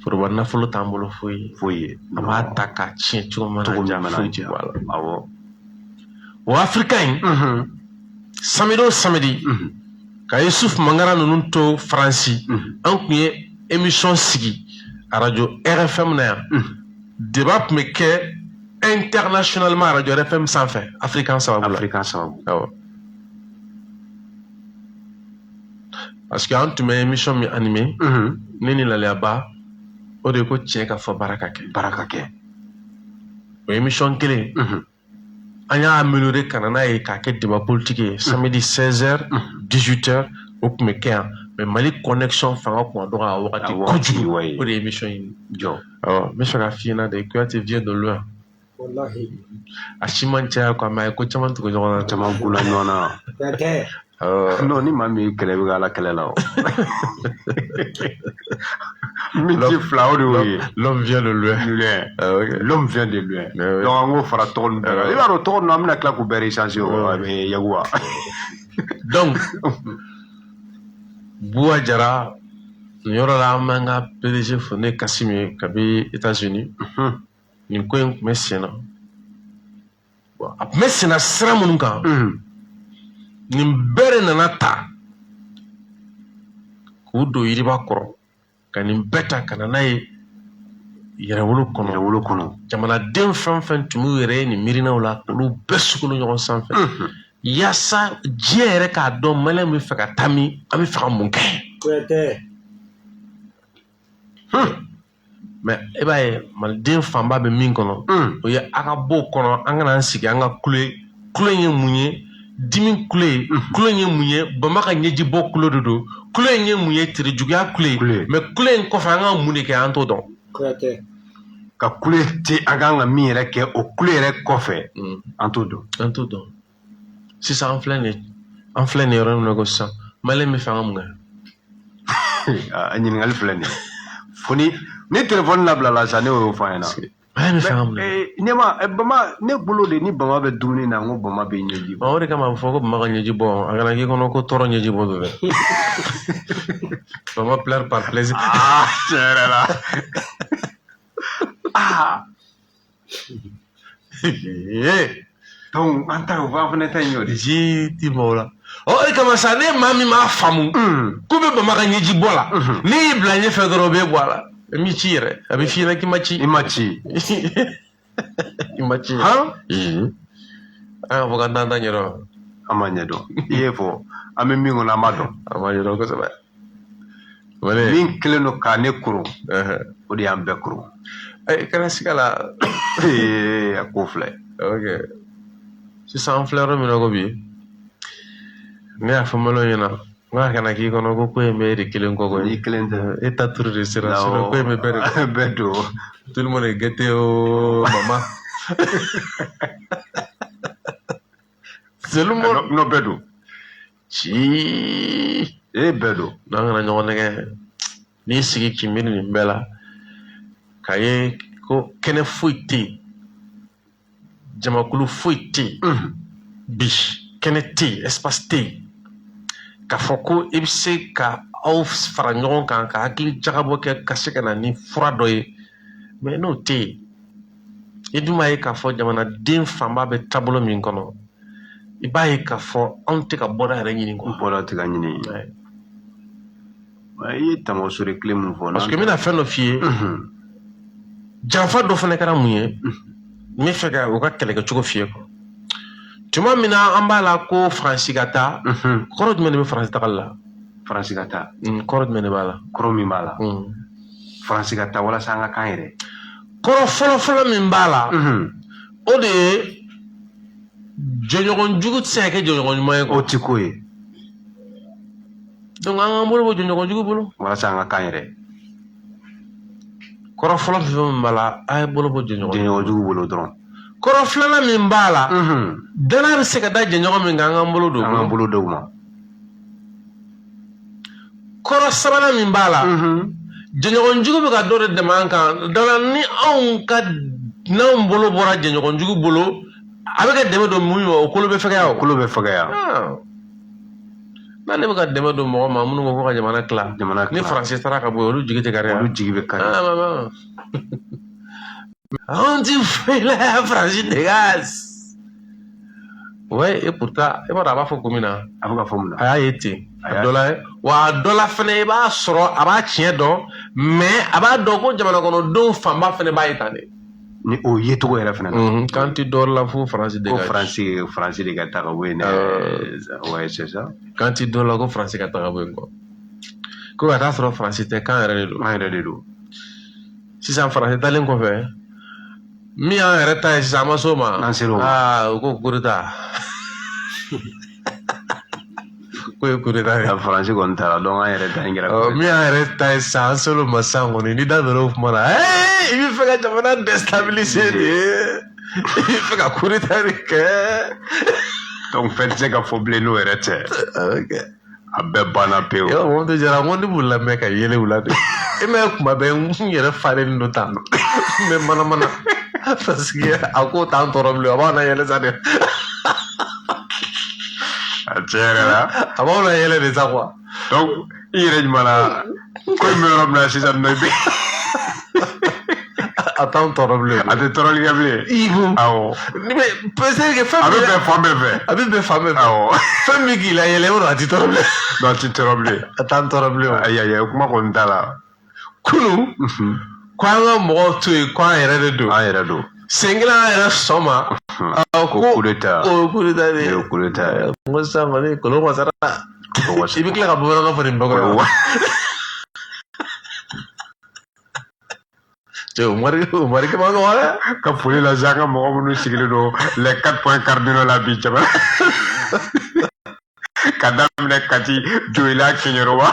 Foroba nafolo t'an bolo foyi ye. Foyi ye. An b'a ta k'a tiɲɛ cogo min na, Cogo min mana foyi tɛ diya. bɔ a la. Awɔ. O Africa in, samedi o samedi, ka Yusuf Mangara ninnu to Faransi, an tun ye émission sigi arajo RFM na yan. Débat tun bɛ kɛ internationalement arajo RFM sanfɛ, African sababu la. African sababu. Awɔ. Parce que an tun bɛ émission min animé, ne ni Laliyaba, o de ye ko tiɲɛ ka fɔ, baara ka kɛ. Baara ka kɛ. O émission kelen, an y'a amélioré ka na n'a ye k'a kɛ débat politique ye samedi 16h 18h, o tun bɛ kɛ yan. Mais Mali connexion fanga tun ka dɔgɔ a wagati A wagati, kojugu. Ouais. O de ye émission in. Jɔ. Awɔ, n bɛ fɛ ka f'i ɲɛna de, Kuyate vient de loin. Wallahi. A si man caya quoi, mais a ye ko caman tugu ɲɔgɔn na. Caman kunna ɲɔgɔn na. Kuyate. Awɔ. Non, ni maa min ye kɛlɛ bɛ kɛ ala kɛlɛ la o. Min ti fila, o de y'o ye. L'homme vient de loin. Loin. Ah, ok. L'homme vient de loin. Mais oui. Donc an k'o fara tɔgɔ ninnu bɛɛ kan. I b'a dɔn tɔgɔ ninnu, an bɛna tila k'u bɛɛ recenser o, a bɛ Yakuba. Donc Buwa Jara, nin yɔrɔ la, an b'an ka PDG fo, ne ye Kassim ye kabi États-Unis. Nin ko in tun bɛ sen na. Bon, a tun bɛ sen na sira minnu kan, nin bɛɛ de nana ta k'u don yiriba kɔrɔ, ka nin bɛɛ ta ka na n'a ye yɛrɛwolo kɔnɔ. Yɛrɛwolo kɔnɔ. Jamanaden fɛn fɛn tun b'u yɛrɛ ye nin miirinaw la, olu bɛɛ sugolo ɲɔgɔn sanfɛ, yaasa diɲɛ yɛrɛ k'a dɔn maliyɛn bɛ fɛ ka taa min, an bɛ fɛ ka mun kɛ. Kuyate. Mais e b'a ye, maliden fanba bɛ min kɔnɔ, o ye a ka bɔ o kɔnɔ, an kana an sigi an ka kule. Kule in ye mun ye? Dimi kule ye. Kule in ye mun ye? Bama ka ɲɛji bɔ kulo de don. Kule in ye mun ye? Terejuguya kule ye. Kule. Mais kule in kɔfɛ, an ka mun de kɛ? An t'o dɔn. Kuyate. Ka kule te, an kan ka min yɛrɛ kɛ o kule yɛrɛ kɔfɛ, an t'o dɔn. An t'o dɔn. Sisan an filɛ nin yɔrɔ min na ko sisan maliyɛn bɛ fɛ an ka mun kɛ? A ɲininkali filɛ nin ye, fo ni telefɔni labilala sa, ne y'o fɔ an ɲɛna. Maliyɛn bɛ fɛ ka mun de? Ɲɛma bama ne bolo de, ni bama bɛ dumuni na, n ko bama bɛ ɲɛji bɔ. O de kama a bɛ fɔ ko bama ka ɲɛji bɔ, a kana k'i kɔnɔ ko tɔɔrɔ ɲɛji bɔ don dɛ. Bama pleure par plaisir. Aa, tiɲɛ yɛrɛ la. Aa. Donc an ta o an fana ta in y'o de. Ji ti maaw la. O de kama sa, ne maa min m'a faamu k'u bɛ bama ka ɲɛji bɔ la, ne y'i bila ɲɛfɛ dɔrɔn, o bɛ bɔ a la. I m'i ci yɛrɛ, a bɛ f'i ɲɛna k'i ma ci. I ma ci. I ma ci. Han? An y'a fɔ k'an t'an ta ɲɛdɔn. An ma ɲɛdɔn. I ye fɔ an bɛ min kɔnɔ, an b'a dɔn. An ma ɲɛdɔn kosɛbɛ. Min kɛlen don ka ne koron, o de y'an bɛɛ koron. Kana siga la. A ko filɛ. Ok. Sisan an filɛ yɔrɔ min na ko bi, ne y'a fɔ maliyɛnw ɲɛna n k'a kana k'i kɔnɔ ko in bɛ e de kelen kɔ koyi. N'i kelen tɛ. E ta turu de sera, sinon ko in bɛ bɛɛ de kɔ. Bɛɛ don. Tout le monde est gâté, oh maman. Tout le monde. Non, bɛɛ don. Ci. E bɛɛ don. N'an kana ɲɔgɔn nɛgɛ. N'i sigi k'i miiri nin bɛɛ la, k'a ye ko kɛnɛ foyi tɛ yen, jamakulu foyi tɛ yen bi, kɛnɛ tɛ yen, espace tɛ yen, k'a fɔ ko i bɛ se ka aw fara ɲɔgɔn kan ka hakili jagabɔ kɛ ka se ka na ni fura dɔ ye, mais n'o tɛ yen, i dun b'a ye k'a fɔ jamanaden fanba bɛ taabolo min kɔnɔ, i b'a ye k'a fɔ anw tɛ ka bɔda yɛrɛ ɲini quoi. Bɔda tɛ ka ɲini. I ye tamasore kelen min fɔ. Parce que n bɛna fɛn dɔ f'i ye. Janfa dɔ fana kɛra mun ye? N bɛ fɛ ka u ka kɛlɛkɛcogo f'i ye quoi. Tuma min na an b'a la ko Faransi ka taa, kɔrɔ jumɛn de bɛ Faransi tagali la? Faransi ka taa. Kɔrɔ jumɛn de b'a la? Kɔrɔ min b'a la. Faransi ka taa walasa an ka k'an yɛrɛ. Kɔrɔ fɔlɔ-fɔlɔ min b'a la, o de ye jɔɲɔgɔn jugu tɛ se ka kɛ jɔɲɔgɔn ɲuman ye quoi. O ti ko ye. Donc an k'an bolo bɔ jɔɲɔgɔn jugu bolo. Walasa an ka k'an yɛrɛ. Kɔrɔ fɔlɔ min b'a la, a ye bolo bɔ jɔɲɔgɔn jugu bolo dɔrɔn. Kɔrɔ filanan min b'a la, danaya bɛ se ka da jɛɲɔgɔn min kan, an k'an bolo don. An k'an bolo don u ma. Kɔrɔ sabanan min b'a la, jɛɲɔgɔn jugu bɛ ka dɔ de dɛmɛ an kan, dala ni anw ka n'anw bolo bɔra jɛɲɔgɔn jugu bolo, a bɛ ka dɛmɛ don mun ma, o kolo bɛ fɛgɛya o. Kolo bɛ fɛgɛya. N'ale bɛ ka dɛmɛ don mɔgɔ ma minnu ko ko ka jamana tila. Jamana tila. Ni Faransi taara ka bɔ yen, olu jigi tɛ kari. Olu jigi bɛ kari. Anw ti foyi la Faransi dégage. Ouais, et pourtant, i b'a dɔn a b'a fɔ kun min na. A bɛ ka fɔ mun na? A y'a ye ten. A dɔ la, wa a dɔ la fɛnɛ, i b'a sɔrɔ a b'a tiɲɛ dɔn, mais a b'a dɔn ko jamana kɔnɔdenw fanba fɛnɛ b'a ye tan de. Ni o yecogo yɛrɛ fɛnɛ na. K'an ti dɔ la fo Faransi dégage. Ko Faransi de ka taa ka bɔ yen dɛ. Ouais, c'est ça. K'an ti dɔ la ko Faransi ka taa ka bɔ yen quoi. Ko ka taa sɔrɔ Faransi tɛ, k'an yɛrɛ de don. An yɛrɛ de don. Sisan Faransi taalen kɔfɛ, min y'an yɛrɛ ta ye sisan, an ma s'o ma. An ser'o ma. Aa, u ko coup d'état. Ko ye coup d'état ye. Faransi kɔni taara, donc an yɛrɛ ta in kɛra. Min y'an yɛrɛ ta ye sisan, an ser'o ma sisan kɔni, ni da donna o kuma na, i bɛ fɛ ka jamana déstabiliser de, i bɛ fɛ ka coup d'état de kɛ. Donc fɛn tɛ se ka fɔ bilen n'o yɛrɛ tɛ. A bɛɛ banna pewu. Yɔrɔ Mamudu Jara, n ko ne b'u lamɛn ka yɛlɛ u la de. E ma ye kuma bɛɛ n yɛrɛ falen don tan, n bɛ manamana. Parce que a ko t'an tɔɔrɔ bilen, a b'aw na yɛlɛ sa de. A tiɲɛ yɛrɛ la. A b'aw na yɛlɛ de sa quoi. Donc i yɛrɛ ɲuman na ko in bɛ yɔrɔ min na sisan nɔ, i bɛ. A t'anw tɔɔrɔ bilen. A tɛ tɔɔrɔli kɛ bilen. Awɔ. Parce que fɛn a bɛ bɛn fan bɛɛ fɛ. A bɛ bɛn fan bɛɛ fɛ. Awɔ. Fɛn min k'i la yɛlɛ, i b'a dɔn a t'i tɔɔrɔ bilen. Non, a t'i tɔɔrɔ bilen. A t'an tɔɔrɔ bilen o. Ayi ayi, kuma kɔni t'a la. Kunun, ko an ka mɔgɔw to yen, ko an yɛrɛ de don. An yɛrɛ don. Sen kelen an yɛrɛ sɔn ma. Ko coup d'état. O coup d'état de. O coup d'état. N ko sisan kɔni kolon wasara. I bɛ tila ka bamanankan fɔ nin bɛɛ kɔrɔ. Cɛ, o mari kɛ man nɔgɔn dɛ. Ka foli lase an ka mɔgɔ minnu sigilen don les 4 points cardinaux la bi jamana. Ka daminɛ Kati, Joyila, Keɲeroba.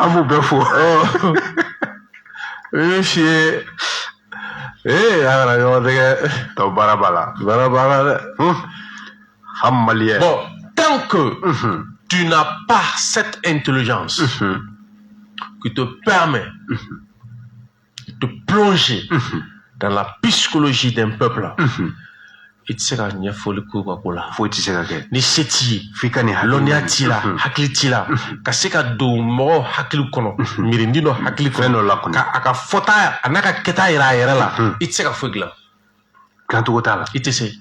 An b'u bɛɛ fo. I bɛ f'i ye, ee, a kana ɲɔgɔn tɛgɛ. Tɔ baara b'a la. Baara b'a la dɛ. An maliyɛn. Bon, tant que tu n'as pas cette intelligence qui te permet de plonger Dans la psychologie d'un peuple, i tɛ se ka ɲɛfɔli k'u ka ko la. Foyi tɛ se ka kɛ. Ni se t'i ye, f'i ka nin hakili lɔnniya t'i la, hakili t'i la, ka se ka don mɔgɔw hakili kɔnɔ, miirindi dɔ hakili Fɛn kɔnɔ, dɔ la kɔni. Ka a ka fɔta a n'a ka kɛta yira a yɛrɛ la, i tɛ se ka foyi dilan. Dilancogo t'a la. I tɛ se,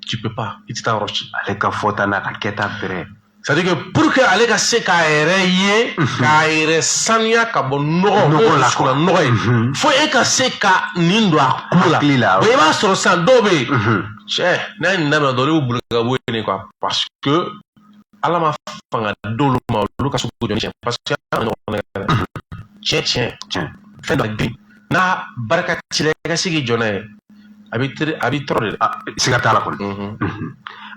tu peux pas, i tɛ taa yɔrɔ si. Ale ka fɔta n'a ka kɛta bɛrɛ. C'est à dire que pour que ale ka se k'a yɛrɛ ye, k'a yɛrɛ sanuya ka bɔ nɔgɔ Nɔgɔ la. Nɔgɔ nɔgɔ ye, fo e ka se ka nin don a kulo la. Hakili la. Bon, i b'a sɔrɔ sisan dɔw bɛ yen, cɛ, n'a ye nin daminɛ dɔrɔn, olu b'u bolo ka bɔ yen quoi, parce que Ala ma fanga d'olu ma, olu ka se k'u jɔ ni tiɲɛ, parce que an ɲɔgɔn nɛgɛ dɛ. Tiɲɛ tiɲɛ. Tiɲɛ. Fɛn dɔ girin n'a barika t'i la, i ka se k'i jɔ n'a ye, a b'i teri, a b'i tɔɔrɔ de dɛ. Ah, siga t'a la kɔni.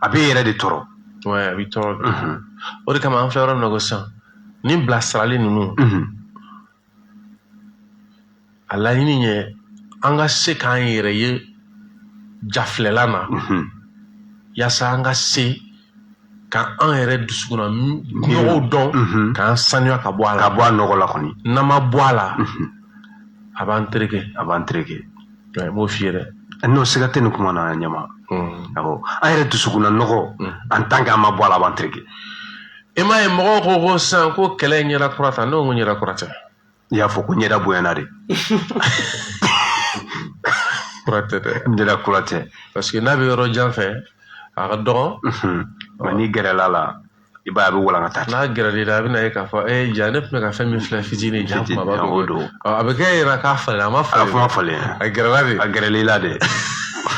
A b'e yɛrɛ de tɔɔrɔ. Ouais, a b'i tɔɔrɔ de. O de kama an filɛ yɔrɔ min na ko sisan, nin bilasirali ninnu, a laɲini ye an ka se k'an yɛrɛ ye jafilɛla na, yaasa an ka se ka an yɛrɛ dusukunna nɔgɔw dɔn, k'an sanuya ka bɔ a Ka la. bɔ a nɔgɔ la kɔni. N'an ma bɔ a la, a b'an tereke. A b'an tereke. Ouais, n b'o f'i ye dɛ. N'o siga tɛ nin kuma na, ɲama. Awɔ, an yɛrɛ dusukunna nɔgɔ, en tant que an ma bɔ a la, a b'an tereke. I m'a ye, mɔgɔw ko sisan ko kɛlɛ in ɲɛda kura ta. Ne ko n ko ɲɛda kura tɛ. I y'a fɔ ko ɲɛda bonyana de. Kura tɛ dɛ. Ɲɛda kura tɛ. Parce que n'a bɛ yɔrɔ jan fɛ, a ka dɔgɔn. Nka n'i gɛrɛla la, i b'a ye a bɛ walankata. N'a gɛrɛl'i la, a bɛna ye k'a fɔ e ja ne tun bɛ ka fɛn min filɛ fitinin, ja Fitinin, kumaba o don. don. A bɛ kɛ e yɛrɛ k'a falen, a ma A falen. kuma falen. A gɛrɛla de. A gɛrɛl'i la de.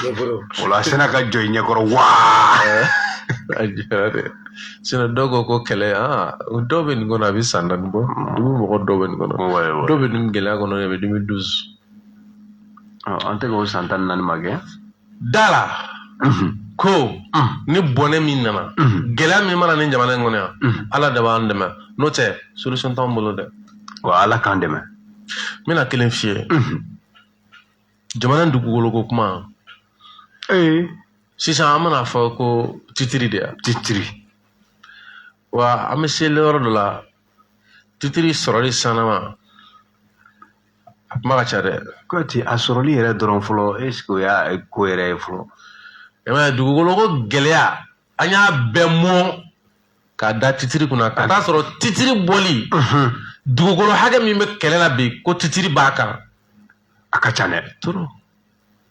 Ne bolo. O la a sina ka jɔ i ɲɛkɔrɔ waa. A gɛrɛla de, sinon dɔw ko kɛlɛ, aa, dɔw bɛ nin kɔnɔ a bɛ san 4 bɔ. Dugu mɔgɔ dɔw bɛ nin kɔnɔ, dɔw bɛ nin gɛlɛya kɔnɔ, a bɛ 2012. An tɛ k'o san 14 ma kɛ. Da la ko ni bɔnɛ min nana, gɛlɛya min mana nin jamana in kɔnɔ yan, Ala de b'an dɛmɛ, n'o tɛ solution t'anw bolo dɛ. Wa Ala k'an dɛmɛ. N bɛna kelen f'i ye, jamana dugukolo ko kuma. Sisan an bɛna fɔ ko titre de ya. Titre. Wa an bɛ se yɔrɔ dɔ la, titre sɔrɔli sanama, a kuma ka ca dɛ. Kuyate, a sɔrɔli yɛrɛ dɔrɔn fɔlɔ, est ce que o y'a ko yɛrɛ ye fɔlɔ? I m'a ye, dugukolo ko gɛlɛya, an y'a bɛɛ mɔn k'a da titre kunna, ka taa sɔrɔ titre bɔli, dugukolo hakɛ min bɛ kɛlɛ la bi ko titre b'a kan, A ka ca dɛ. Trop.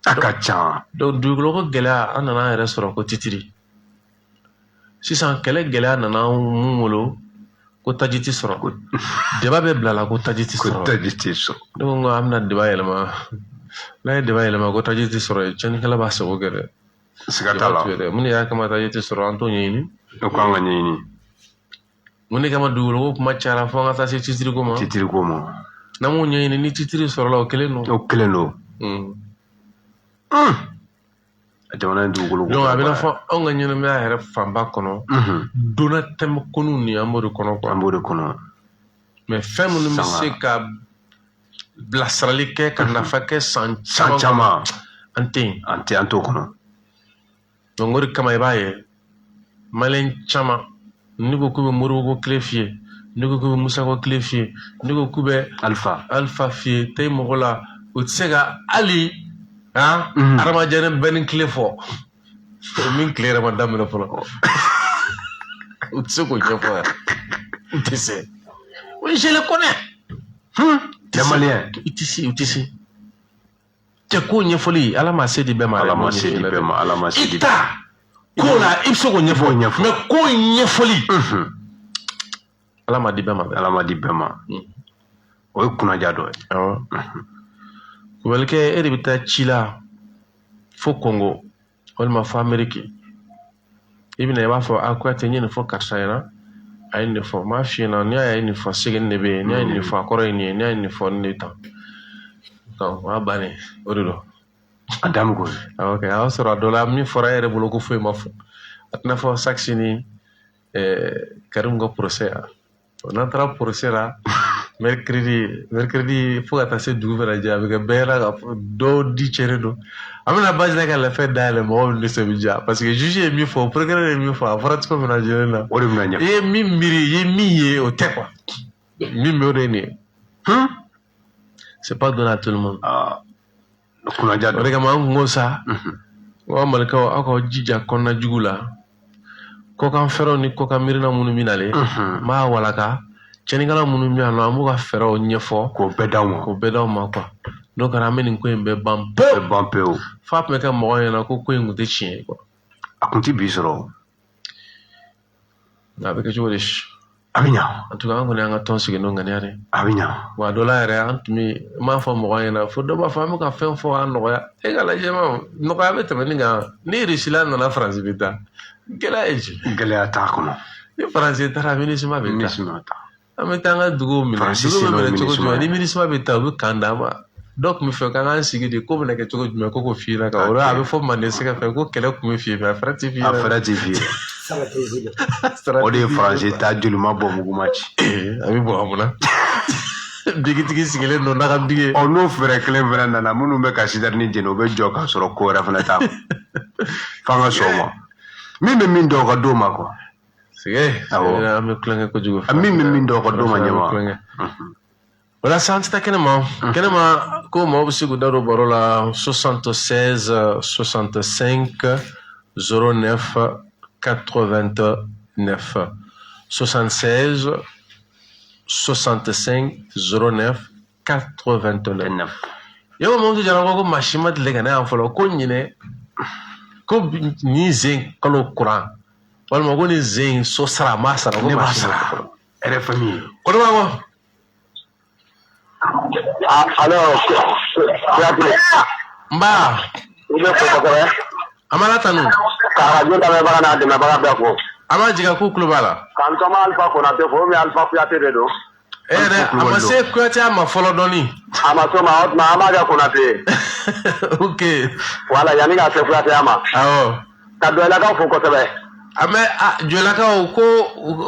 A ka ca. Donc dugukolo ko gɛlɛya, an nana an yɛrɛ sɔrɔ ko titre. Sisan kɛlɛ gɛlɛya nana mun wolo ko taji ti sɔrɔ, débat bɛ bila la ko taji ti Ko sɔrɔ. taji tɛ sɔrɔ. Ne ko n ko an bɛna débat yɛlɛma. N'a ye débat yɛlɛma ko taji ti sɔrɔ, tiɲɛnikɛla b'a sago kɛ dɛ. Siga t'a la. Débat dɛ. Mun de y'a kama taji ti sɔrɔ, an t'o ɲɛɲini. O kan ka ɲɛɲini. Mun de kama dugukolo ko kuma cayara fo an ka taa se titre ko ma? Titre ko ma. N'an m'o ɲɛɲini, ni titre sɔrɔla, o kelen don. O kelen don. Jamana in dugukolo ko. Donc a bɛna fɔ anw ka ɲɛnamaya yɛrɛ fanba kɔnɔ, donna tɛmɛ kɔnɔ nin, an b'o de kɔnɔ quoi. An b'o de kɔnɔ. Mais fɛn minnu bɛ se ka bilasirali kɛ, ka nafa kɛ san San caman, an tɛ yen. An tɛ, an t'o kɔnɔ. Donc o de kama i b'a ye, maliyɛn caman, n'i ko k'u bɛ Modibo ko tile f'i ye, n'i ko k'u bɛ Musa ko tile f'i ye, n'i ko k'u bɛ Alpha. Alpha f'i ye, tɛ mɔgɔ la, u tɛ se ka hali han adamadenya bɛɛ ni tile fɔ, o min tile yɛrɛ ma daminɛ fɔlɔ, u tɛ se k'o ɲɛfɔ yɛrɛ, u tɛ se. Oui, je le connais. Les Maliens. I tɛ se, u tɛ se. Cɛ, ko ɲɛfɔli, Ala ma se di bɛɛ ma. Ala ma se di bɛɛ ma, Ala ma se di. I ta ko la, i bɛ se k'o ɲɛfɔ. K'o ɲɛfɔ. Mais ko ɲɛfɔli, Ala ma di bɛɛ ma dɛ. Ala ma di bɛɛ ma. O ye kunnaja dɔ ye. Awɔ. Kubalikɛ, e de bɛ taa ci la fo Congo walima fo Amérique. I bɛna, i b'a fɔ a Kuyate, n ye nin fɔ karisa ɲɛna, a ye nin de fɔ, n b'a f'i ɲɛna, n'i y'a ye a ye nin fɔ, segin de bɛ yen, n'i y'a ye nin fɔ, a kɔrɔ ye nin ye, n'i y'a ye nin fɔ, nin de tan. Donc o y'a bannen, o de don. A dan bɛ k'o ye. Awɔ kɛ, a y'a sɔrɔ a dɔ la, min fɔra e yɛrɛ bolo ko foyi ma fɔ, a tɛna fɔ Saksi ni Karim ka procès ya. N'an taara procès la mercredi fo ka taa se dugu bɛna jɛ, a bɛ kɛ bɛɛ ɲɛna k'a fɔ dɔw di tiɲɛnen don. An bɛna base la ka lafɛ dayɛlɛ, mɔgɔw bɛ nisɔn bɛ diya, parce que juge ye min fɔ, procureur ye min fɔ, a fɔra cogo min na jɛlen na. O de bɛna ɲɛfɔ. I ye min miiri, i ye min ye, o tɛ quoi. Min bɛ, o de ye nin ye. C'est pas donné à tout le monde. Aa. Kunnaja O de kama an kun ko sa, ko Malikaw, aw k'aw jija kɔnɔna jugu la, kɔkan fɛɛrɛw ni kɔkan miirina minnu bɛ nalen, n b'a walaka, cɛnnikɛla minnu bɛ yan nɔ, an b'u ka fɛɛrɛw ɲɛfɔ. K'o bɛɛ d'aw ma. K'o bɛɛ d'aw ma quoi. N'o kɛra, an bɛ nin ko in bɛɛ ban pewu. Bɛɛ ban pewu. F'a tun bɛ kɛ mɔgɔw ɲɛna ko ko in tun tɛ tiɲɛ ye quoi. A kun ti bi sɔrɔ. Nka a bɛ kɛ cogo di? A bɛ ɲa. En tout cas, an kɔni y'an ka tɔn sigi n'o ŋaniya de ye. A bɛ ɲa. Wa a dɔ la yɛrɛ, an tun bɛ n b'a fɔ mɔgɔw ɲɛna, fo dɔ b'a fɔ an bɛ ka fɛn fɔ k'a nɔgɔya. E ka lajɛ ma, nɔgɔya bɛ tɛmɛ nin kan. Ni Russie nana, Faransi bɛ taa, gɛlɛya ye jumɛn? Gɛlɛya t'a kɔnɔ. Ni Faransi taara, MINUSMA bɛ taa. MINUSMA ta. An bɛ taa an ka duguw minɛ. Faransi Dugu bɛ sen minɛ don cogo MINUSMA. jumɛn? Ni MINUSMA bɛ taa, u bɛ camp d'an ma. Dɔw tun bɛ fɛ k'an k'an sigi de, ko bɛna kɛ cogo jumɛn, ko k'o f'i ɲɛna ka o a bɛ fɔ manden sɛgɛ fɛ ko kɛlɛ kun bɛ f'i ye, mais a fɛrɛ tɛ f'i A ɲɛna. fɛrɛ ti f'i ye. Stratégie de. O de ye Faransi ta jolima bɔ muguma ci. A bɛ bɔ a mun na? Bigitigi sigilen don n'a ka bige. Ɔ, n'o fɛɛrɛ kelen fɛnɛ nana, minnu bɛ ka citerne jeni, o bɛ jɔ k'a sɔrɔ ko wɛrɛ fɛnɛ t'a kun. F'an ka sɔn o ma. Min bɛ min dɔn, o ka d'o ma quoi. Sige. Awɔ. An bɛ tulonkɛ kojugu. A min bɛ min dɔn, o ka d'o ma An bɛ ɲɛma. tulonkɛ. O la sa, an tɛ taa kɛnɛma. Kɛnɛma ko maaw bɛ se k'u da don baro la 76 65 09 89, 76 65 09 89. Yɔrɔ Mamutu Jara ko maa si ma deli ka na yan fɔlɔ ko ɲinɛ ko nin zen kalo kuran, walima ko nin zen so sara, a m'a sara ko Ne maa b'a si ma sara. fɔlɔ. RFM ye. Ko ne b'a kɔ. Alo, Kuyate. N ba. I bɛ fo kosɛbɛ. An b'a tanu. Ka arajo lamɛnbaga n'a dɛmɛbaga bɛɛ fo. An b'a jigin k'u tulo b'a la. K'an tɔma Alifa Konate fo, ou bien Alifa Kuyate de don. E yɛrɛ, a ma se Kuyate a ma fɔlɔ dɔɔni. A ma s'o ma, o tuma an b'a kɛ Konate ye. Ok. Wala, yanni ka se Kuyate ma. Awɔ. Ka Dɔyilakaw fo kosɛbɛ. An bɛ a Jɔlakaw ko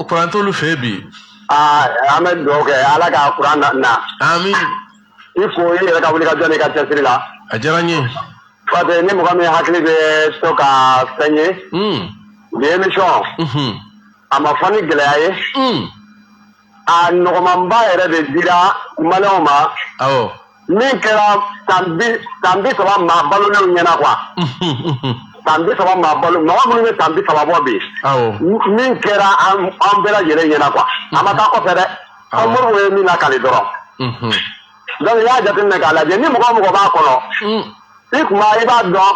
kuran t'olu fɛ yen bi. Aa, an bɛ dugawu kɛ Ala ka kuran na. Amin. I fo i yɛrɛ ka wuli ka jɔ n'i ka cɛsiri la. A diyara n ye. Parce que ni mɔgɔ min hakili bɛ to ka fɛn ye. Nin émission. A ma fɔ ni gɛlɛya ye. A nɔgɔmanba yɛrɛ de dira maliyɛnw ma. Awɔ. Min kɛra san 30 maa balolenw ɲɛna quoi. San 30 maa balo, mɔgɔ minnu bɛ san 30 bɔ bi. Awɔ. Min kɛra an bɛɛ lajɛlen ɲɛna quoi. A ma taa kɔfɛ dɛ. An Moribo ye min lakali dɔrɔn. Donc i y'a jateminɛ k'a lajɛ, ni mɔgɔ o mɔgɔ b'a kɔnɔ. I kuma i b'a dɔn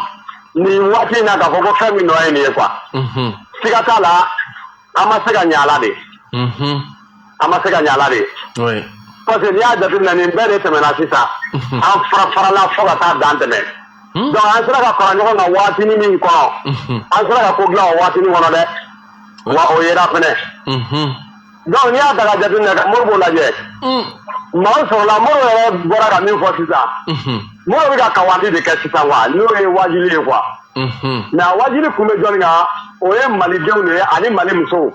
nin waati in na k'a fɔ ko fɛn min nɔ ye nin ye quoi. Siga t'a la, an ma se ka ɲɛ a la de. An ma se ka ɲɛ a la de. Parce que n'i y'a jateminɛ, nin bɛɛ de tɛmɛna sisan. An fara farala fo ka taa dan tɛmɛ. Donc an sera ka fara ɲɔgɔn kan waatinin min kɔnɔ. An sera ka ko dilan o waatinin kɔnɔ dɛ. Wa o yera fɛnɛ. Donc n'i y'a ta ka jateminɛ ka Moribo lajɛ. Maaw sɔrɔla, Moribo yɛrɛ bɔra ka min fɔ sisan. Moribo bɛ ka kawandi de kɛ sisan quoi, n'o ye wajuli ye quoi. Mais a wajuli kun bɛ jɔnni kan? O ye malidenw de ye ani Mali musow.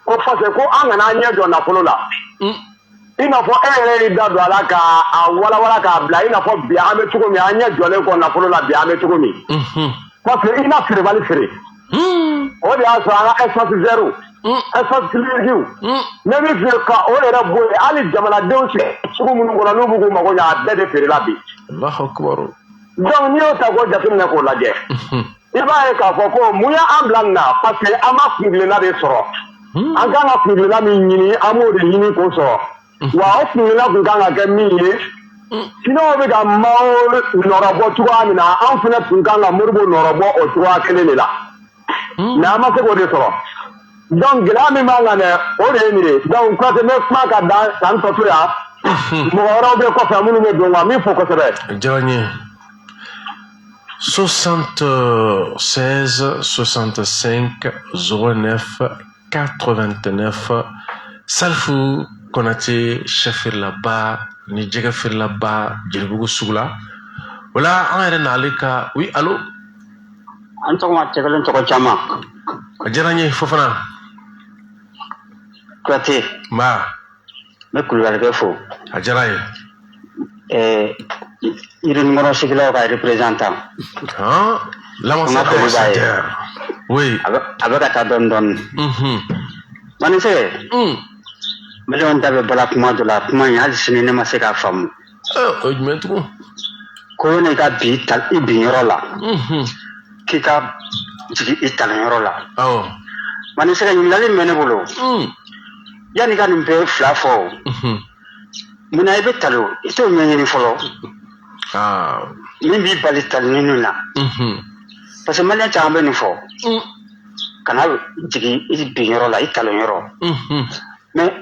Ko parce que ko an kana an ɲɛ jɔ nafolo la. I n'a fɔ e yɛrɛ y'i da don a la k'a walawala k'a bila, i n'a fɔ bi an bɛ cogo min, an ɲɛ jɔlen kɔ nafolo la bi an bɛ cogo min. Parce que i na feerebali feere. O de y'a sɔrɔ an ka espace zéro. Espace clinique. Ne bɛ fɛ ka o yɛrɛ bɔ yen, hali jamanadenw sigi sugu minnu kɔnɔ n'u b'u k'u mago ɲɛ, a bɛɛ de feerela bi. Allahu akbar. Donc n'i y'o ta k'o jateminɛ k'o lajɛ. I b'a ye k'a fɔ ko mun y'an bila nin na, parce que an ma kunkilenna de sɔrɔ. An kan ka kunkilenna min ɲini, an b'o de ɲini k'o sɔrɔ. Wa o kunkilenna kun kan ka kɛ min ye, Chinois bɛ ka Mao nɔrɔbɔ cogoya min na, anw fana tun kan ka Moribo nɔrɔbɔ o cogoya kelen de la. Mais an ma se k'o de sɔrɔ. Donc gɛlɛya min b'an kan dɛ, o de ye nin ye. Donc Kuyate, n bɛ kuma ka dan san tɔ to yan. Mɔgɔ wɛrɛw bɛ kɔfɛ minnu bɛ don wa, n b'i fo kosɛbɛ. A diyara n ye. 76 65 09 89, Salifu Konate, sɛ feerelaba ni jɛgɛ feerelaba Jelibugu sugu la. O la an yɛrɛ n'ale ka, oui, allo. An tɔgɔ cɛ kelen tɔgɔ caman. A diyara n ye Fofana. Kuyate. Nba. N bɛ Kulubalikɛ fo. A diyara n ye. Yirinikɔrɔ sigilaw ka représentant. Han, l'ambassadeur. Oui. A bɛ ka taa dɔɔni dɔɔni. Manisɛ. Maliyɛnw da bɛ bala kuma dɔ la, kuma in hali sini ne ma se k'a faamu. O ye jumɛn tugun? Ko yanni i ka bin i bin yɔrɔ la, k'i ka jigin i talonyɔrɔ la. Manisɛgɛ, ɲininkali min bɛ ne bolo, yanni i ka nin bɛɛ fila fɔ, munna i bɛ talon, i t'o ɲɛɲini fɔlɔ? Min b'i bali talonni na, parce que maliyɛn caman bɛ nin fɔ, kana jigin i bin yɔrɔ la, i talon yɔrɔ, mais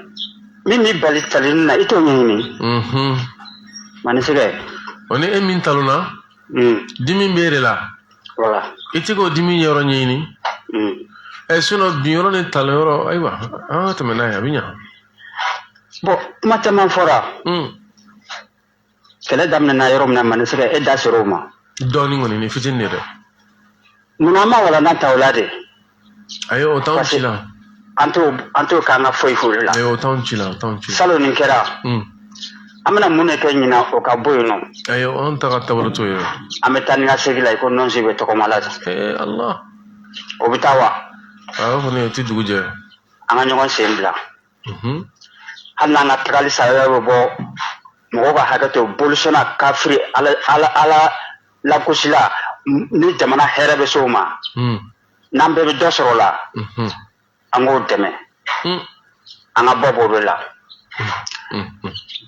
min b'i bali talonni na, i t'o ɲɛɲini. Manisɛgɛ. O ni e min talonna, dimi b'e de la. Voilà. I tɛ k'o dimi yɔrɔ ɲɛɲini. Ɛ, sinon bin yɔrɔ ni talon yɔrɔ, ayiwa, an ka tɛmɛ n'a ye, a bɛ ɲa. Bon, kuma caman fɔra. Kɛlɛ daminɛna yɔrɔ min na, Manisɛgɛ, e da sera o ma. Dɔɔnin kɔni, ni fitinin de dɛ. Munna an ma walanda ta o la de? Ayi, o t'anw ci la. An t'o k'an ka foyi foyi la. Ayi, o t'anw ci la, o t'anw ci la. Salon nin kɛra. An bɛna mun de kɛ ɲinan, o ka bɔ yen nɔ? Ayi, an ta ka taabolo t'o ye. An bɛ taa ni ka segin la i ko nɔnsi bɛ tɔgɔma la. Ee Ala. O bɛ taa wa? Awɔ, kɔni o tɛ dugu jɛ. An ka ɲɔgɔn sen bila. Hali n'an ka tagali saya bɛ bɔ, mɔgɔw ka hakɛ to, bolisɔnna, kafiri, ala ala ala lagosila, ni jamana hɛrɛ bɛ se o ma, n'an bɛɛ bɛ dɔ sɔrɔ o la, an k'o dɛmɛ, an ka bɔ b'o de la.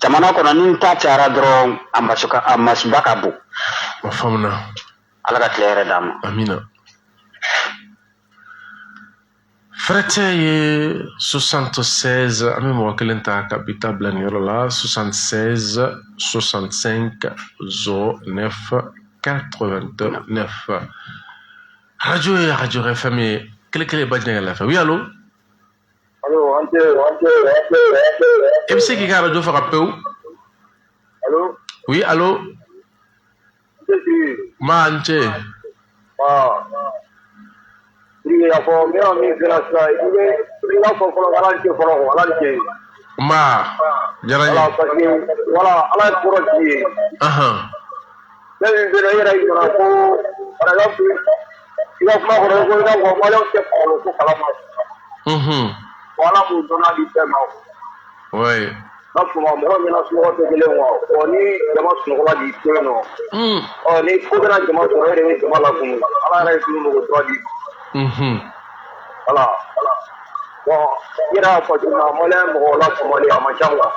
Jamana kɔnɔ, ni ta cayara dɔrɔn, a masiba ka bon. O faamuna. Ala ka tile hɛrɛ d'an ma. Amina. Fɛrɛtɛ ye 76, an bɛ mɔgɔ kelen ta ka bi ta bila nin yɔrɔ la, 76 65 09 89. Radio ye Radio FM ye, kelen kelen ba jɛngɛ lafiya. Oui, allo. Allo, an tɛ, an tɛ, an tɛ. I bɛ se k'i ka radio faga pewu? Allo. Oui, allo. Ma an ce. Ah. Sidiki, a fɔ n bɛna min f'i sisan, i bɛ i b'a fɔ fɔlɔ, Ala ni ce fɔlɔ, Ala ni ce. Nba, diyara n ye. Voilà, parce que voilà, Ala ye kɔrɔ jigi ye. Fɛn min bɛ yen nɔ, i yɛrɛ yira ko par exemple, i ka kuma kɔnɔ, ko i ka fɔ maliyɛnw tɛ kɔlɔlɔ ko kalama. Bon, Ala b'o dɔnniya di bɛɛ ma. N'a fɔ mɔgɔ min na sunɔgɔ tɛ kelen wa, ɔ ni jama sunɔgɔla k'i to yen nɔ, ɔ ni ko bɛna jama sɔrɔ, e de bɛ jama lakunu. Ala yɛrɛ ye tunu mɔgɔ tura di. Voilà. Bon, i yɛrɛ y'a fɔ cogo min na, maliyɛn mɔgɔ la faamali a man ca quoi.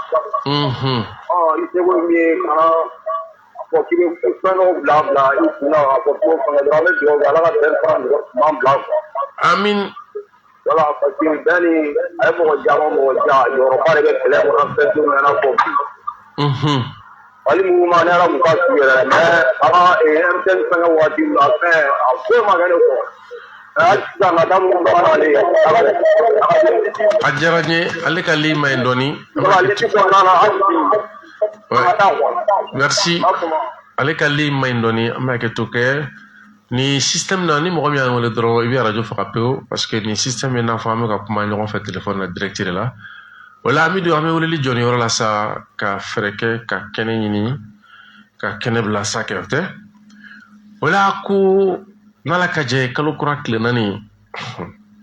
Ɔ i seko ye min ye, kana a fɔ k'i bɛ fɛn dɔw bila bila i kun na, k'a fɔ k'o fɛngɛ dɔrɔn, an bɛ dugawu kɛ Ala ka bɛn fana ɲuman bila quoi. Amin. Voilà, parce que bɛn ni a ye mɔgɔ ja ma mɔgɔ ja, jɔyɔrɔba de bɛ kɛlɛ kɔnɔ, an fɛ don min na i n'a fɔ bi. Mali mouvement, ne yɛrɛ kun ka su yɛrɛ, mais a ka M5 fɛngɛ waati min na, fɛn a foyi ma kɛ ne kɔ. Hali sisan ka da mun b'a ale A diyara n ye, ale ka ligne ma ɲi dɔɔni. Voilà, lutte kɔnɔna na hali bi, an ka taa quoi. Merci. Ale ka ligne ma ɲi dɔɔni, an b'a hakɛ to kɛ. Ni système na, ni mɔgɔ min y'an wele dɔrɔn, i bɛ radio faga pewu, parce que ni système in n'a fɔ an bɛ ka kuma ɲɔgɔn fɛ téléphone na direct de la. O la an bɛ don, an bɛ weleli jɔ nin yɔrɔ la sa, ka fɛɛrɛ kɛ ka kɛnɛ ɲini, ka kɛnɛ bila sa kɛrɛfɛ. O la ko n'Ala ka jɛ, kalo kura tile 4,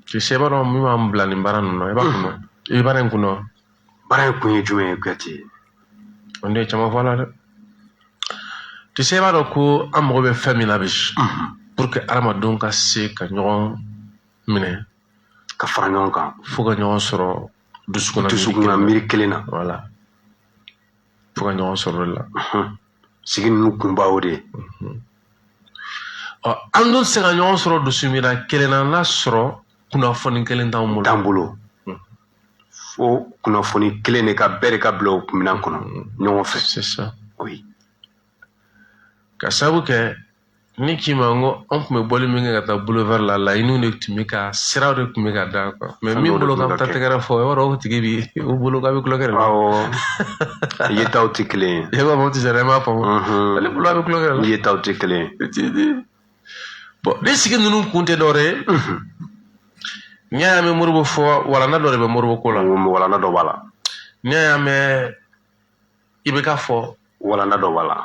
tu sais, i b'a dɔn min b'an bila nin baara ninnu na, i b'a kun dɔn, i bɛ baara in kun dɔn. Baara in kun ye jumɛn ye, Kuyate? O de ye caman fɔ a la dɛ. Tu sais, i b'a dɔn ko an mago bɛ fɛn min na bi, pour que adamadenw ka se ka ɲɔgɔn minɛ, ka fara ɲɔgɔn kan, fo ka ɲɔgɔn sɔrɔ dusukun dusukun miiri kelen na. Voilà, fo ka ɲɔgɔn sɔrɔ o de la. Sigi ninnu kunba o de ye. Ɔ, an dun tɛ se ka ɲɔgɔn sɔrɔ dusumira kelen na n'a sɔrɔ kunnafoni kelen t'anw bolo. T'an bolo. Fo kunnafoni kelen de ka bɛɛ de ka bila o minɛn kɔnɔ ɲɔgɔn fɛ. C'est ça. Oui. Ka sababu kɛ ni k'i ma n ko an tun bɛ bɔli min kɛ ka taa boulevard la, laɲiniw de tun bɛ ka siraw de tun bɛ ka da quoi. Mais min bolo k'an bɛ taa tɛgɛrɛ fɔ, i b'a dɔn o tigi bi o bolo k'a bɛ tulonkɛ de la. Awɔ. Yetaw tɛ kelen ye. I b'a fɔ ti sariya, i m'a faamu. Ale bolo a bɛ tulonkɛ de la. Yetaw tɛ kelen ye. Bon, ni sigi ninnu kun tɛ dɔwɛrɛ ye. N'i y'a mɛn Moribo fɔ, walanda dɔ de bɛ Moribo ko la. Walanda dɔ b'a la. N'i y'a mɛn IBK fɔ, walanda dɔ b'a la.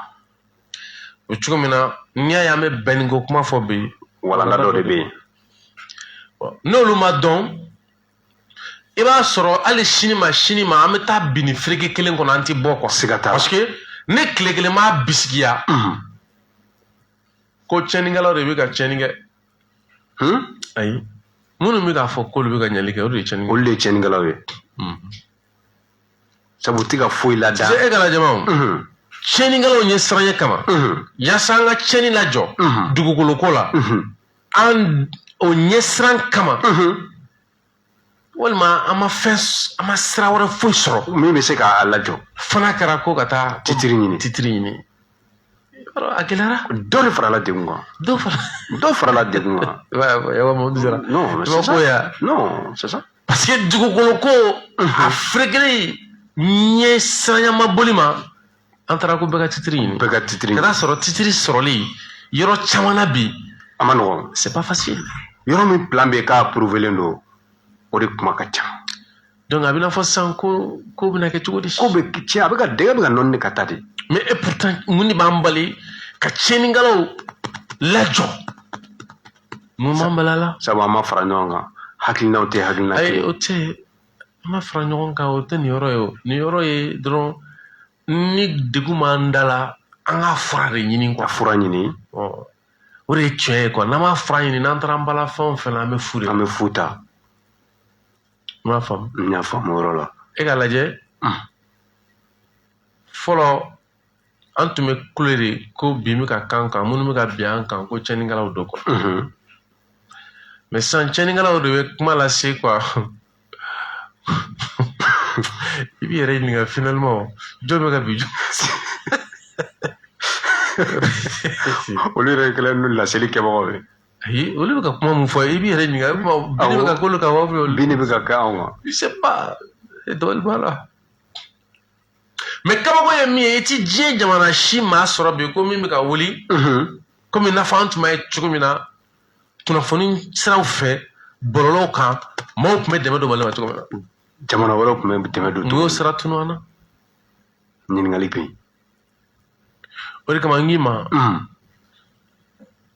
O cogo min na, n'i y'a ye an bɛ bɛnniko kuma fɔ bi, walanda dɔ de bɛ yen. N'olu ma dɔn, i b'a sɔrɔ hali sini ma sini ma, an bɛ taa bin ni fereke kelen kɔnɔ, an tɛ bɔ quoi. Siga t'a la. Parce que ne tile kelen m'a bisigiya. Ko tiɲɛnikɛlaw de bɛ ka tiɲɛni kɛ. Ayi, minnu bɛ k'a fɔ k'olu bɛ ka ɲɛli kɛ, olu de ye tiɲɛni kɛ. Olu de ye tiɲɛnikɛlaw ye, sabu u tɛ ka foyi lada. E ka lajɛ ma, tiɲɛnikɛlaw ɲɛ siranɲɛ kama, yaasa an ka tiɲɛni lajɔ dugukolo ko la, an o ɲɛsiran kama, walima an ma fɛn, an ma sira wɛrɛ foyi sɔrɔ min bɛ se k'a lajɔ. Fana kɛra ko ka taa titiri ɲini. Titiri ɲini, a gɛlɛyara. Dɔ de farala degun kan. Dɔ fara. Dɔ farala degun kan. Non, c'est ça. Non, c'est ça. Parce que dugukolo ko a ferekelen ɲɛ siranyama boli ma, an taara ko bɛɛ ka titiri ɲini. Bɛɛ ka titiri ɲini. Ka taa sɔrɔ titiri sɔrɔli yɔrɔ caman na bi, a ma nɔgɔn. C'est pas facile. Yɔrɔ min plan bɛ yen k'a approuvé don, o de kuma ka ca. Donc a bɛna fɔ sisan ko ko bɛna kɛ cogo di? Ko bɛ tiɲɛ, a bɛ ka dɛgɛ bɛ ka nɔni de ka taa de. Mais et pourtant mun de b'an bali ka tiɲɛnikɛlaw lajɔ? Mun b'an bali a la? Sabu an ma fara ɲɔgɔn kan, hakilinaw tɛ hakilina kelen. Ayi, o tɛ, an ma fara ɲɔgɔn kan, o tɛ nin yɔrɔ ye o. Nin yɔrɔ ye dɔrɔn, ni degun b'an da la, an ka fura de ɲini quoi. Ka fura ɲini. O de ye tiɲɛ ye quoi. N'an ma fura ɲini, n'an taara an bala fɛn o fɛn na, an bɛ fu de. An bɛ fu ta. I m'a faamu? N y'a faamu o yɔrɔ la. E k'a lajɛ, fɔlɔ an tun bɛ kule de ko bin bɛ ka k'an kan, minnu bɛ ka bin an kan, ko tiɲɛnikɛlaw don quoi. Mais sisan tiɲɛnikɛlaw de bɛ kuma lase quoi. I b'i yɛrɛ ɲininka finalement jɔn bɛ ka bin jɔn? Olu yɛrɛ kɛlen don laseli kɛbagaw ye. Ayi, olu bɛ ka kuma mun fɔ, i b'i yɛrɛ ɲininka, bin bɛ ka k'olu kan wa? Bin de bɛ ka kɛ anw kan. Je sais pas, dabali b'a la. Mais kabako ye min ye, i ti diɲɛ jamana si maa sɔrɔ bi ko min bɛ ka wuli komi i n'a fɔ an tun b'a ye cogo min na kunnafoni siraw fɛ, bɔlɔlɔw kan, maaw tun bɛ dɛmɛ don Mali ma cogo min na. Jamana wɛrɛw tun bɛ dɛmɛ don. Mun y'o sira tunu an na? Ɲininkali bɛ yen. O de kama n k'i ma,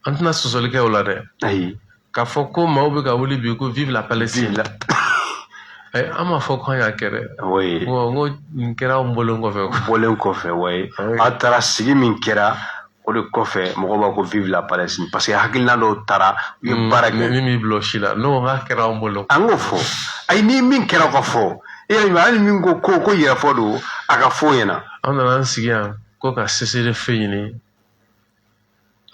an tɛna sɔsɔli kɛ o la dɛ. Ayi. K'a fɔ ko maaw bɛ ka wuli bi ko vive la Palestine. An m'a fɔ k'an y'a kɛ dɛ. Oui. N ko nin kɛra anw bɔlen kɔfɛ. Bɔlen kɔfɛ, oui. Aw taara sigi min kɛra, o de kɔfɛ mɔgɔw b'a ko vive la Palestine, parce que hakilina dɔw taara, u ye baara kɛ. Ni m'i bila o si la, n'o k'a kɛra anw bolo. An k'o fɔ. Ayi, ni min kɛra ka fɔ, e yɛrɛ hali min ko ko yɛrɛfɔ don, a ka fɔ o ɲɛna. An nana an sigi yan ko ka cessez-le-feu ɲini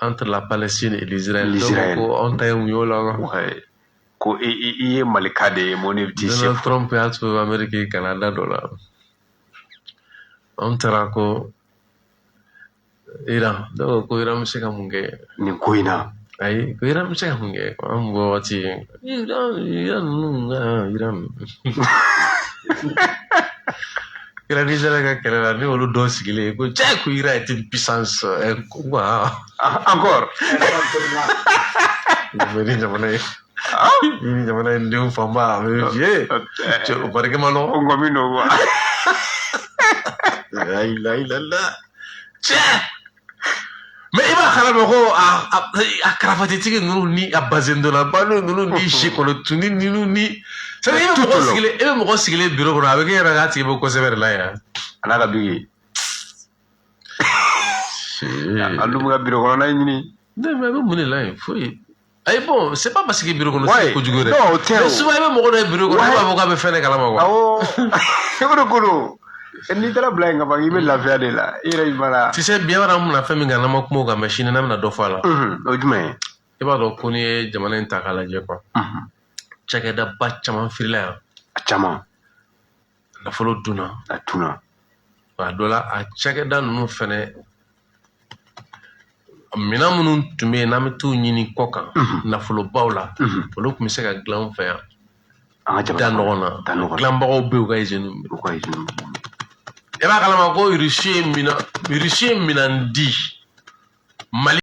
entre la Palestine et l'Israël. L'Israël. Donc ko anw ta ye mun ye o la quoi. Ko i ye Malika de ye, mun de t'i se. Donald Trump y'a to Amérique Canada dɔ la. Anw taara ko Iran, dɔw ko Iran bɛ se ka mun kɛ nin ko in na? Ayi, ko Iran bɛ se ka mun kɛ? An bɔ waati Iran ninnu, Iran. Iran ni Israël ka kɛlɛ la, ni olu dɔw sigilen ko cɛ ko Iran est une puissance quoi. Encore. Ni jamana ye. Ni jamana in denw fanba a bɛ fiyɛ. Cɛ o barika ma nɔgɔn. O ŋɔmi don quoi. La ilaha illallah. Cɛ! Mais i b'a kalama ko a karafatitigi ninnu ni a bazendonnaba ninnu ni si kɔnɔ tuni ninnu ni. C'est à dire i bɛ mɔgɔ sigilen bureau kɔnɔ, a bɛ kɛ yɛrɛ k'a tigi bɛ kosɛbɛ de la yan. A n'a ka bigi. A dun bɛ ka bureau kɔnɔna ɲini. Ne mais a bɛ mun de la yen? Foyi. Ayi, bon, c'est pas parce que bureau kɔnɔ c'est kojugu dɛ. Non, o tɛ o. Mais souvent i bɛ mɔgɔ dɔ ye bureau kɔnɔ, e b'a fɔ k'a bɛ fɛn de kalama quoi. Awɔ. O de ko don. N'i taara bila yen ka ban, i bɛ lafiya de la. I yɛrɛ b'a la. Tu sais bi an bɛna fɛn min kan, n'an ma kuma o kan, mais sini n'an bɛna dɔ fɔ a la. O ye jumɛn ye? I b'a dɔn ko n'i ye jamana in ta k'a lajɛ quoi. Cakɛdaba caman firila yan. A caman. Nafolo dunna. A tunna. A dɔ la, a cakɛda ninnu fɛnɛ, minɛn minnu tun bɛ yen n'an bɛ t'u ɲini kɔ kan, nafolobaw la, olu tun bɛ se ka dilan anw fɛ yan. An ka Da jamana nɔgɔn na. Da nɔgɔn na. Dilanbagaw bɛ yen, u ka usine U ka usine. I b'a kalama ko Russie ye minɛn di Mali.